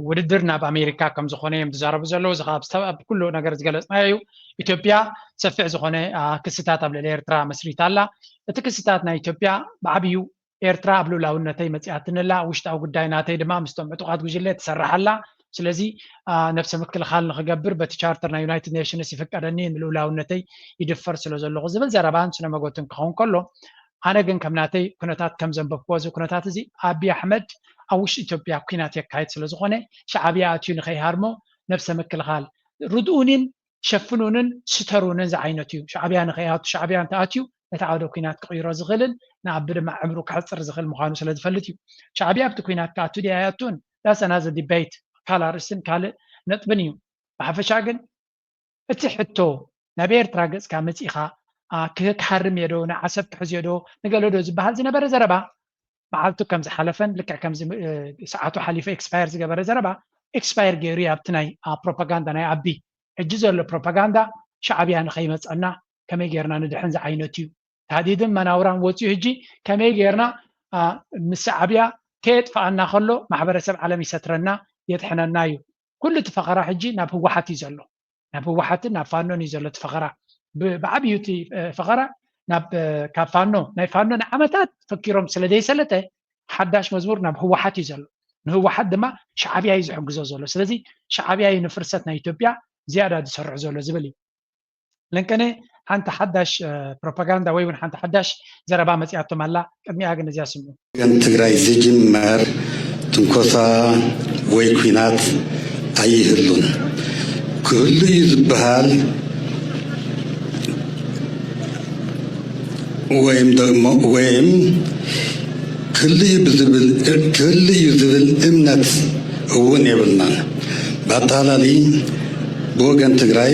ውድድር ናብ ኣሜሪካ ከም ዝኾነ እዮም ዝዛረቡ ዘለዉ። እዚ ካብ ዝተ- ኣብ ኩሉ ነገር ዝገለጽናዮ እዩ። ኢትዮጵያ ሰፊሕ ዝኾነ አ፣ ክስታት ኣብ ልዕሊ ኤርትራ መስሪታ ኣላ። እቲ ክስታት ናይ ኢትዮጵያ ብዓብዩ ኤርትራ ኣብ ልኡላውነተይ መጺኣትኒ ኣላ፣ ውሽጣዊ ጉዳይ ናተይ ድማ ምስቶም ዕጡቓት ጉጅለ ትሰርሕ ኣላ። ስለዚ አ፣ ነብሰ ምክልኻል ንኽገብር በቲ ቻርተር ናይ ዩናይትድ ኔሽንስ ይፍቀደኒ፣ ንልኡላውነተይ ይድፈር ስለ ዘለኹ ዝብል ዘረባን ስነ መጎትን ክኸውን ከሎ ኣነ ግን ከም ናተይ ኩነታት ከም ዘንበብክዎ እዚ ኩነታት እዚ ኣቢ ኣሕመድ ኣብ ውሽጢ ኢትዮጵያ ኲናት የካይድ ስለ ዝኾነ ሻዕብያ ኣትዩ ንኸይሃርሞ ነብሰ ምክልኻል ርድኡኒን ሸፍኑንን ስተሩንን ዝዓይነቱ እዩ። ሻዕብያ ንኸይኣቱ ሻዕብያ እንተኣትዩ ነቲ ዓውደ ኲናት ክቕይሮ ዝኽእልን ንኣቢ ድማ ዕምሩ ክሕፅር ዝኽእል ምዃኑ ስለ ዝፈልጥ እዩ። ሻዕብያ ኣብቲ ኲናት ክኣቱ ድያ ኣይኣቱን that's another debate። ካልእ ኣርእስትን ካልእ ነጥብን እዩ። ብሓፈሻ ግን እቲ ሕቶ ናብ ኤርትራ ገጽካ መጺኻ፣ ኣ፣ ክህ-፣ ክሃርም እየ ዶ፣ ንዓሰብ ክሕዝ እየ ዶ፣ ንገለ ዶ ዝበሃል ዝነበረ ዘረባ፣ መዓልቱ ከም ዝሓለፈን ልክዕ ከምዚ፣ እ፣ ሰዓቱ ሓሊፉ ኤክስፓየር ዝገበረ ዘረባ፣ ኤክስፓየር ገይሩ እዩ ኣብቲ ናይ፣ ኣ፣ ፕሮፓጋንዳ ናይ ኣቢ። ሕጂ ዘሎ ፕሮፓጋንዳ ሻዕብያ ንኸይመጸና ከመይ ጌርና ንድሕን ዝዓይነቱ እዩ። ታህዲድን መናውራን ወጺኡ ሕጂ ከመይ ጌርና፣ ኣ፣ ምስ ሻዕብያ ከየጥፍኣና ከሎ ማሕበረሰብ ዓለም ይሰትረና፣ የድሕነና እዩ። ኩሉ እቲ ፈኸራ ሕጂ ናብ ህወሓት እዩ ዘሎ። ናብ ህወሓትን ናብ ፋኖን እዩ ዘሎ እቲ ፈኸራ። ብ-፣ ብዓብዩ እቲ፣ እ፣ ፈኸራ ናብ፣ እ፣ ካብ ፋኖ፣ ናይ ፋኖ ንዓመታት ፈኪሮም ስለ ዘይሰለጠ ሓዳሽ መዝሙር ናብ ህወሓት እዩ ዘሎ። ንህወሓት ድማ ሻዕብያ እዩ ዝሕግዞ ዘሎ። ስለዚ ሻዕብያ እዩ ንፍርሰት ናይ ኢትዮጵያ ዝያዳ ዝሰርሕ ዘሎ ዝብል እዩ። ለንቀነ ሓንቲ ሓዳሽ፣ እ፣ ፕሮፓጋንዳ ወይ እውን ሓንቲ ሓዳሽ ዘረባ መጺኣቶም ኣላ። ቅድሚኣ ግን እዚኣ ስምዑ። ወገን ትግራይ ዝጅመር ትንኮሳ ወይ ኲናት ኣይህሉን። ክህሉ እዩ ዝበሃል ወይም ደግሞ፣ ወይም ክህሉ እዩ ብዝብል፣ ክህሉ እዩ ዝብል እምነት እውን የብልናን። ብኣጠቓላሊ ብወገን ትግራይ፣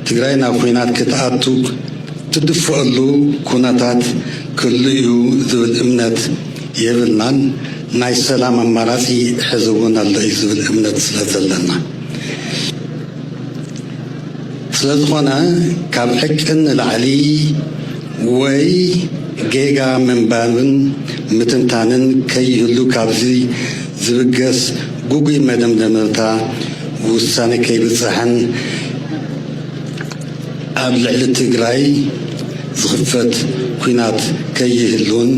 ትግራይ ናብ ኲናት ክትኣቱ ትድፍአሉ ኩነታት ክህሉ እዩ ዝብል እምነት የብልናን። ናይ ሰላም ኣማራፂ ሕዚ እውን ኣሎ እዩ ዝብል እምነት ስለ ዘለና። ስለ ዝኾነ ካብ ሕቂ ንላዕሊ ወይ ጌጋ ምንባብን ምትንታንን ከይህሉ ካብዚ ዝብገስ ግጉይ መደምደምታ ውሳነ ከይብጻሕን ኣብ ልዕሊ ትግራይ ዝኽፈት ኲናት ከይህሉን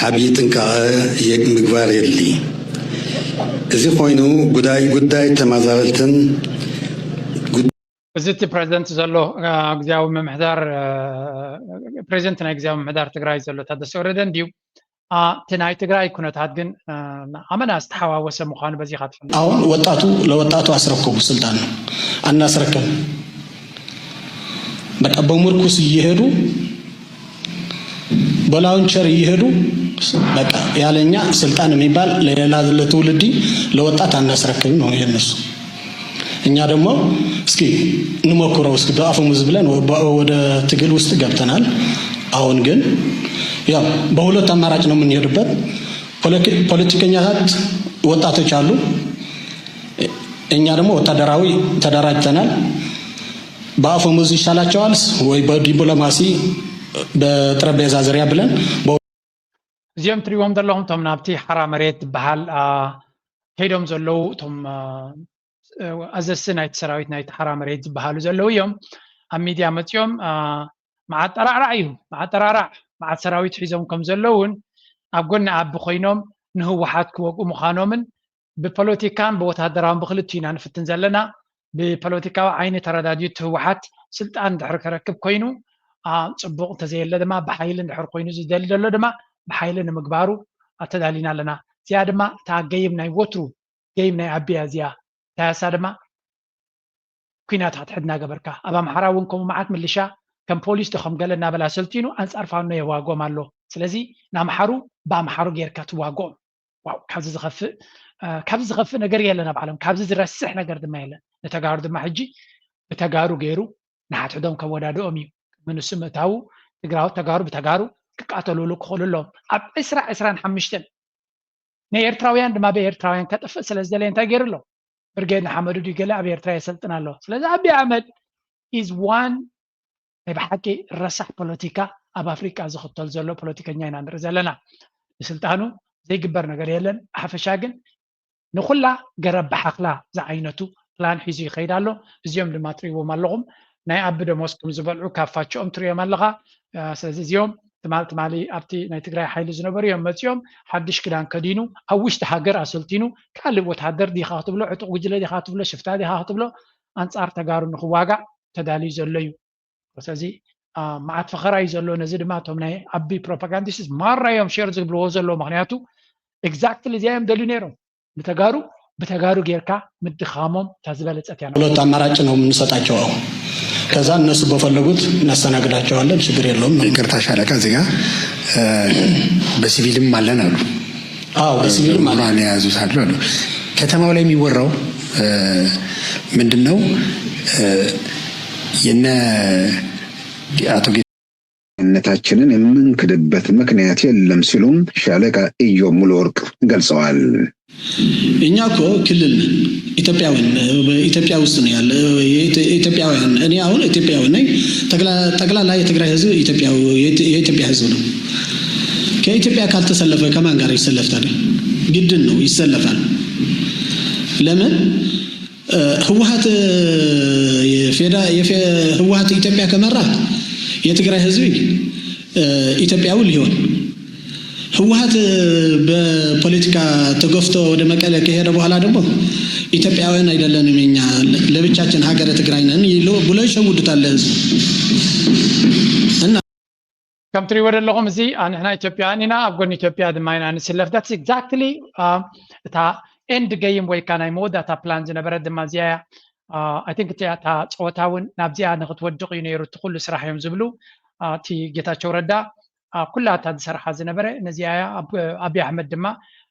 ዓብዪ ጥንቃቐ የ-፣ ምግባር የድሊ። እዚ ኮይኑ ጉዳይ፣ ጉዳይ ተመዛበልትን ጉ- እዚ እቲ ፕሬዚደንት ዘሎ፣ አ፣ ግዝያዊ ምምሕዳር፣ አ፣ ፕሬዚደንት ናይ ግዝያዊ ምምሕዳር ትግራይ ዘሎ ታደሰ ወረደ እንድዩ። አ፣ እቲ ናይ ትግራይ ኩነታት ግን፣ አ፣ ኣመና ዝተሓዋወሰ ምዃኑ በዚኻ ትፈልጥ። አሁን ወጣቱ ለወጣቱ አስረክቡ ስልጣን ነው። አናስረክብ። በቃ በምርኩስ እየሄዱ፣ በላውንቸር እየሄዱ፣ በቃ ያለኛ ስልጣን የሚባል ለሌላ ለትውልዲ ለወጣት አናስረክብም ነው የነሱ። እኛ ደግሞ እስኪ እንሞክረው፣ እስኪ በአፈሙዝ ብለን ወ-፣ በ-፣ ወደ ትግል ውስጥ ገብተናል። አሁን ግን ያው በሁለት አማራጭ ነው የምንሄድበት። ፖለቲ-፣ ፖለቲከኛታት ወጣቶች አሉ። እኛ ደግሞ ወታደራዊ ተደራጅተናል። በአፈሙዝ ይሻላቸዋል ወይ በዲፕሎማሲ በጠረጴዛ ዙሪያ ብለን በ- እዚኦም ትሪእዎም ዘለኹም እቶም ናብቲ ሓራ መሬት ዝበሃል፣ አ፣ ከይዶም ዘለዉ እቶም፣ አ፣ ኣዘዝቲ ናይቲ ሰራዊት ናይቲ ሓራ መሬት ዝበሃሉ ዘለዉ እዮም። ኣብ ሚድያ መፂኦም፣ አ፣ መዓት ጠራዕራዕ እዩ፣ መዓት ጠራዕራዕ፣ መዓት ሰራዊት ሒዞም ከም ዘለውን ኣብ ጎኒ ኣቢ ኮይኖም ንህወሓት ክወግኡ ምዃኖምን ብፖለቲካን ብወታደራውን ብክልቲኡ ኢና ንፍትን ዘለና። ብፖለቲካዊ ዓይኒ ተረዳድዩ እቲ ህወሓት ስልጣን እንድሕር ከረክብ ኮይኑ፣ አ፣ ፅቡቕ፣ እንተዘየለ ድማ ብሓይሊ እንድሕር ኮይኑ ዝደሊ ዘሎ ድማ ብሓይሊ ንምግባሩ ተዳሊና ኣለና። እዚኣ ድማ እታ ገይም ናይ ወትሩ፣ ገይም ናይ ኣቢያ እዚኣ። እንታይ እሳ ድማ ኲናት ሓድሕድ እናገበርካ፣ ኣብ ኣምሓራ እውን ከምኡ መዓት ምልሻ ከም ፖሊስ ዶ ከም ገለ እናበላ ሰልጢኑ ኣንጻር ፋኖ የዋግኦም ኣሎ። ስለዚ ንኣምሓሩ ብኣምሓሩ ጌርካ ትዋግኦም። ዋው፣ ካብዚ ዝኸፍእ፣ እ፣ ካብዚ ዝኸፍእ ነገር የለን ኣብ ዓለም። ካብዚ ዝረስሕ ነገር ድማ የለን። ንተጋሩ ድማ ሕጂ ብተጋሩ ገይሩ ንሓድሕዶም ከወዳድኦም እዩ። ቅድሚ ንሱ ምእታዉ ትግራዎት ተጋሩ ብተጋሩ ክቃተሉሉ ክኽእሉ ኣለዎም። ኣብ ዕስራ ዕስራን ሓሙሽተን ናይ ኤርትራውያን ድማ ብኤርትራውያን ከጥፍእ ስለ ዝደለየ እንታይ ገይሩ ኣሎ? ብርጌድ ንሓመዱ ድዩ ገለ ኣብ ኤርትራ የሰልጥን ኣሎ። ስለዚ ኣቢ ኣሕመድ is one ናይ ብሓቂ ረሳሕ ፖለቲካ ኣብ ኣፍሪቃ ዝኽተል ዘሎ ፖለቲከኛ ኢና ንርኢ ዘለና። ንስልጣኑ ዘይግበር ነገር የለን። ብሓፈሻ ግን ንኹላ ገረብ ብሓኽላ ዝዓይነቱ ፕላን ሒዙ ይኸይድ ኣሎ። እዚኦም ድማ ትርእይዎም ኣለኹም። ናይ ኣቢ ደሞዝ ከም ዝበልዑ ካብ ፋችኦም ትርእዮም ኣለኻ። እ፣ ስለዚ እዚኦም ትማል ትማሊ ኣብቲ ናይ ትግራይ ሓይሊ ዝነበሩ እዮም መፂኦም። ሓድሽ ክዳን ከዲኑ ኣብ ውሽጢ ሃገር ኣሰልጢኑ ካልእ ወታደር ዲኻ ክትብሎ፣ ዕጡቕ ጉጅለ ዲኻ ክትብሎ፣ ሽፍታ ዲኻ ክትብሎ፣ ኣንጻር ተጋሩ ንኽዋጋእ ተዳልዩ ዘሎ እዩ። ስለዚ፣ አ፣ መዓት ፈኸራ እዩ ዘሎ። ነዚ ድማ እቶም ናይ ኣቢ ፕሮፓጋንዲስት ማራ እዮም ሼር ዝብልዎ ዘለዉ። ምኽንያቱ ኤግዛክትሊ እዚኣ እዮም ደልዩ ነይሮም። ንተጋሩ ብተጋሩ ጌርካ ምድኻሞም እታ ዝበለጸት እያ። ሁለት አማራጭ ነው የምንሰጣቸው። አሁን ከዛ እነሱ በፈለጉት እናስተናግዳቸዋለን፣ ችግር የለውም። ይቅርታ ሻለቃ፣ እዚህ ጋር፣ እ፣ በሲቪልም አለን አሉ። አዎ፣ በሲቪልም አለ። ምሁራን የያዙት አሉ አሉ። ከተማው ላይ የሚወራው ምንድን ነው? የነ አቶ ነታችንን የምንክድበት ምክንያት የለም ሲሉም ሻለቃ ኢዮብ ሙሉወርቅ ገልጸዋል። እኛ እኮ ክልል ነን። ኢትዮጵያውያን ኢትዮጵያ ውስጥ ነው ያለ ኢትዮጵያውያን እኔ አሁን ኢትዮጵያዊ ነኝ። ጠቅላላ የትግራይ ህዝብ የኢትዮጵያ ህዝብ ነው። ከኢትዮጵያ ካልተሰለፈ ከማን ጋር ይሰለፍ ታዲያ? ግድን ነው ይሰለፋል። ለምን ህወሓት ህወሓት ኢትዮጵያ ከመራ የትግራይ ህዝብ ኢትዮጵያዊ ሊሆን ህወሓት በፖለቲካ ተገፍቶ ወደ መቀለ ከሄደ በኋላ ደግሞ ኢትዮጵያውያን አይደለንም እኛ ለብቻችን ሀገረ ትግራይ ነን ብሎ ይሸውዱታል ለህዝብ እና ከም ትሪእዎ ዘለኹም እዚ ንሕና ኢትዮጵያውያን ኢና ኣብ ጎኒ ኢትዮጵያ ድማ ኢና ንስለፍ that's exactly እታ end game ወይ ከዓ ናይ መወዳእታ plan ዝነበረት ድማ እዚኣ እያ I think እታ ፀወታ እውን ናብዚኣ ንክትወድቕ እዩ ነይሩ እቲ ኩሉ ስራሕ እዮም ዝብሉ እቲ ጌታቸው ረዳ ኩላ እታ ዝሰርሓ ዝነበረ ነዚኣ እያ ኣብይ ኣሕመድ ድማ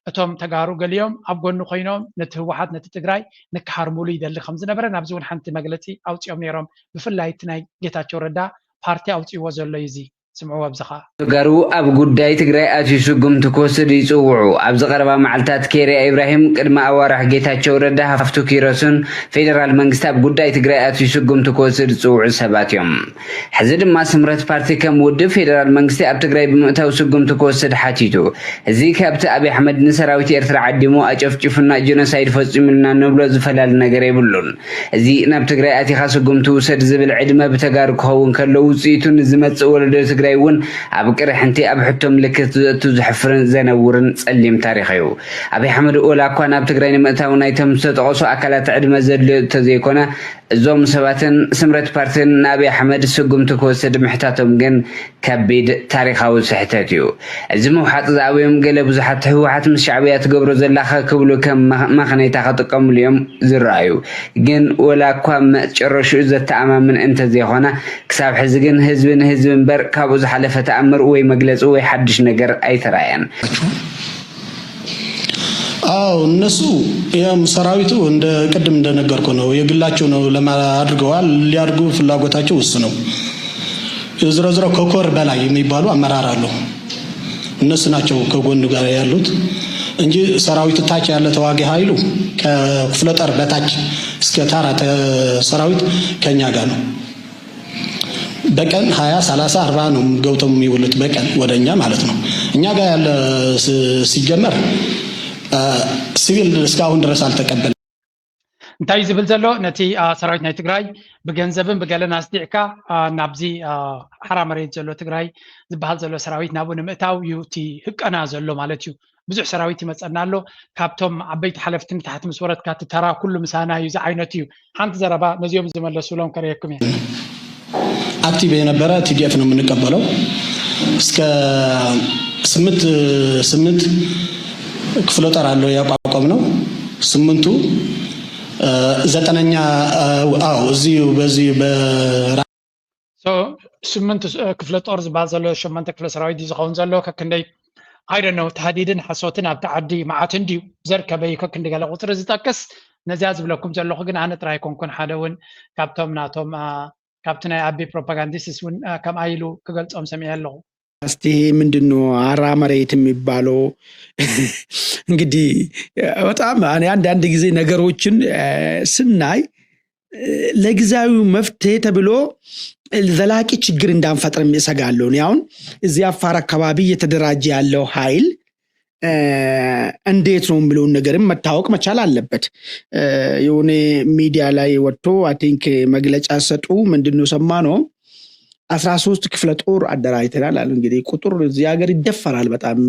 እቶም ተጋሩ ገሊኦም ኣብ ጎኑ ኮይኖም ነቲ ህወሓት ነቲ ትግራይ ንክሃርሙሉ ይደሊ ከም ዝነበረ ናብዚ እውን ሓንቲ መግለፂ ኣውፂኦም ነይሮም ብፍላይ እቲ ናይ ጌታቸው ረዳ ፓርቲ ኣውፂእዎ ዘሎ እዩ እዚ ስምዕዎ ኣብዚ ከዓ ተጋሩ ኣብ ጉዳይ ትግራይ ኣትዩ ስጉምቲ ክወስድ ይፅውዑ ኣብዚ ቀረባ መዓልታት ኬርያ ኢብራሂም ቅድሚ ኣዋርሕ ጌታቸው ረዳ ሃፍቱ ኪሮስን ፌደራል መንግስቲ ኣብ ጉዳይ ትግራይ ኣትዩ ስጉምቲ ክወስድ ዝፅውዑ ሰባት እዮም ሕዚ ድማ ስምረት ፓርቲ ከም ውድብ ፌደራል መንግስቲ ኣብ ትግራይ ብምእታው ስጉምቲ ክወስድ ሓቲቱ። እዚ ካብቲ ኣብይ ኣሕመድ ንሰራዊት ኤርትራ ዓዲሙ ኣጨፍጪፉና ጀኖሳይድ ፈፂሙልና ንብሎ ዝፈላሊ ነገር የብሉን። እዚ ናብ ትግራይ ኣቲኻ ስጉምቲ ውሰድ ዝብል ዕድመ ብተጋሩ ክኸውን ከሎ ውፅኢቱ ንዝመፅእ ወለዶ ትግራይ እውን ኣብ ቅርሕንቲ ኣብ ሕቶ ምልክት ዘእቱ ዘሕፍርን ዘነውርን ፀሊም ታሪኽ እዩ። ኣብይ ኣሕመድ ወላ እኳ ናብ ትግራይ ንምእታው ናይቶም ዝተጠቐሱ ኣካላት ዕድመ ዘድልዮ እንተዘይኮነ እዞም ሰባትን ስምረት ፓርትን ንኣብይ ኣሕመድ ስጉምቲ ክወስድ ምሕታቶም ግን ከቢድ ታሪኻዊ ስሕተት እዩ። እዚ ምውሓጥ ዝኣበዮም ገለ ብዙሓት ህወሓት ምስ ሻዕብያ ትገብሮ ዘላኸ ክብሉ ከም ማኸነይታ ክጥቀምሉ እዮም ዝረኣዩ። ግን ወላ እኳ መጨረሽኡ ዘተኣማምን እንተዘይኾነ ክሳብ ሕዚ ግን ህዝቢ ንህዝቢ እምበር ካብኡ ዝሓለፈ ተኣምር ወይ መግለፂ ወይ ሓድሽ ነገር ኣይተራእየን። አዎ እነሱ ያም ሰራዊቱ እንደ ቅድም እንደነገርኩ ነው፣ የግላቸው ነው ለማ አድርገዋል። ሊያድጉ ፍላጎታቸው እሱ ነው። ዝሮ ዝሮ ከኮር በላይ የሚባሉ አመራር አሉ። እነሱ ናቸው ከጎን ጋር ያሉት እንጂ ሰራዊቱ ታች ያለ ተዋጊ ኃይሉ ከክፍለ ጦር በታች እስከ ታራ ሰራዊት ከኛ ጋር ነው። በቀን ሃያ ሰላሳ አርባ ነው ገብተው የሚውሉት በቀን ወደ እኛ ማለት ነው። እኛ ጋር ያለ ሲጀመር ሲቪል እስካሁን ድረስ አልተቀበለ። እንታይ ዝብል ዘሎ ነቲ ሰራዊት ናይ ትግራይ ብገንዘብን ብገለን ኣስዲዕካ ናብዚ ሓራ መሬት ዘሎ ትግራይ ዝበሃል ዘሎ ሰራዊት ናብኡ ንምእታው እዩ እቲ ህቀና ዘሎ ማለት እዩ። ብዙሕ ሰራዊት ይመፀና ኣሎ ካብቶም ዓበይቲ ሓለፍቲ ንታሕቲ ምስ ወረድካ እቲ ተራ ኩሉ ምሳና እዩ ዝዓይነቱ እዩ ሓንቲ ዘረባ ነዚኦም ዝመለሱሎም ከርእየኩም እየ አክቲቭ የነበረ ቲዲኤፍ ነው የምንቀበለው እስከ ስምንት ስምንት ክፍለ ጦር አለው ያቋቋም ነው ስምንቱ ዘጠነኛ አዎ እዚሁ በዚሁ በራ ስምንት ክፍለ ጦር ዝበሃል ዘሎ ሸመንተ ክፍለ ሰራዊት እዩ ዝኸውን ዘሎ ከክንደይ I don't know ተሃዲድን ሓሶትን ኣብቲ ዓዲ መዓት እንድዩ ዘርከበ እዩ ከክንዲ ገለ ቁፅሪ ዝጠቅስ ነዚኣ ዝብለኩም ዘለኹ ግን ኣነ ጥራይ ኣይኮንኩን ሓደ እውን ካብቶም ናቶም ካብቲ ናይ ኣቢ ፕሮፓጋንዲስትስ እውን ከምኣ ኢሉ ክገልፆም ሰሚዐ ኣለኹ እስቲ ምንድን ነው አራ መሬት የሚባለው እንግዲህ በጣም አንዳንድ ጊዜ ነገሮችን ስናይ ለጊዜያዊ መፍትሄ ተብሎ ዘላቂ ችግር እንዳንፈጥርም እሰጋለሁ። እኔ አሁን እዚህ አፋር አካባቢ እየተደራጀ ያለው ኃይል እንዴት ነው የሚለውን ነገርም መታወቅ መቻል አለበት። የሆነ ሚዲያ ላይ ወጥቶ I think መግለጫ ሰጡ ምንድን ነው ሰማ ነው አስራ ሶስት ክፍለ ጦር አደራጅተናል አሉ። እንግዲህ ቁጥር እዚህ ሀገር ይደፈራል በጣም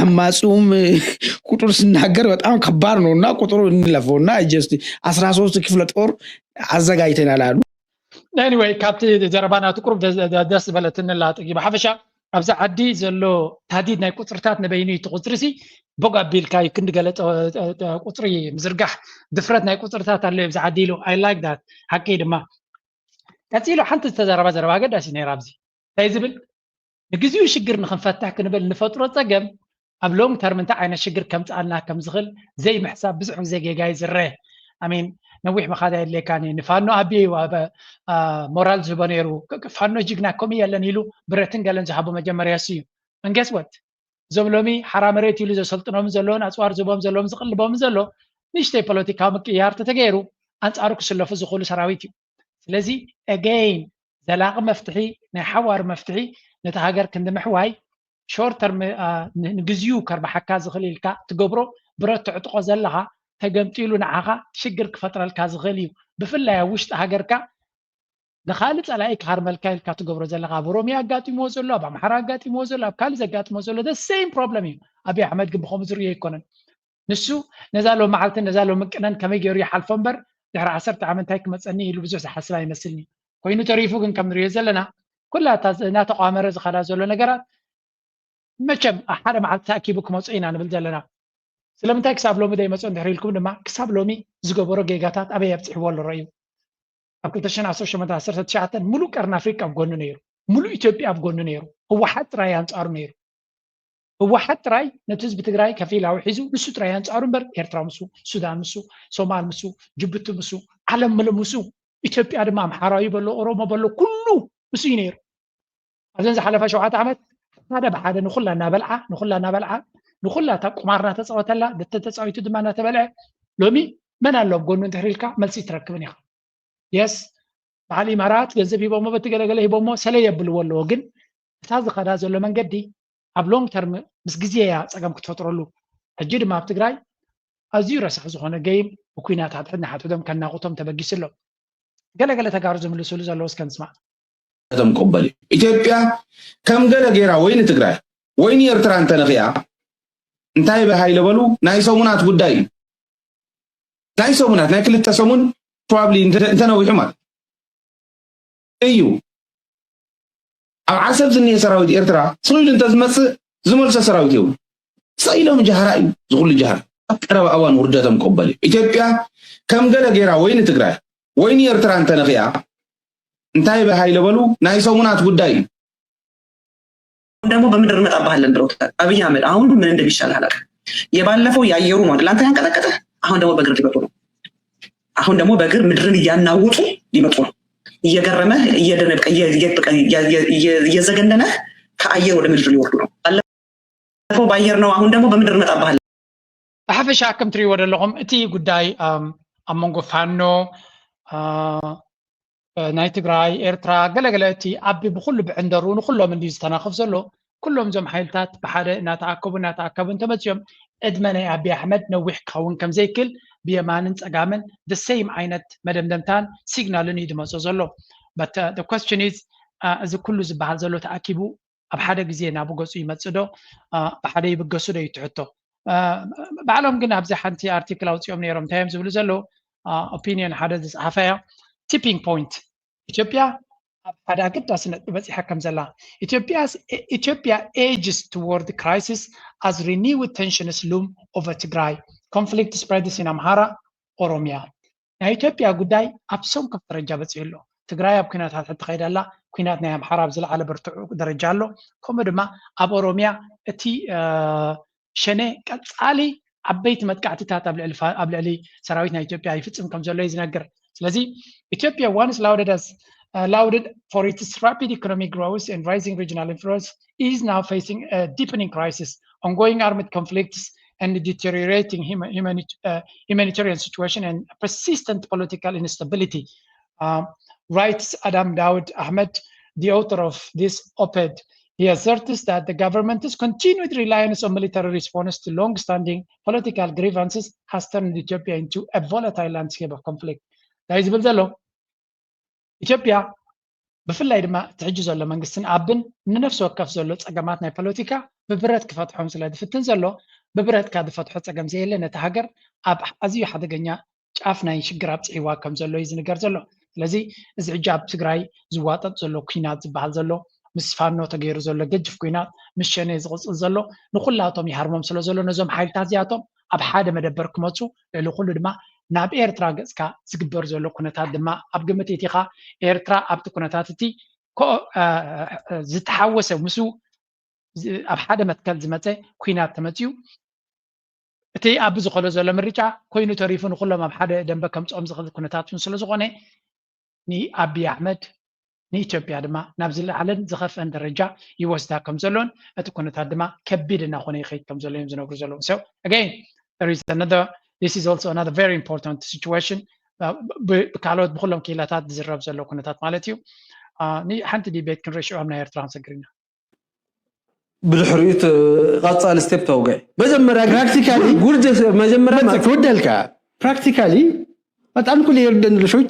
አማጺውም ቁጥር ስናገር በጣም ከባድ ነው እና ቁጥሩ እንለፈው እና just አስራ ሶስት ክፍለ ጦር አዘጋጅተናል አሉ። Anyway ካብቲ ዘረባ ናቱ ቁሩብ ደስ ዝበለትኒ ኣላ ጠጊባ ሓፈሻ ኣብዚ ዓዲ ዘሎ ታህዲድ ናይ ቁፅርታት ንበይኑ እዩ እቲ ቁፅሪ ሲ ቦግ ኣቢልካ እዩ ክንዲ ገለ ቁፅሪ ምዝርጋሕ ድፍረት ናይ ቁፅርታት ኣሎ ኣብዚ ዓዲ ኢሉ I like that ሓቂ ድማ ቀፂሉ ሓንቲ ዝተዘረባ ዘረባ ኣገዳሲ ነይራ ኣብዚ እንታይ ዝብል ንግዚኡ ሽግር ንክንፈትሕ ክንብል ንፈጥሮ ፀገም ኣብ long term እንታይ ዓይነት ሽግር ከምፅኣልና ከም ዝኽእል ዘይምሕሳብ ብዙሕ ግዜ ጌጋ እዩ ዝረአ። I mean ነዊሕ ምኻድ ኣየድልየካን እዩ። ንፋኖ ኣብየዩ ኣብ ሞራል ዝህቦ ነይሩ። ፋኖ ጅግና ከምኡ የለን ኢሉ ብረትን ገለን ዝሃቦ መጀመርያ እሱ እዩ። And guess what? እዞም ሎሚ ሓራ መሬት ኢሉ ዘሰልጥኖም ዘለውን ኣፅዋር ዝህቦም ዘለዎም ዝቕልቦም ዘሎ ንእሽተይ ፖለቲካዊ ምቅይያር ተተገይሩ ኣንፃሩ ክስለፉ ዝኽእሉ ሰራዊት እዩ። ስለዚ again ዘላቒ መፍትሒ ናይ ሓዋር መፍትሒ ነቲ ሃገር ክንዲ ምሕዋይ short term ንግዚኡ ከርባሓካ ዝኽእል ኢልካ ትገብሮ ብረት ትዕጥቆ ዘለኻ ተገምጢሉ ንዓኻ ሽግር ክፈጥረልካ ዝኽእል እዩ። ብፍላይ ኣብ ውሽጢ ሃገርካ ንኻልእ ፀላኢ ክሃርመልካ ኢልካ ትገብሮ ዘለኻ ኣብ ኦሮሚያ ኣጋጢምዎ ዘሎ ኣብ ኣምሓራ ኣጋጢምዎ ዘሎ ኣብ ካልእ ዘጋጥሞ ዘሎ the same problem እዩ። ኣብይ ኣሕመድ ግን ብኸምኡ ዝርእዮ ኣይኮነን። ንሱ ነዛ ሎም መዓልትን ነዛ ሎም ቅነን ከመይ ገይሩ ይሓልፎ እምበር ድሕሪ ዓሰርተ ዓመት እንታይ ክመፀኒ ኢሉ ብዙሕ ዝሓስብ ኣይመስልኒ። ኮይኑ ተሪፉ ግን ከም ንሪኦ ዘለና ኩላ እታ እናተቋመረ ዝኸዳ ዘሎ ነገራት መቸም ሓደ መዓልቲ ተኣኪቡ ክመፁ ኢና ንብል ዘለና። ስለምንታይ ክሳብ ሎሚ ዘይመፁ እንድሕር ኢልኩም ድማ ክሳብ ሎሚ ዝገበሮ ጌጋታት ኣበይ ኣብፅሕዎ ኣሎ ረእዩ። ኣብ ክልተ ሽሕን ዓሰርተ ሸሞንተን ዓሰርተ ትሽዓተ ሙሉእ ቀርኒ ኣፍሪቃ ኣብ ጎኑ ነይሩ፣ ሙሉእ ኢትዮጵያ ኣብ ጎኑ ነይሩ፣ ህወሓት ጥራይ ኣንፃሩ ነይሩ። ህወሓት ጥራይ ነቲ ህዝቢ ትግራይ ከፊላዊ ሒዙ ንሱ ጥራይ ኣንፃሩ እምበር ኤርትራ ምሱ፣ ሱዳን ምሱ፣ ሶማል ምሱ፣ ጅቡቲ ምሱ፣ ዓለም ምሉእ ምሱ፣ ኢትዮጵያ ድማ ኣምሓራዊ በሎ ኦሮሞ በሎ ኩሉ ምሱ እዩ ነይሩ። ኣብዘን ዝሓለፋ ሸውዓተ ዓመት ሓደ ብሓደ ንኹላ እናበልዓ ንኹላ እናበልዓ ንኹላ እታ ቁማር እናተፃወተላ ተተፃዊቱ ድማ እናተበልዐ ሎሚ መን ኣሎ ኣብ ጎኑ እንድሕር ኢልካ መልሲ ትረክብን ኢኻ። የስ በዓል ኢማራት ገንዘብ ሂቦሞ በቲ ገለገለ ሂቦሞ ሰለ የብልዎ ኣለዎ። ግን እታ ዝኸዳ ዘሎ መንገዲ ኣብ long term ምስ ግዜ እያ ፀገም ክትፈጥረሉ። ሕጂ ድማ ኣብ ትግራይ ኣዝዩ ረሳሕ ዝኾነ ገይም ብኩናት ሓድሕድ ንሓድሕዶም ከናቑቶም ተበጊሱ ኣሎ። ገለገለ ተጋሩ ዝምልስሉ ዘለዉ እስከ ንስማዕ። ተምቆበል ኢትዮጵያ ከም ገለ ገይራ ወይ ንትግራይ ወይ ንኤርትራ እንተነኺኣ እንታይ በሃይለ በሉ ናይ ሰሙናት ጉዳይ እዩ። ናይ ሰሙናት ናይ ክልተ ሰሙን probably እንተነዊሑ ማለት እዩ። ኣብ ዓሰብ ዝኒሀ ሰራዊት ኤርትራ ስቕ ኢሉ እንተዝመፅእ ዝመልሶ ሰራዊት የብሉ። ስቕ ኢሎም ጃህራ እዩ ዝኹሉ ጃህራ። ኣብ ቀረባ እዋን ውርደቶም ቆበል እዩ። ኢትዮጵያ ከም ገለ ገይራ ወይ ንትግራይ ወይ ንኤርትራ እንተነኺኣ እንታይ በሃይለ በሉ ናይ ሰሙናት ጉዳይ እዩ። ደግሞ በምድር እንመጣብሃለን ብለውታል። አብይ አህመድ አሁን ምን እንደሚሻል አላውቅም። የባለፈው የአየሩ ነው አይደል አንተ ያንቀጠቀጠ። አሁን ደግሞ በእግር ሊመጡ ነው። አሁን ደግሞ በእግር ምድርን እያናወጡ ሊመጡ ነው። እየገረመ እየዘገነነ ከአየር ወደ ምድር ሊወርዱ ነው። ባለፈው በአየር ነው፣ አሁን ደግሞ በምድር እንመጣብሃለን። ብሓፈሻ ከም ትሪእዎ ዘለኹም እቲ ጉዳይ ኣብ መንጎ ፋኖ ናይ ትግራይ ኤርትራ ገለገለ እቲ ዓቢ ብኩሉ ብዕንደሩ ንኩሎም እንድዩ ዝተናኸፍ ዘሎ። ኩሎም እዞም ሓይልታት ብሓደ እናተኣከቡ እናተኣከቡ እንተመፅዮም ዕድመ ናይ ኣቢ ኣሕመድ ነዊሕ ክኸውን ከም ዘይክል ብየማንን ፀጋምን the same ዓይነት መደምደምታን ሲግናልን እዩ ዝመፆ ዘሎ። But the question is እዚ ኩሉ ዝበሃል ዘሎ ተኣኪቡ ኣብ ሓደ ግዜ ናብ ገፁ ይመፅእ ዶ ብሓደ ይብገሱ ዶ እዩ እቲ ሕቶ። ባዕሎም ግን ኣብዚ ሓንቲ ኣርቲክል ኣውፂኦም ነይሮም እንታይ እዮም ዝብሉ ዘለዉ ኦፒኒየን ሓደ ዝፀሓፈ እያ tipping point ኢትዮጵያ ኣብ ሓደ ኣገዳሲ ነጥቢ በፂሓ ከም ዘላ ኢትዮጵያ ages toward crisis as renewed tensions loom over ትግራይ conflict spreads in ኣምሓራ ኦሮሚያ ናይ ኢትዮጵያ ጉዳይ ኣብ ሰንኮፍ ደረጃ በፂሑ ኣሎ። ትግራይ ኣብ ኩናት ሓድሕድ ትኸይድ ኣላ። ኩናት ናይ ኣምሓራ ኣብ ዝለዓለ ብርቱዕ ደረጃ ኣሎ። ከምኡ ድማ ኣብ ኦሮሚያ እቲ ሸኔ ቀፃሊ ዓበይቲ መጥቃዕትታት ኣብ ልዕሊ ሰራዊት ናይ ኢትዮጵያ ይፍፅም ከም ዘሎ እዩ ዝነግር። ስለዚ ኢትዮጵያ once lauded as lauded for its rapid economic growth and rising regional influence is now facing a deepening crisis, ongoing armed conflicts and deteriorating humanitarian situation and persistent political instability, writes Adam Daud Ahmed, the author of this op-ed. He asserts that the government's continued reliance on military response to long-standing political grievances has turned Ethiopia into a volatile landscape of conflict. እንታይ ዝብል ዘሎ ኢትዮጵያ ብፍላይ ድማ እቲ ሕጂ ዘሎ መንግስትን ኣብን ንነፍሲ ወከፍ ዘሎ ፀገማት ናይ ፖለቲካ ብብረት ክፈትሖም ስለ ዝፍትን ዘሎ ብብረትካ ዝፈትሖ ፀገም ዘየለ ነቲ ሃገር ኣብ ኣዝዩ ሓደገኛ ጫፍ ናይ ሽግር ኣብፅሒዋ ከም ዘሎ እዩ ዝንገር ዘሎ። ስለዚ እዚ ሕጂ ኣብ ትግራይ ዝዋጠጥ ዘሎ ኩናት ዝበሃል ዘሎ ምስ ፋኖ ተገይሩ ዘሎ ገጅፍ ኩናት ምስ ሸኔ ዝቕፅል ዘሎ ንኩላቶም ይሃርሞም ስለ ዘሎ ነዞም ሓይልታት እዚኣቶም ኣብ ሓደ መደበር ክመፁ ልዕሊ ኩሉ ድማ ናብ ኤርትራ ገፅካ ዝግበር ዘሎ ኩነታት ድማ ኣብ ግምት እቲኻ ኤርትራ ኣብቲ ኩነታት እቲ ዝተሓወሰ ምስኡ ኣብ ሓደ መትከል ዝመፀ ኩናት ተመፅዩ እቲ ኣብ ዝኸሎ ዘሎ ምርጫ ኮይኑ ተሪፉ ንኩሎም ኣብ ሓደ ደንበ ከምፅኦም ዝኽእል ኩነታት እውን ስለ ዝኾነ ንኣብይ ኣሕመድ ንኢትዮጵያ ድማ ናብ ዝለዓለን ዝኸፍአን ደረጃ ይወስዳ ከም ዘሎን እቲ ኩነታት ድማ ከቢድ እናኾነ ይኸይድ ከም ዘሎ እዮም ዝነግሩ ዘለዉ። So again, there is another, this is also another very important situation. ብካልኦት ብኩሎም ክኢላታት ዝዝረብ ዘሎ ኩነታት ማለት እዩ። ንሓንቲ ዲቤት ክንርኢ ሽዑ ኣብ ናይ ኤርትራ ክንሰግር ኢና። ብድሕሪኡ እቲ ቀጻሊ ስቴፕ ተውግዕ መጀመርያ ግን Practically- ጉርጀ መጀመርያ መጽ- ክወደልካ ፕራክቲካሊ በጣም ኩሉ የርደን ለሾች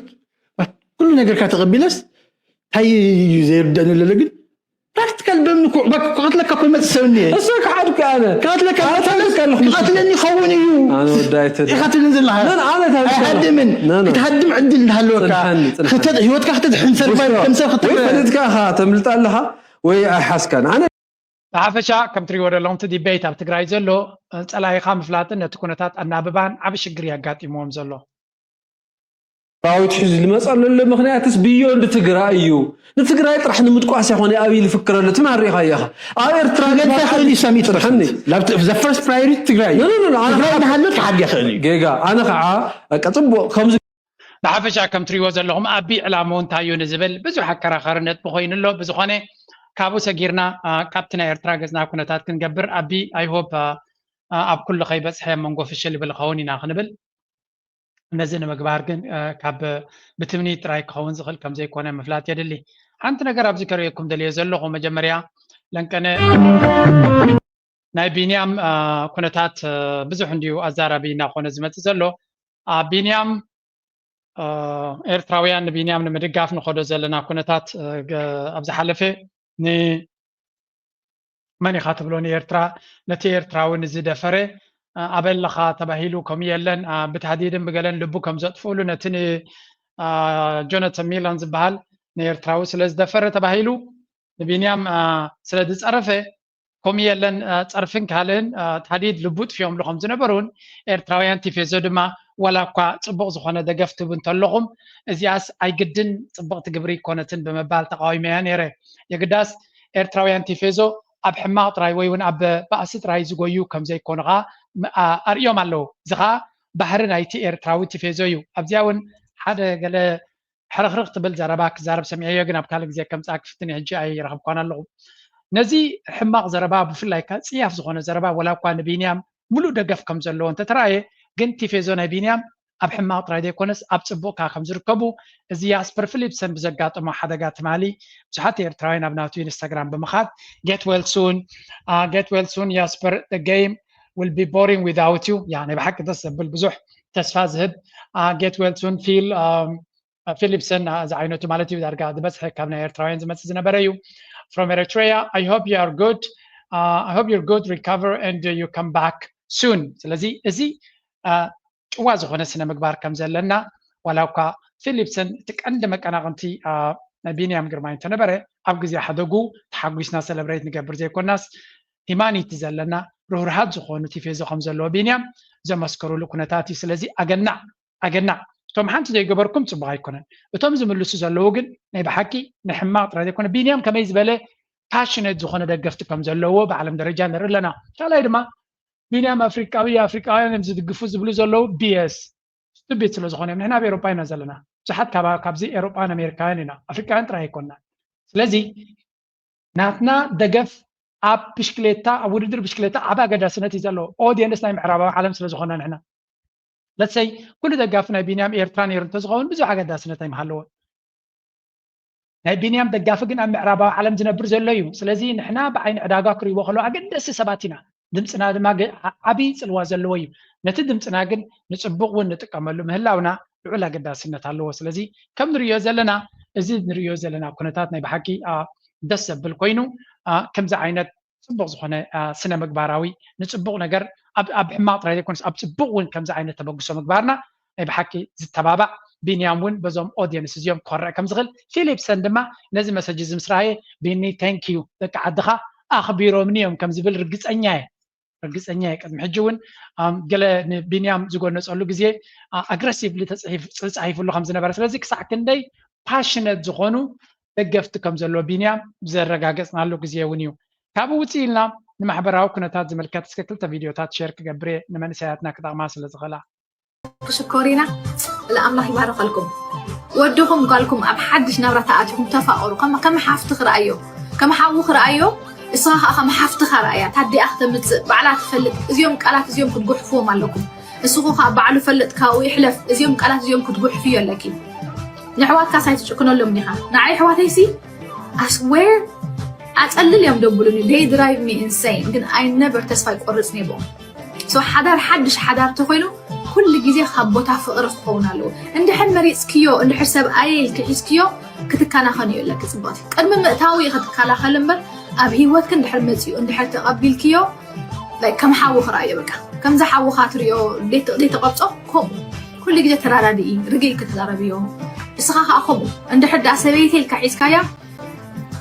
ኩሉ ነገርካ ተቐቢለስ እንታይ እዩ ዘየርደን ለለ ግን ፕራክቲካል በምንኩ ክቐትለካ ኮ መጽእ ሰብ እኒኤ እሱ ክሓድኩ ኣነ ክቐትለካ ኣነ መጽእ ተልካ ኣለኹ ምስ- ክቐትለኒ ይኸውን እዩ ኣነ ወዳይ ተደ ኢኻ ትብልን ዘለኻ ነን ኣነ ታልካ ኣይሃድምን ነን ክትሃድም ዕድል እናሃለወካ ጽንሓኒ፣ ጽንሓኒ። ክተ- ህይወትካ ክተድሕን ሰርቫይቭ ከም ሰብ ወይ ክተ- ፈሊጥካ ኢኻ ተምልጥ ኣለኻ ወይ ኣይሓስካን ኣነ ብሓፈሻ ከም ትሪእዎ ዘለኹም እቲ ዲቤት ኣብ ትግራይ ዘሎ ፀላኢኻ ምፍላጥን ነቲ ኩነታት ኣናብባን ዓብ ሽግር የጋጢምዎም ዘሎ። ሰራዊት ሒዙ ዝመፀ ዘሎ ምክንያትስ ብዮንድ ትግራይ እዩ። ንትግራይ ጥራሕ ንምጥቋስ ይኮነ ኣብይ ዝፍክረሉ ትማር ሪኢኻዮ ኢኻ። ኣብ ኤርትራ ክገድፋ ይኽእል እዩ ሰሚት ጽንሓኒ። the first priority ትግራይ እዩ። No, no, no, no, ኣነ ትግራይ ከዓ- እናሃለወ ክሓድያ ይኽእል እዩ። ጌጋ ኣነ ከዓ በቃ ፅቡቅ ከምዚ ብሓፈሻ ከም ትሪእዎ ዘለኹም ኣቢ ዕላምኡ እንታይ እዩ ንዝብል ብዙሕ ኣከራኻሪ ነጥቢ ኮይኑ ኣሎ። ብዝኾነ ካብኡ ሰጊርና አ፣ ካብቲ ናይ ኤርትራ ገጽና ኩነታት ክንገብር ኣቢ I hope አ፣ አ፣ ኣብ ኩሉ ከይበጽሐ ኣብ መንጎ ፍሽል ይብል ኸውን ኢና ክንብል ነዚ ንምግባር ግን አ፣ ካብ ብትምኒት ጥራይ ክኸውን ዝኽእል ከም ዘይኮነ ምፍላጥ የድሊ። ሓንቲ ነገር ኣብዚ ከርእየኩም ደልየ ዘለኹ መጀመርያ ለንቀነ ናይ ቢንያም አ፣ ኩነታት አ፣ ብዙሕ እንድዩ ኣዛራቢ እናኾነ ዝመጽእ ዘሎ። አ፣ ቢንያም አ፣ ኤርትራውያን ንቢንያም ንምድጋፍ ንኸዶ ዘለና ኩነታት አ፣ ገ- ኣብ ዝሓለፈ ን መን ኢኻ ትብሎ ንኤርትራ ነቲ ኤርትራዊ ንዝደፈረ አ፣ ኣበይ ኣለኻ ተባሂሉ ከምኡ የለን አ፣ ብታህዲድን ብገለን ልቡ ከም ዘጥፍኡሉ ነቲ ን አ፣ ጆነተን ሚላን ዝበሃል ንኤርትራዊ ስለ ዝደፈረ ተባሂሉ ንቢንያም አ፣ ስለ ዝጸረፈ ከምኡ የለን አ፣ ጸርፍን ካልእን አ፣ ታህዲድ ልቡ ጥፊኦምሉ ከም ዝነበሩን ኤርትራውያን ቲፌዞ ድማ ዋላ እኳ ጽቡቕ ዝኾነ ደገፍ ትህቡ እንተለኹም እዚኣስ ኣይግድን ጽብቕቲ ግብሪ ኣይኮነትን ብምባል ተቃዊመያ ነይረ። የግዳስ ኤርትራውያን ቲፌዞ ኣብ ሕማቕ ጥራይ ወይ እውን ኣብ ባእሲ ጥራይ ዝጎዩ ከም ዘይኮኑ ኸኣ ም- ኣ- ኣርእዮም ኣለዉ። እዚ ኸኣ ባህሪ ናይቲ ኤርትራዊ ቲፌዞ እዩ። ኣብዚኣ እውን ሓደ ገለ ሕርኽርኽ ትብል ዘረባ ክዛረብ ሰሚዐዮ፣ ግን ኣብ ካልእ ግዜ ከምጽኣ ክፍትን እየ፣ ሕጂ ኣይረኸብኳን ኣለኹ። ነዚ ሕማቕ ዘረባ ብፍላይ ከኣ ጽያፍ ዝኾነ ዘረባ ወላ እኳ ንቢንያም ምሉእ ደገፍ ከም ዘለዎ እንተተራእየ፣ ግን ቲፌዞ ናይ ቢንያም ኣብ ሕማቕ ጥራይ ዘይኮነስ ኣብ ጽቡቕ ከኣ ከም ዝርከቡ እዚ ያስፐር ፊሊፕሰን ብዘጋጠሞ ሓደጋ ትማሊ ብዙሓት ኤርትራውያን ኣብ ናቱ ኢንስታግራም ብምኻድ get well soon uh, get well soon ያስፐር the game will be boring without you ያ ናይ ብሓቂ ደስ ዘብል ብዙሕ ተስፋ ዝህብ uh, get well soon ፊል um, uh, ፊሊፕሰን uh, ዝዓይነቱ ማለት እዩ ዳርጋ ዝበዝሐ ካብ ናይ ኤርትራውያን ዝመጽእ ዝነበረ እዩ from Eritrea I hope you are good uh, I hope you're good recover and uh, you come back soon ስለዚ እዚ uh, ጭዋ ዝኾነ ስነ ምግባር ከም ዘለና ዋላ እኳ ፊሊፕሰን እቲ ቀንዲ መቀናቕንቲ uh, ናይ ቢንያም ግርማይ እንተነበረ ኣብ ግዜ ሓደጉ ተሓጒስና ሰለብሬት ንገብር ዘይኮናስ ሂማኒቲ ዘለና ርህሩሃት ዝኾኑ ቲፌዞ ከም ዘለዎ ቢንያም ዘመስከሩሉ ኩነታት እዩ ስለዚ ኣገናዕ ኣገናዕ እቶም ሓንቲ ዘይገበርኩም ፅቡቅ ኣይኮነን እቶም ዝምልሱ ዘለዉ ግን ናይ ብሓቂ ንሕማቅ ጥራይ ዘይኮነ ቢንያም ከመይ ዝበለ ፓሽነት ዝኾነ ደገፍቲ ከም ዘለዎ ብዓለም ደረጃ ንርኢ ኣለና ካልኣይ ድማ ቢንያም ኣፍሪቃዊ ኣፍሪቃውያን እዮም ዝድግፉ ዝብሉ ዘለዉ ቢኤስ ስቱቢድ ስለ ዝኾነ እዮም ንሕና ኣብ ኤሮጳ ኢና ዘለና ብዙሓት ካብ- ካብዚ ኤሮጳን ኣሜሪካውያን ኢና ኣፍሪቃውያን ጥራይ ኣይኮንና ስለዚ ናትና ደገፍ ኣብ ብሽክሌታ ኣብ ውድድር ብሽክሌታ ዓብ ኣገዳስነት እዩ ዘለዎ ኦዲየንስ ናይ ምዕራባዊ ዓለም ስለ ዝኾነ ንሕና ለሰይ ኩሉ ደጋፊ ናይ ቢንያም ኤርትራ ነይሩ እንተዝኸውን ብዙሕ ኣገዳስነት ኣይምሃለዎን ናይ ቢንያም ደጋፊ ግን ኣብ ምዕራባዊ ዓለም ዝነብር ዘሎ እዩ ስለዚ ንሕና ብዓይኒ ዕዳጋ ክሪእዎ ከለዉ ኣገደሲ ሰባት ኢና ድምፅና ድማ ገ- ዓ- ዓብዪ ፅልዋ ዘለዎ እዩ ነቲ ድምፅና ግን ንፅቡቅ እውን ንጥቀመሉ ምህላውና ልዑል ኣገዳስነት ኣለዎ ስለዚ ከም ንሪኦ ዘለና እዚ ንሪኦ ዘለና ኩነታት ናይ ብሓቂ ኣ፣ ደስ ዘብል ኮይኑ ኣ፣ ከምዚ ዓይነት ፅቡቅ ዝኾነ ኣ፣ ስነ ምግባራዊ ንፅቡቅ ነገር ኣብ ኣብ ሕማቅ ጥራይ ዘይኮነስ ኣብ ፅቡቅ እውን ከምዚ ዓይነት ተበግሶ ምግባርና ናይ ብሓቂ ዝተባባዕ ቢንያም እውን በዞም ኦድየንስ እዚኦም ክኮርዕ ከም ዝኽእል ፊሊፕሰን ድማ ነዚ መሰጅ እዚ ምስ ረኣየ ቢኒ thank you ደቂ ዓድኻ ኣኽቢሮምኒ እዮም ከም ዝብል ርግፀኛ እየ ርግፀኛ እየ ቅድሚ ሕጂ እውን ኣም፣ ገለ ንቢንያም ዝጎነፀሉ ግዜ ኣግረሲቭሊ ተፃሒፍሉ ከም ዝነበረ ስለዚ ክሳዕ ክንደይ ፓሽነት ዝኾኑ ደገፍቲ ከም ዘለዎ ቢንያም ዘረጋገፅናሉ ግዜ እውን እዩ ካብኡ ውፅእ ኢልና ንማሕበራዊ ኩነታት ዝምልከት እስከ ክልተ ቪድዮታት ሸር ክገብር እየ፣ ንመንእሰያትና ክጠቕማ ስለ ዝኽእላ። ሽኮሪና ለኣምላኽ ይባርኸልኩም። ወድኹም ጓልኩም ኣብ ሓድሽ ናብራ ተኣቲኹም ተፋቐሩ። ከም ከም ሓፍቲ ክረኣዮ፣ ከም ሓዊ ክረኣዮ፣ እስኻ ከዓ ከም ሓፍትኻ ረኣያ። ታዲኣ ክተምፅእ ባዕላ ትፈልጥ። እዚኦም ቃላት እዚኦም ክትጉሕፍዎም ኣለኩም። እስኹ ከዓ ባዕሉ ፈልጥ ካብኡ ይሕለፍ። እዚኦም ቃላት እዚኦም ክትጉሕፍዮ ኣለኪ። ንኣሕዋትካ ሳይትጭክነሎም ዲኻ? ንዓይ ኣሕዋተይሲ ኣስዌር ኣፀልል እዮም ደብሉኒ። They drive me insane። ግን I never ተስፋ ይቆርፅ ኔቦም። So ሓዳር ሓድሽ ሓዳር ተኮይኑ ኩሉ ግዜ ካብ ቦታ ፍቅሪ ክኸውን ኣለዎ። እንድሕር መሪፅክዮ እንድሕር ሰብኣየ ኢልኪ ሒዝክዮ ክትከናኸንዮ ኣለኪ። ፅብቅቲ ቅድሚ ምእታዊ ክትከላኸል እምበር ኣብ ሂወትክ እንድሕር መፂኡ እንድሕር ተቀቢልክዮ like ከም ሓዊ ክረኣዮ በቃ ከምዛ ሓዊ ካትሪኦ ዘይተቀብፆ ከምኡ ኩሉ ግዜ ተራዳድኢ ርግእ ክትዛረብዮ እስኻ ከዓ ከምኡ እንድሕር ዳ ሰበይቲ ኢልካ ሒዝካያ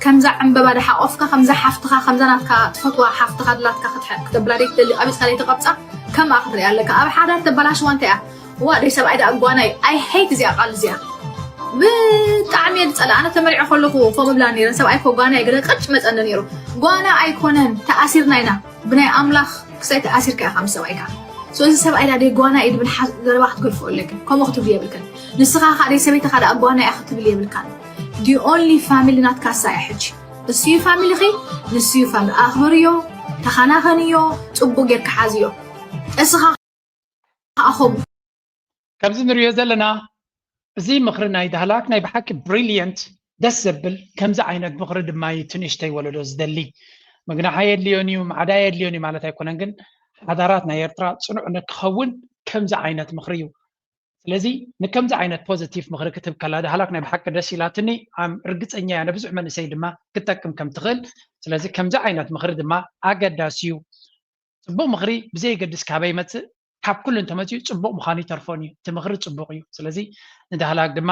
ከምዛ ዕምበባ ዳሓቆፍካ ከምዛ ሓፍትኻ ከምዛ ናትካ ትፈትዋ ሓፍትኻ ድላትካ ክተብላ ደይ ትደሊ ቀቢፅካ ደይ ተቀብፃ ከምኣ ክትሪኣ ኣለካ ኣብ ሓዳር ተበላሽዋ እንታይ እያ ዋ ደይ ሰብኣይ ዳ ጓናይ I hate እዚኣ ቃል እዚኣ ብጣዕሚ እየ ዝፀላ ኣነ ተመሪዖ ከለኩ ከምኡ ብላ ነይረን ሰብኣይ ኮ ጓናይ ገለ ቅጭ መፀኒ ነይሩ ጓና ኣይኮነን ተኣሲርና ኢና ብናይ ኣምላኽ ክሳይ ተኣሲርካ ኢኻ ምስ ሰብኣይካ ስለዚ ሰብኣይ ዳ ደይ ጓና እዩ ድብል ዘረባ ክትገድፎ ኣለክን ከምኡ ክትብል የብልክን ንስኻ ካ ደይ ሰበይትኻ ዳ ጓና እያ ክትብል የብልካን the only family ናትካ እሳ እያ ሕጂ እሱ እዩ ፋሚሊኺ ንሱ እዩ ፋሚሊ ኣኽብርዮ ተኸናኸንዮ ፅቡቅ ጌርካ ሓዝዮ እስኻ ከዓ ከምኡ ከምዚ ንሪኦ ዘለና እዚ ምኽሪ ናይ ዳህላክ ናይ ብሓቂ ብሪልየንት ደስ ዘብል ከምዚ ዓይነት ምኽሪ ድማ እዩ እቲ ንእሽተይ ወለዶ ዝደሊ ምግናሕ ኣየድልዮን እዩ ማዕዳ ኣየድልዮን እዩ ማለት ኣይኮነን ግን ሓዳራት ናይ ኤርትራ ፅኑዕ ንክኸውን ከምዚ ዓይነት ምኽሪ እዩ ስለዚ ንከምዚ ዓይነት ፖዘቲቭ ምኽሪ ክትብ ከላ ዳህላክ ናይ ብሓቂ ደስ ኢላትኒ ኣም ርግፀኛ እያ ንብዙሕ መንእሰይ ድማ ክትጠቅም ከም ትኽእል ስለዚ ከምዚ ዓይነት ምኽሪ ድማ ኣገዳሲ እዩ ፅቡቅ ምኽሪ ብዘየገድስ ካበይ ይመፅእ ካብ ኩሉ እንተመፅኡ ፅቡቅ ምዃኑ ይተርፎን እዩ እቲ ምኽሪ ፅቡቅ እዩ ስለዚ ንዳህላክ ድማ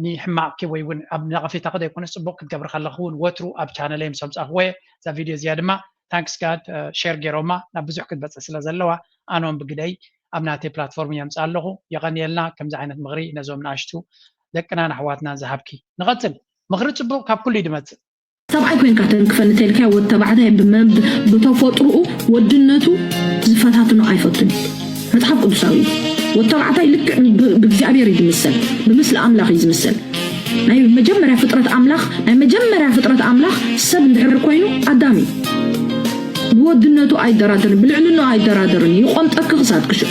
ንሕማቅኪ ወይ እውን ኣብ ነቐፌታኺ ዘይኮነስ ፅቡቅ ክትገብሪ ከለኺ እውን ወትሩ ኣብ ቻነለይ ምስ ኣምፃእኽዎ እየ እዛ ቪድዮ እዚኣ ድማ ታንክስ ጋድ ሼር ገይሮማ ናብ ብዙሕ ክትበፅሕ ስለ ዘለዋ ኣነ እውን ብግደይ ኣብ ናተይ ፕላትፎርም የምፅእ ኣለኹ የቐንየልና ከምዚ ዓይነት ምኽሪ ነዞም ንኣሽቱ ደቅናን ኣሕዋትናን ዝሃብኪ ንቐፅል ምኽሪ ፅቡቅ ካብ ኩሉ እዩ ድመፅእ ሰብኣይ ኮይንካ ተንክፈኒ ተልካዮ ወዲ ተባዕታይ ብመንብ ብተፈጥርኡ ወድነቱ ዝፈታትኖ ኣይፈቱን እዩ። መፅሓፍ ቅዱሳዊ እዩ። ወዲ ተባዕታይ ልክዕ ብእግዚኣብሔር እዩ ዝምሰል፣ ብምስሊ ኣምላኽ እዩ ዝምሰል። ናይ መጀመርያ ፍጥረት ኣምላኽ ናይ መጀመርያ ፍጥረት ኣምላኽ ሰብ እንድሕር ኮይኑ ኣዳም እዩ። ብወድነቱ ኣይደራደርን፣ ብልዕልንኡ ኣይደራደርን እዩ። ይቆምጠኪ ክሳድኪ ሽዑ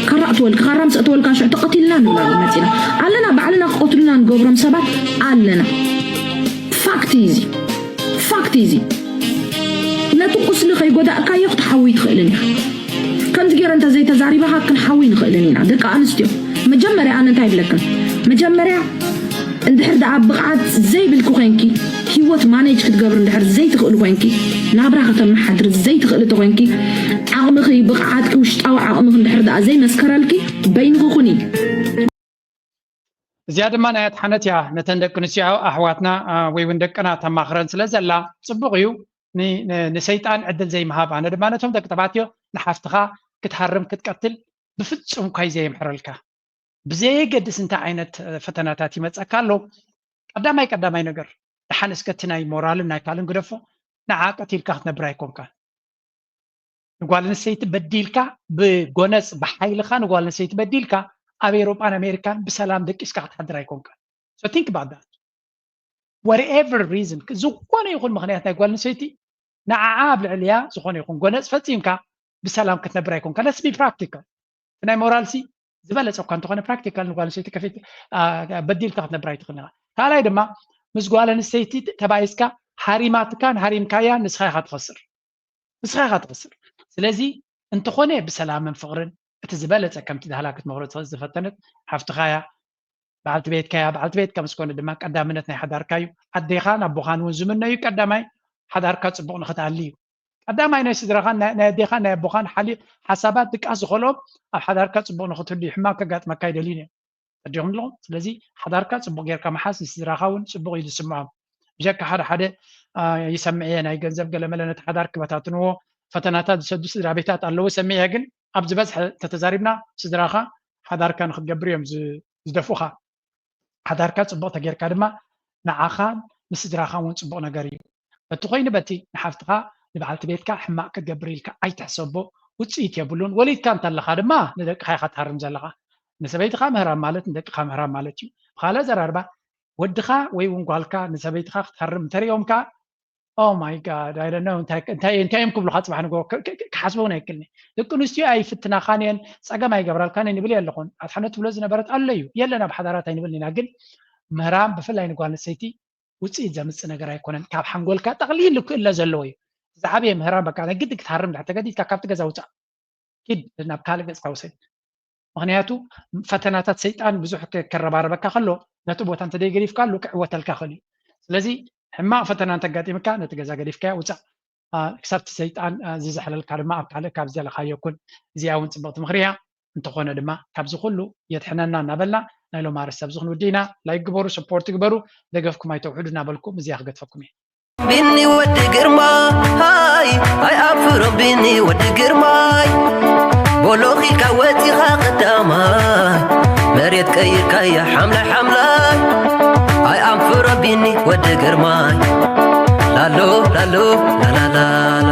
ካራ እትወልኪ፣ ካራ ምስ እተወልካ ሽዑ ተቐቲልና ንብላ መፂና ኣለና። ባዕልና ክቐትሉና ንገብሮም ሰባት ኣለና። ፋክት እዩ እዚ ፋክት እዩ እዚ ነቲ ቁስሊ ከይጎዳእካዮ ክትሓዊ ትኽእልን ኢኻ ከምዚ ገይረ እንተ ዘይተዛሪባኻ ክንሓዊ ንኽእልን ኢና ደቂ ኣንስትዮ መጀመርያ ኣነ እንታይ ይብለክን መጀመርያ እንድሕር ደኣ ብቕዓት ዘይብልኪ ኮይንኪ ሂወት ማኔጅ ክትገብሪ እንድሕር ዘይትኽእሊ ኮይንኪ ናብራ ከተመሓድሪ ዘይትኽእሊ ተኮይንኪ ዓቕምኺ ብቕዓትኪ ውሽጣዊ ዓቕምኺ እንድሕር ደኣ ዘይመስከረልኪ በይንኺ ኩኒ እዚኣ ድማ ናይ ኣድሓነት እያ ነተን ደቂ ኣንስትዮ ኣሕዋትና ወይ እውን ደቅና ተማኽረን ስለ ዘላ ፅቡቕ እዩ ንሰይጣን ዕድል ዘይምሃብ ኣነ ድማ ነቶም ደቂ ተባዕትዮ ንሓፍትኻ ክትሃርም ክትቀትል ብፍፁም እኳ እዩ ዘየምሕረልካ ብዘየገድስ እንታይ ዓይነት ፈተናታት ይመፀካ ኣሎ ቀዳማይ ቀዳማይ ነገር ደሓን እስከ እቲ ናይ ሞራልን ናይ ካልእን ግደፎ ንዓ ቀቲልካ ክትነብር ኣይኮንካን ንጓል ኣንስተይቲ በዲልካ ብጎነፅ ብሓይልኻ ንጓል ኣንስተይቲ በዲልካ ኣብ ኤሮጳን ኣሜሪካን ብሰላም ደቂስካ ክትሓድር ኣይኮንካን so think about that whatever reason ዝኾነ ይኹን ምኽንያት ናይ ጓል ኣንስተይቲ ንዓዓ ኣብ ልዕልያ ዝኾነ ይኹን ጎነፅ ፈፂምካ ብሰላም ክትነብር ኣይኮንካ let's be practical ናይ ሞራል ሲ ዝበለፀ እኳ እንተኾነ ፕራክቲካል ንጓል ኣንስተይቲ ከፊት በዲልካ ክትነብር ኣይትኽእል ኢኻ ካልኣይ ድማ ምስ ጓል ኣንስተይቲ ተባኢስካ ሃሪማትካን ሃሪምካያ ንስኻ ኢኻ ትኸስር ንስኻ ኢኻ ትኸስር ስለዚ እንተኾነ ብሰላምን ፍቕርን እቲ ዝበለፀ ከምቲ ዳህላ ክትመኽሮ ዝፈተነት ሓፍትኻያ በዓልቲ ቤትካያ በዓልቲ ቤትካ ምስ ኮነ ድማ ቀዳምነት ናይ ሓዳርካ እዩ ኣዴኻን ኣቦኻን እውን ዝምነዩ ቀዳማይ ሓዳርካ ፅቡቕ ንኽትኣሊ እዩ ቀዳማይ ናይ ስድራኻን ናይ ኣዴኻን ናይ ኣቦኻን ሓሊ ሓሳባት ድቃስ ዝኸልኦም ኣብ ሓዳርካ ፅቡቕ ንኽትህሉ እዩ ሕማም ከጋጥመካ ይደልዩን እዮም ኣዲኹም ኣለኹም ስለዚ ሓዳርካ ፅቡቕ ጌርካ መሓዝ ንስድራኻ እውን ፅቡቕ እዩ ዝስምዖም ብጀካ ሓደ ሓደ ይሰምዕ እየ ናይ ገንዘብ ገለመለ ነቲ ሓዳር ክበታትንዎ ፈተናታት ዝሰዱ ስድራ ቤታት ኣለዉ ሰሚዐ ግን ኣብ ዝበዝሐ እንተተዛሪብና ስድራኻ ሓዳርካ ንክትገብር እዮም ዝደፉኻ ሓዳርካ ፅቡቕ ተጌርካ ድማ ንዓኻን ንስድራኻን እውን ፅቡቕ ነገር እዩ በቲ ኮይኑ በቲ ንሓፍትኻ ንበዓልቲ ቤትካ ሕማቕ ክትገብር ኢልካ ኣይትሕሰቦ። ውፅኢት የብሉን። ወሊድካ እንተለኻ ድማ ንደቅኻ ኢኻ ትሃርም ዘለኻ። ንሰበይትኻ ምህራም ማለት ንደቅኻ ምህራም ማለት እዩ። ብኻልእ ኣዘራርባ፣ ወድኻ ወይ እውን ጓልካ ንሰበይትኻ ክትሃርም እንተሪኦምካ፣ ኦ ማይ ጋድ፣ ኣይ ዶንት ኖ፣ እንታይ እንታይ እንታይ እዮም ክብሉኻ? ፅባሕ ንጎ ክሓስበውን ኣይክልኒ። ደቂ ኣንስትዮ ኣይፍትናኻን እየን፣ ፀገም ኣይገብራልካን እየን ይብል የለኹን። ኣድሓኖ ትብሎ ዝነበረት ኣሎ እዩ፣ የለን ኣብ ሓዳራት ኣይንብል ኢና። ግን ምህራም ብፍላይ ንጓል ኣንስተይቲ ውፅኢት ዘምፅእ ነገር ኣይኮነን። ካብ ሓንጎልካ ጠቕሊሉ ክእለ ዘለዎ እዩ። ዝዓበየ ምህራም በቃ ናይ ግዲ ክትሃርም ድሕር ተገዲድካ ካብቲ ገዛ ውፃእ፣ ኪድ ናብ ካልእ ገፅካ ውሰድ። ምክንያቱ ፈተናታት ሰይጣን ብዙሕ ከረባረበካ ከሎ ነቲ ቦታ እንተደይገዲፍካሉ ክዕወተልካ ክእል እዩ። ስለዚ ሕማቕ ፈተና እንተጋጢምካ ነቲ ገዛ ገዲፍካዮ ውፃእ። ክሳብቲ ሰይጣን ዝዝሕለልካ ድማ ኣብ ካልእ ካብ ዝደለካዮ ኩን። እዚኣ እውን ፅብቕቲ ምክሪ እያ። እንተኾነ ድማ ካብዚ ኩሉ የድሕነና እናበልና ናይ ሎማ ርስ ኣብዚ ክንውዲ ኢና። ላይክ ግበሩ፣ ሰፖርት ግበሩ፣ ደገፍኩም ኣይተውሕዱ እናበልኩም እዚኣ ክገድፈኩም እየ። ቢኒ ወዲ ግርማ ሃይ ኣይ ኣፍሮም ቢኒ ወዲ ግርማይ ቦሎኺልካ ወፂኻ ቀዳማይ መሬት ቀይርካያ ሓምላይ ሓምላይ ኣይ ኣንፍሮም ቢኒ ወዲ ግርማይ ላሎ ላሎ ላላላላ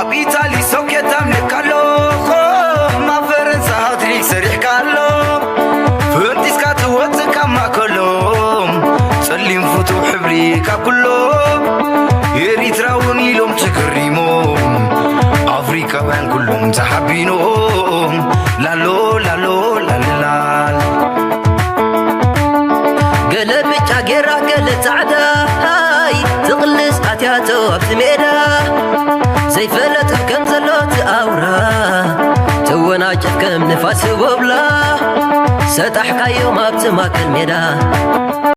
ኣብ ኢታሊ ሶኬት ኣምልካ ኣለኹ ኣብ ፈረንሳ ሃትሪክ ሰሪሕካ ኣሎ ፍንጢስካ ትወፅእ ካብ ማእከሎም ጸሊም ፍቱው ሕብሪ ካብ ኩሎም ኤሪትራውን ኢሎም ተገሪሞም ኣፍሪካውያን ኩሎም ተሓቢኖም ላሎ ላሎ ላልላል ገለ ብጫ ጌራ ገለ ጻዕዳ ሃይ ትቕልስ ኣትያቶ ኣብቲ ሜዳ ዘይፈለጥ ከም ዘሎ እቲ ኣውራ ተወናጭፍ ከም ንፋስ ህቦብላ ሰጣሕካዮም ኣብቲ ማእከል ሜዳ